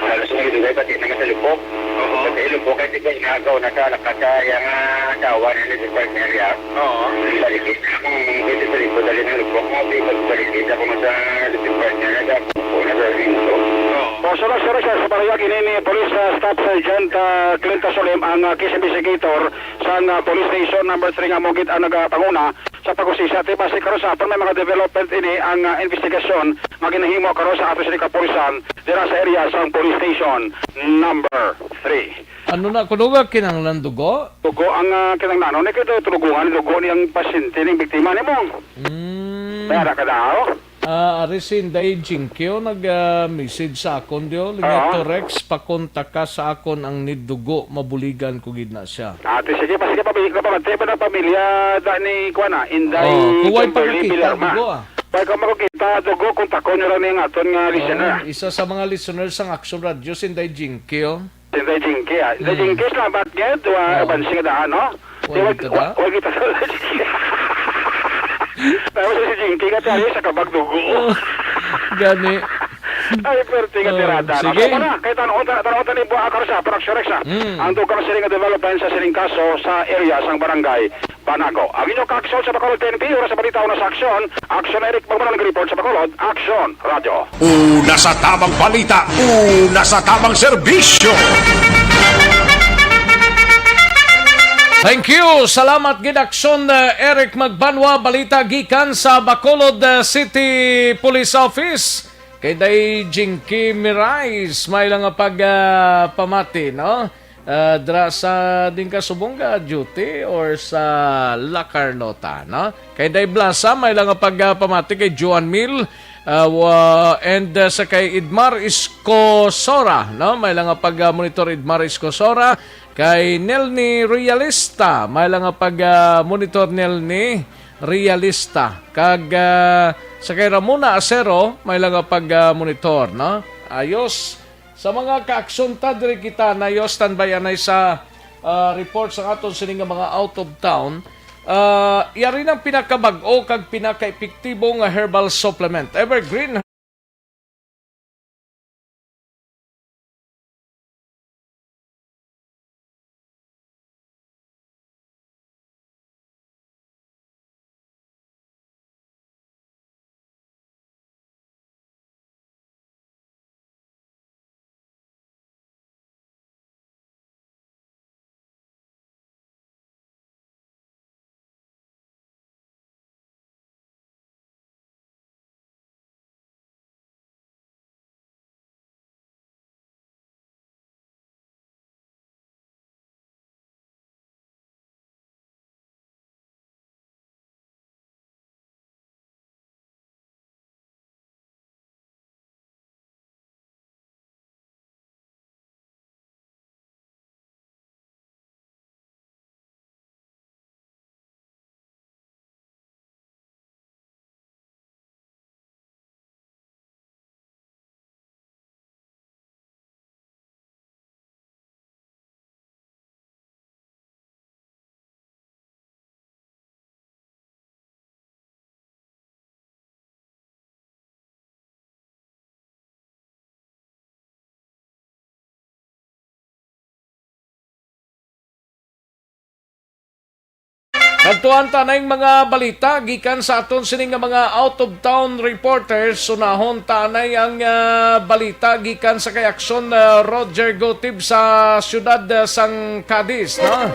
Halos may dugay, pati naman sa lupok. Oo. Pati lupok, kasi kung inagaw na sa lakas sa iyang, ah, asawa na nag-partner niya. Oo. Balikid. Kung pwede sa likod, dali ng lupok mo, di pagbalikid ako mo sa nag-partner niya, sa pupo na sa rinto. Oo. O, sura, sura siya sa barayag ini ni Police, ah, Staff Sergeant, ah, Clint Solim, ang, ah, case investigator sa, ah, Police Station Number Three nga mo gid ang nagapanguna sa pag-usisa. Ti base karon sa hapon may mga development ini ang, ah, investigasyon nga ginahimo karon sa ato sini kapulisan dira sa area sang Police Station Number Three. Ano na, kuno nga kinahanglan dugo? Dugo ang, ah, kinahanglan. Ano ni kito tulugungan dugo ni ang pasyente ning biktima nimo? Mm. May ara ka daw? Ah, ari si Inday Jinkyo nag, ah, message sa akon diyo. Lingato Oo. Rex, pakontak ka sa akon ang need dugo, mabuligan ko gid na siya. Ate, sige pa, sige pa, sige pa, pamati pa ng pamilya da ni, kuwan na, Inday Oh, kung way Kimberly pagkakita, Villarma. Dugo, ah. Way ka makakita, dugo, kontakon nyo lang ni ang aton nga listener. Oh, isa sa mga listeners sang Action Radio, si Inday Jinkyo. Si Kay Jinky, ah. Kay Hmm. Jinky, salamat gid. Wa, Oh. Bansi nga daan, no? Wa Di, kita wa, da? wa kita sa Tapos si Jinky, nga tiyari sa kabag dugo. Oh, gani. Ay, perte nga Oh, tirada, no? sige. So, muna, kay tanong, tanong, tanong, tanong, buha ka sa, Parang Surex, ah. Hmm. Ang tukang siling nga development sa siling kaso sa area sang barangay Banago. Ang inyo ka-aksyon sa Bacolod T N P, oras sa balita, una sa aksyon. Aksyon Eric Magbanwa nag-report sa Bacolod. Aksyon, Radyo. Una sa tamang balita, una sa tamang serbisyo. Thank you. Salamat gid, Aksyon, uh, Eric Magbanwa. Balita gikan sa Bacolod, uh, City Police Office. Kay Day Jinky Mirais, may lang nga pag, uh, pamati, no? Ah, dra sa din ka subong ka duty or sa La Carlota, no? Kay Day Blasa, may lang nga pagpamati kay Juan Mil, ah, wa-, and, ah, sa kay Idmar Iscosora, no? May lang nga pag, ah, monitor Idmar Iscosora, kay Nelny Realista, may lang nga pag, ah, monitor Nelny Realista, kag, ah, sa kay Ramona Acero, may lang nga pag, ah, monitor, no? Ayos. Sa mga kaaksyon ta, diri kita nayo standby anay sa, ah, report sa aton sini nga mga out of town. Ah, yari ang pinakabag-o kag pinakaepektibo nga herbal supplement, Evergreen. Kadtuan ta na yung mga balita gikan sa aton sini nga mga out-of-town reporters. Unahon ta anay ang, ah, balita gikan sa kay Aksyon, ah, Roger Gotib sa siyudad, ah, sang Cadiz, no?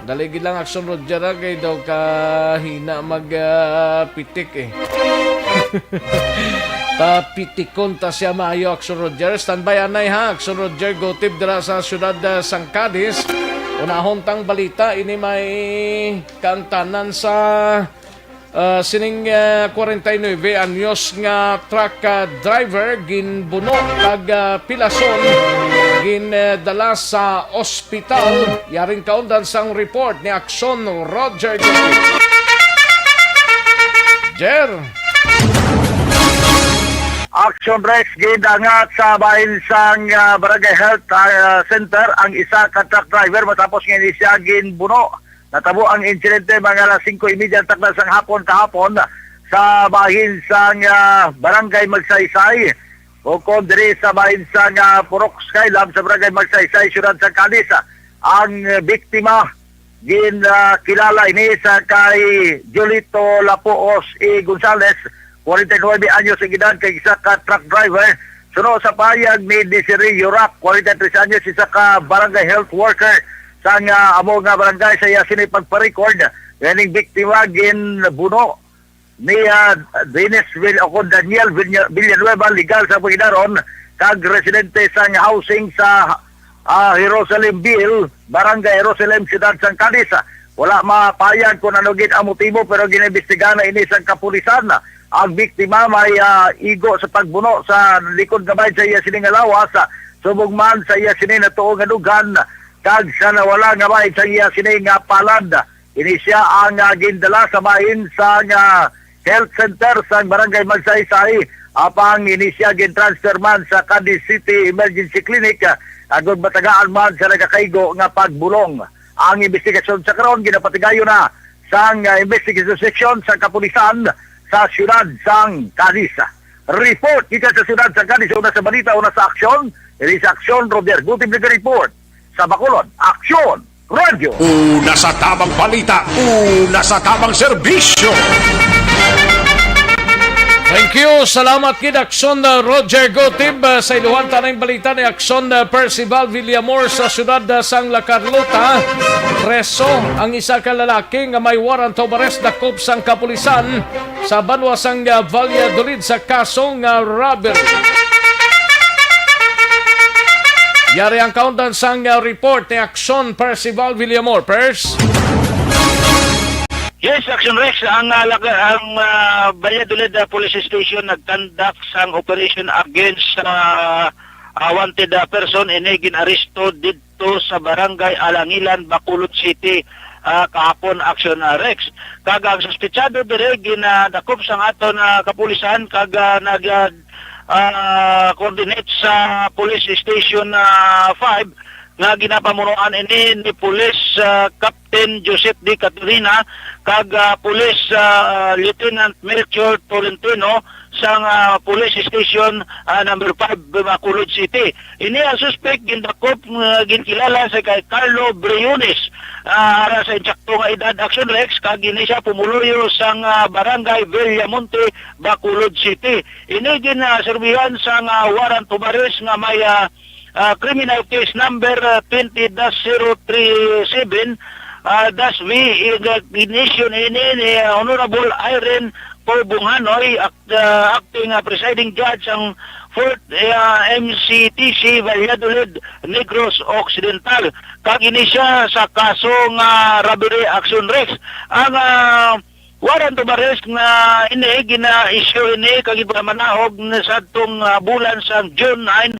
Dali gid lang, Aksyon Roger, ah, kay daw kahina mag, ah, pitik, eh. Papitikon ta siya maayo, Aksyon Roger. Standby anay, ha, Aksyon Roger Gotib dira sa siyudad, ah, sang Cadiz. Unahon tang balita, ini may kaangtanan sa, ah, sining, ah, kwarenta y nuebe anyos nga truck, ah, driver ginbuno kag, ah, pilason, gindala sa ospital. Yaring kaundan sang report ni Aksyon Roger Gutierrez. Jer. Action Rex, gidangat sa bahin sang, ah, Barangay Health, ah, Center ang isa ka truck driver matapos nga ini siya ginbuno. Natabo ang insidente mga alas singko y media takna sang hapon kahapon sa bahin sang, ah, Barangay Magsaysay, o kon diri sa bahin sang, ah, Purok Skylab sa Barangay Magsaysay, siyudad sa Cadiz. Ang, ah, biktima, gin, ah, kilala ini sa kay Jolito Lapuos E. Gonzales, kwarenta y nuebe anyos ang edad, kag isa ka truck driver. Suno sa pahayag ni Desiree Yorak, kwarenta y tres anyos, isa ka barangay health worker sang, ah, amo nga barangay, sa iya sini pagpa-record nga ining biktima ginbuno ni, ah, Dennis Vill-, o kon Daniel Vill-, Villanueva, legal sa paginaron, kag residente sang housing sa, ah, Jerusalem Ville, Barangay Jerusalem, Siyudad sang Cadiz. Wala mapahayag kung ano gid ang motibo, pero ginaimbestigahan na ini sang kapulisan. Ang biktima may, ah, igo sa pagbuno sa likod nga bahin sa iya sini nga lawas, subong man sa iya sini natuo nga dughan, kag sa nawala nga bahin sa iya sini nga palad. Ini siya ang, ah, gindala sa bahin sang, ah, health center sang Barangay Magsaysay, apang ini siya gin-transfer man sa Cadiz City Emergency Clinic, ah, Agod matagaan man sa nagakaigo nga pagbulong. Ang investigasyon sa karon ginapatigayon na sang, ah, Investigation Section sa Kapulisan sa siyudad sang Cadiz. Report kita sa siyudad sang Cadiz, una sa balita, una sa aksyon. Ini sa aksyon, Roger Gutib nag-report. Sa Bacolod, Aksyon Radyo. Una sa tamang balita, una sa tamang serbisyo. Thank you. Salamat gid, Aksyon, uh, Roger Gotib, uh, sa iluhan tanang balita ni Aksyon, uh, Percival Villamor sa siyudad, uh, sang La Carlota. Preso ang isa ka lalaki nga may warrant of arrest dakop sang kapulisan sa banwa sang, uh, Valladolid sa kaso nga robbery. Yari ang kaundan sang, uh, report ni Aksyon Percival Villamor. Pers? Yes, Action Rex, ang, ah, laka-, ang, ah, Valladolid, ah, Police Station nag-conduct sang operation against, ah, ah, wanted, ah, person, ini gin-aresto didto sa Barangay Alangilan, Bacolod City, ah, kahapon, Action, ah, Rex. Kag ang suspetsado diri ginadakop sang aton, ah, kapulisan kag, ah, nag, ah, ah, coordinate sa Police Station, ah, five nga ginapamunuan ini ni Police, ah, Captain Joseph D. Caterina kag, ah, Police, ah, Lieutenant Melchor Tolentino sang, ah, Police Station, ah, number five, Bacolod City. Ini ang suspek gindakop nga ginkilala sa kay Carlo Briones, ah, ara sa insakto nga edad, Action Rex, kag ini siya pumuluyo sang, ah, Barangay Villamonte, Bacolod City. Ini gin, ah, serbihan sang, ah, warrant of arrest nga may, ah, ah, criminal case number, ah, twenty dash zero three seven, ah, dash V, ig-, in-issue ini ni, ah, Honorable Irene Poe Bonghanoy, act-, ah, acting, ah, presiding judge sang fourth, ah, M C T C Valladolid, Negros Occidental. Kag ini siya sa kaso nga robbery, Action Rex. Ang, ah, warrant of arrest nga ini gina-issue ini kag ipamanahog na sa atong, ah, bulan sa June nine,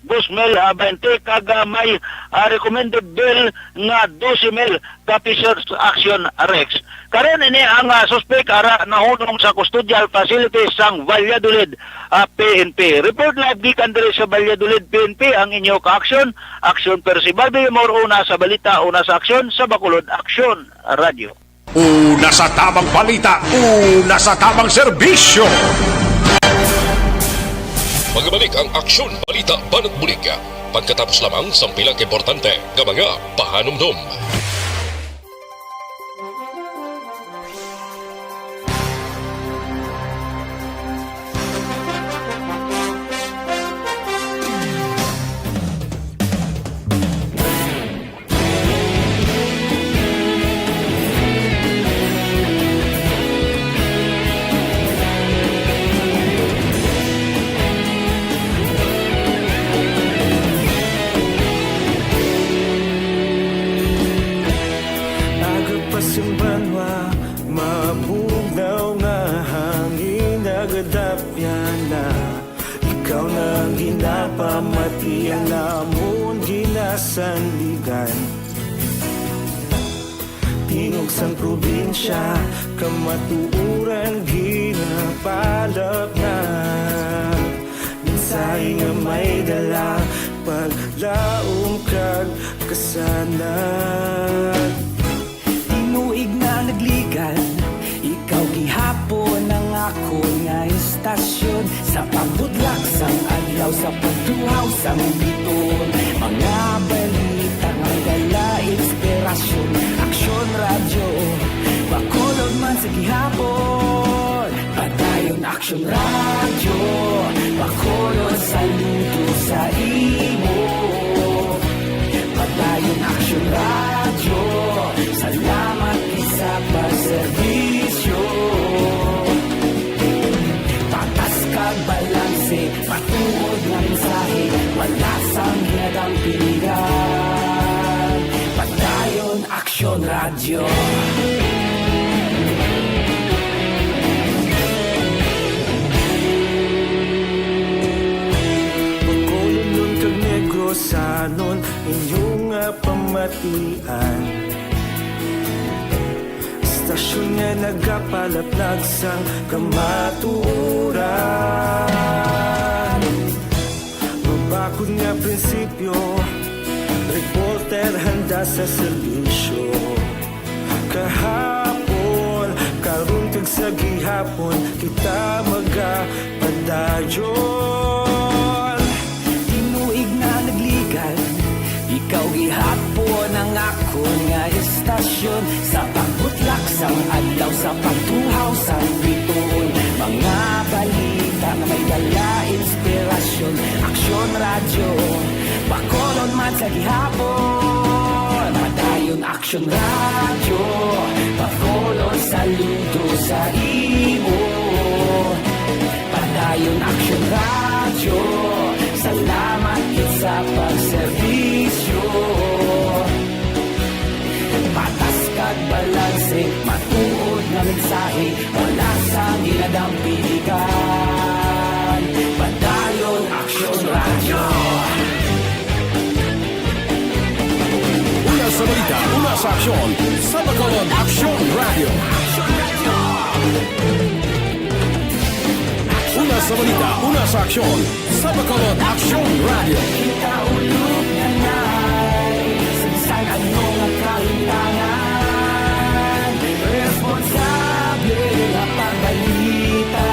dos mil, ah, baynte, kag, ah, may, ah, recommended bail nga dose mil ka pesos, Action Rex. Karon ini ang, ah, suspek ara nahunong sa custodial facilities sang Valladolid, ah, P N P. Report live gikan diri sa Valladolid, P N P, ang inyo ka-aksyon, Aksyon Percival Villamor, una sa balita, una sa aksyon, sa Bacolod Aksyon Radyo. Una sa tamang balita, una sa tamang serbisyo. Magbalik ang Aksyon Balita Banat Bulig. Pagkatapos lamang sang pila ka importante nga mga pahanumdom. Aga pa sing banwa, mabugnaw nga hangin nagadapyan na. Ikaw na ang ginapamatian namon ginasandigan. Tingog sang probinsya, kamatuoran ginapalapngan. Mensahe nga may dala, paglaom kag kasanag. Tinuig na nagligan, ikaw gihapon ang akon nga istasyon. Sa pagbutlak sang adlaw, sa pagtuhaw sang biton, mga balita nga dala inspirasyon. Aksyon Radyo, Bacolod man sa gihapon. Padayon Aksyon Radyo, Bacolod, saludo sa imo. Padayon Aksyon Radyo, salamat gid sa pagserbisyo. Patas kag balanse, matuod nga mensahe, wala sang ginadampingan. Padayon Aksyon Radyo. Bacolodnon kag Negrosanon, inyo nga pamatian. Istasyon nga nagapalaplag sang kamatuoran. Mabakod nga prinsipyo, Sa serbisyo kahapon, karon kag sa gihapon, kita magapadayon. Tinuig na nagligan, ikaw gihapon ang akon nga estasyon. Sa pagbutlak sang adlaw, sa pagtuhaw sang bituon, mga balita nga may dala inspirasyon. Aksyon Radyo, Bacolod man sa gihapon. Padayon Aksyon Radyo, Bacolod saludo sa imo. Padayon Aksyon Radyo, salamat gid sa pagserbisyo. Patas kag balanse, matuod nga mensahe, wala sang ginadampigan. Padayon Aksyon Radyo. Una sa balita, una sa aksyon, sa Bacolod Aksyon Radyo. Una sa balita, una sa aksyon, sa Bacolod Aksyon Radyo. Kita ulog na nai, sa bisan ano nga kahintangan, responsable nga pagbalita,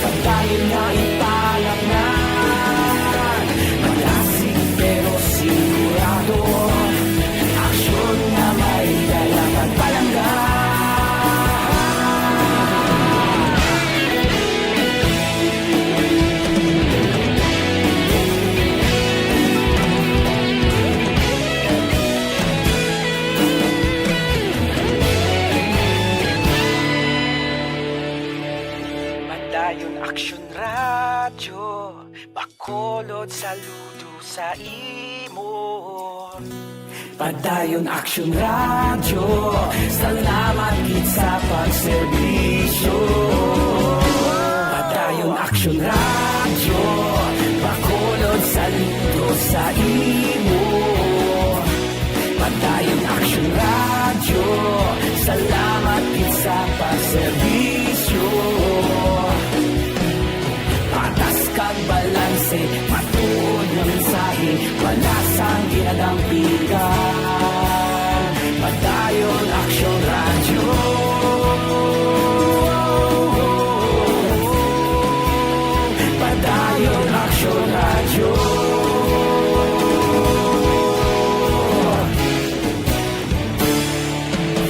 pagdayon nga ipalangnan. Madasig pero sigurado, aksyon nga may dala pagpalangga. Padayon Aksyon Radyo, Bacolod saludo sa imo. Padayon Aksyon Radyo, salamat gid sa pagserbisyo. Padayon Aksyon Radyo, Bacolod saludo sa imo. Padayon Aksyon Radyo, salamat gid sa pagserbisyo. Patas kag balanse, matuod nga mensahe, wala sang ginadampigan. Padayon Aksyon Radyo. Padayon Aksyon Radyo.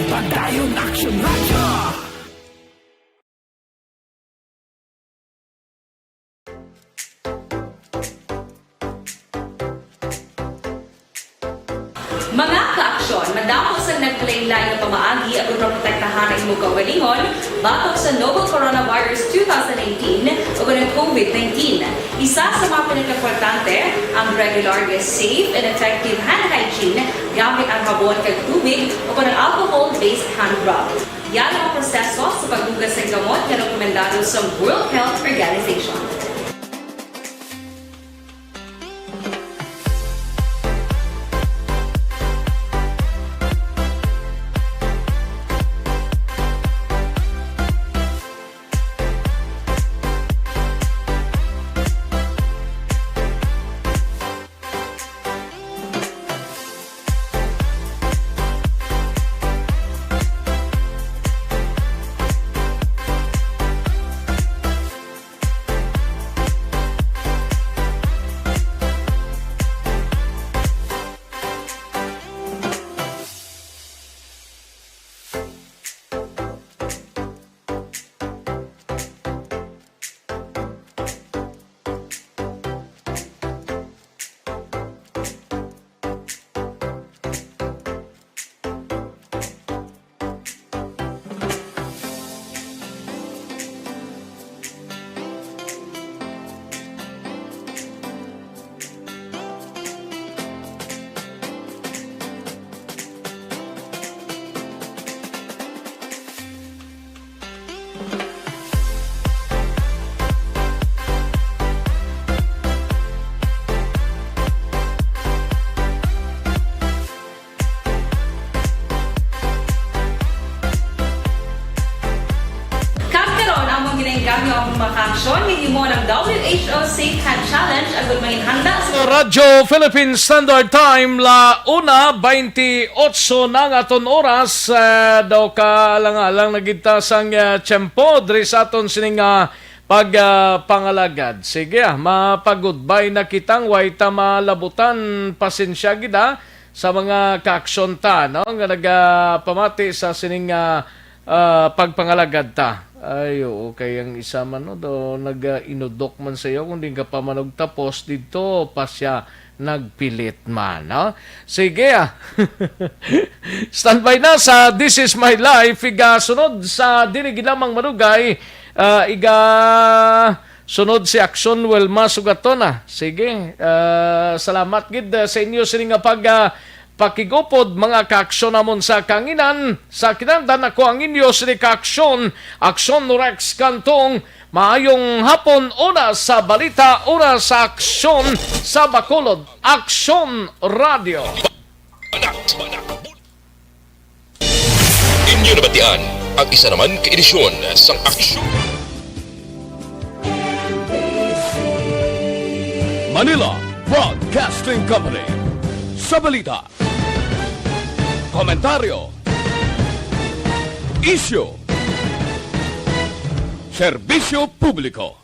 Padayon Aksyon Radyo. Mga kaaksyon, madamo sang nagkalainlain nga pamaagi aron maprotektahan ang imo kaugalingon batok sa novel coronavirus two thousand nineteen o ang COVID nineteen. Isa sa mga pinakaimportante ang regular nga safe and effective hand hygiene gamit ang habon kag tubig o ang alcohol-based hand rub. Yara ang proseso sa paghugas sang gamot nga rekomendado sa World Health Organization. Join with you mo ng W H O Safe Hand Challenge agud mangin handa sa Radyo Philippine Standard Time, la una twenty-eight na nga aton oras. Uh, daw ka lang alang nagita sang uh, tiyempo diri sa aton sining uh, pag uh, pangalagad. Sige, ah, mapag-goodbye na kitang way ta malabutan. Pasensya gid, ah, sa mga kaaksyon ta, no, nga nagapamati sa sining uh, ah, pagpangalagad ta. Ay, oo, kay ang isa man, no, do, nag-inudok man sa iyo, kung di ka pa manugtapos dito, pa siya nagpilit man, no? Sige, ah. Standby na sa This Is My Life. Iga sunod sa dili gid lamang manugay, ah, iga sunod si Aksyon Wilma Sugatona. Sige, ah, salamat gid, ah, sa inyo sini nga pag, ah, pakigupod, mga kaaksyon namon sa kanginan. Sa kinandan ako ang inyo sini kaaksyon, Aksyon Rex Cantong. Maayong hapon, una sa balita, una sa aksyon sa Bacolod, Aksyon Radio. Inyo nabatian ang isa naman ka edisyon sang Aksyon. Manila Broadcasting Company. Sa balita, komentaryo, isyu, serbisyo publiko.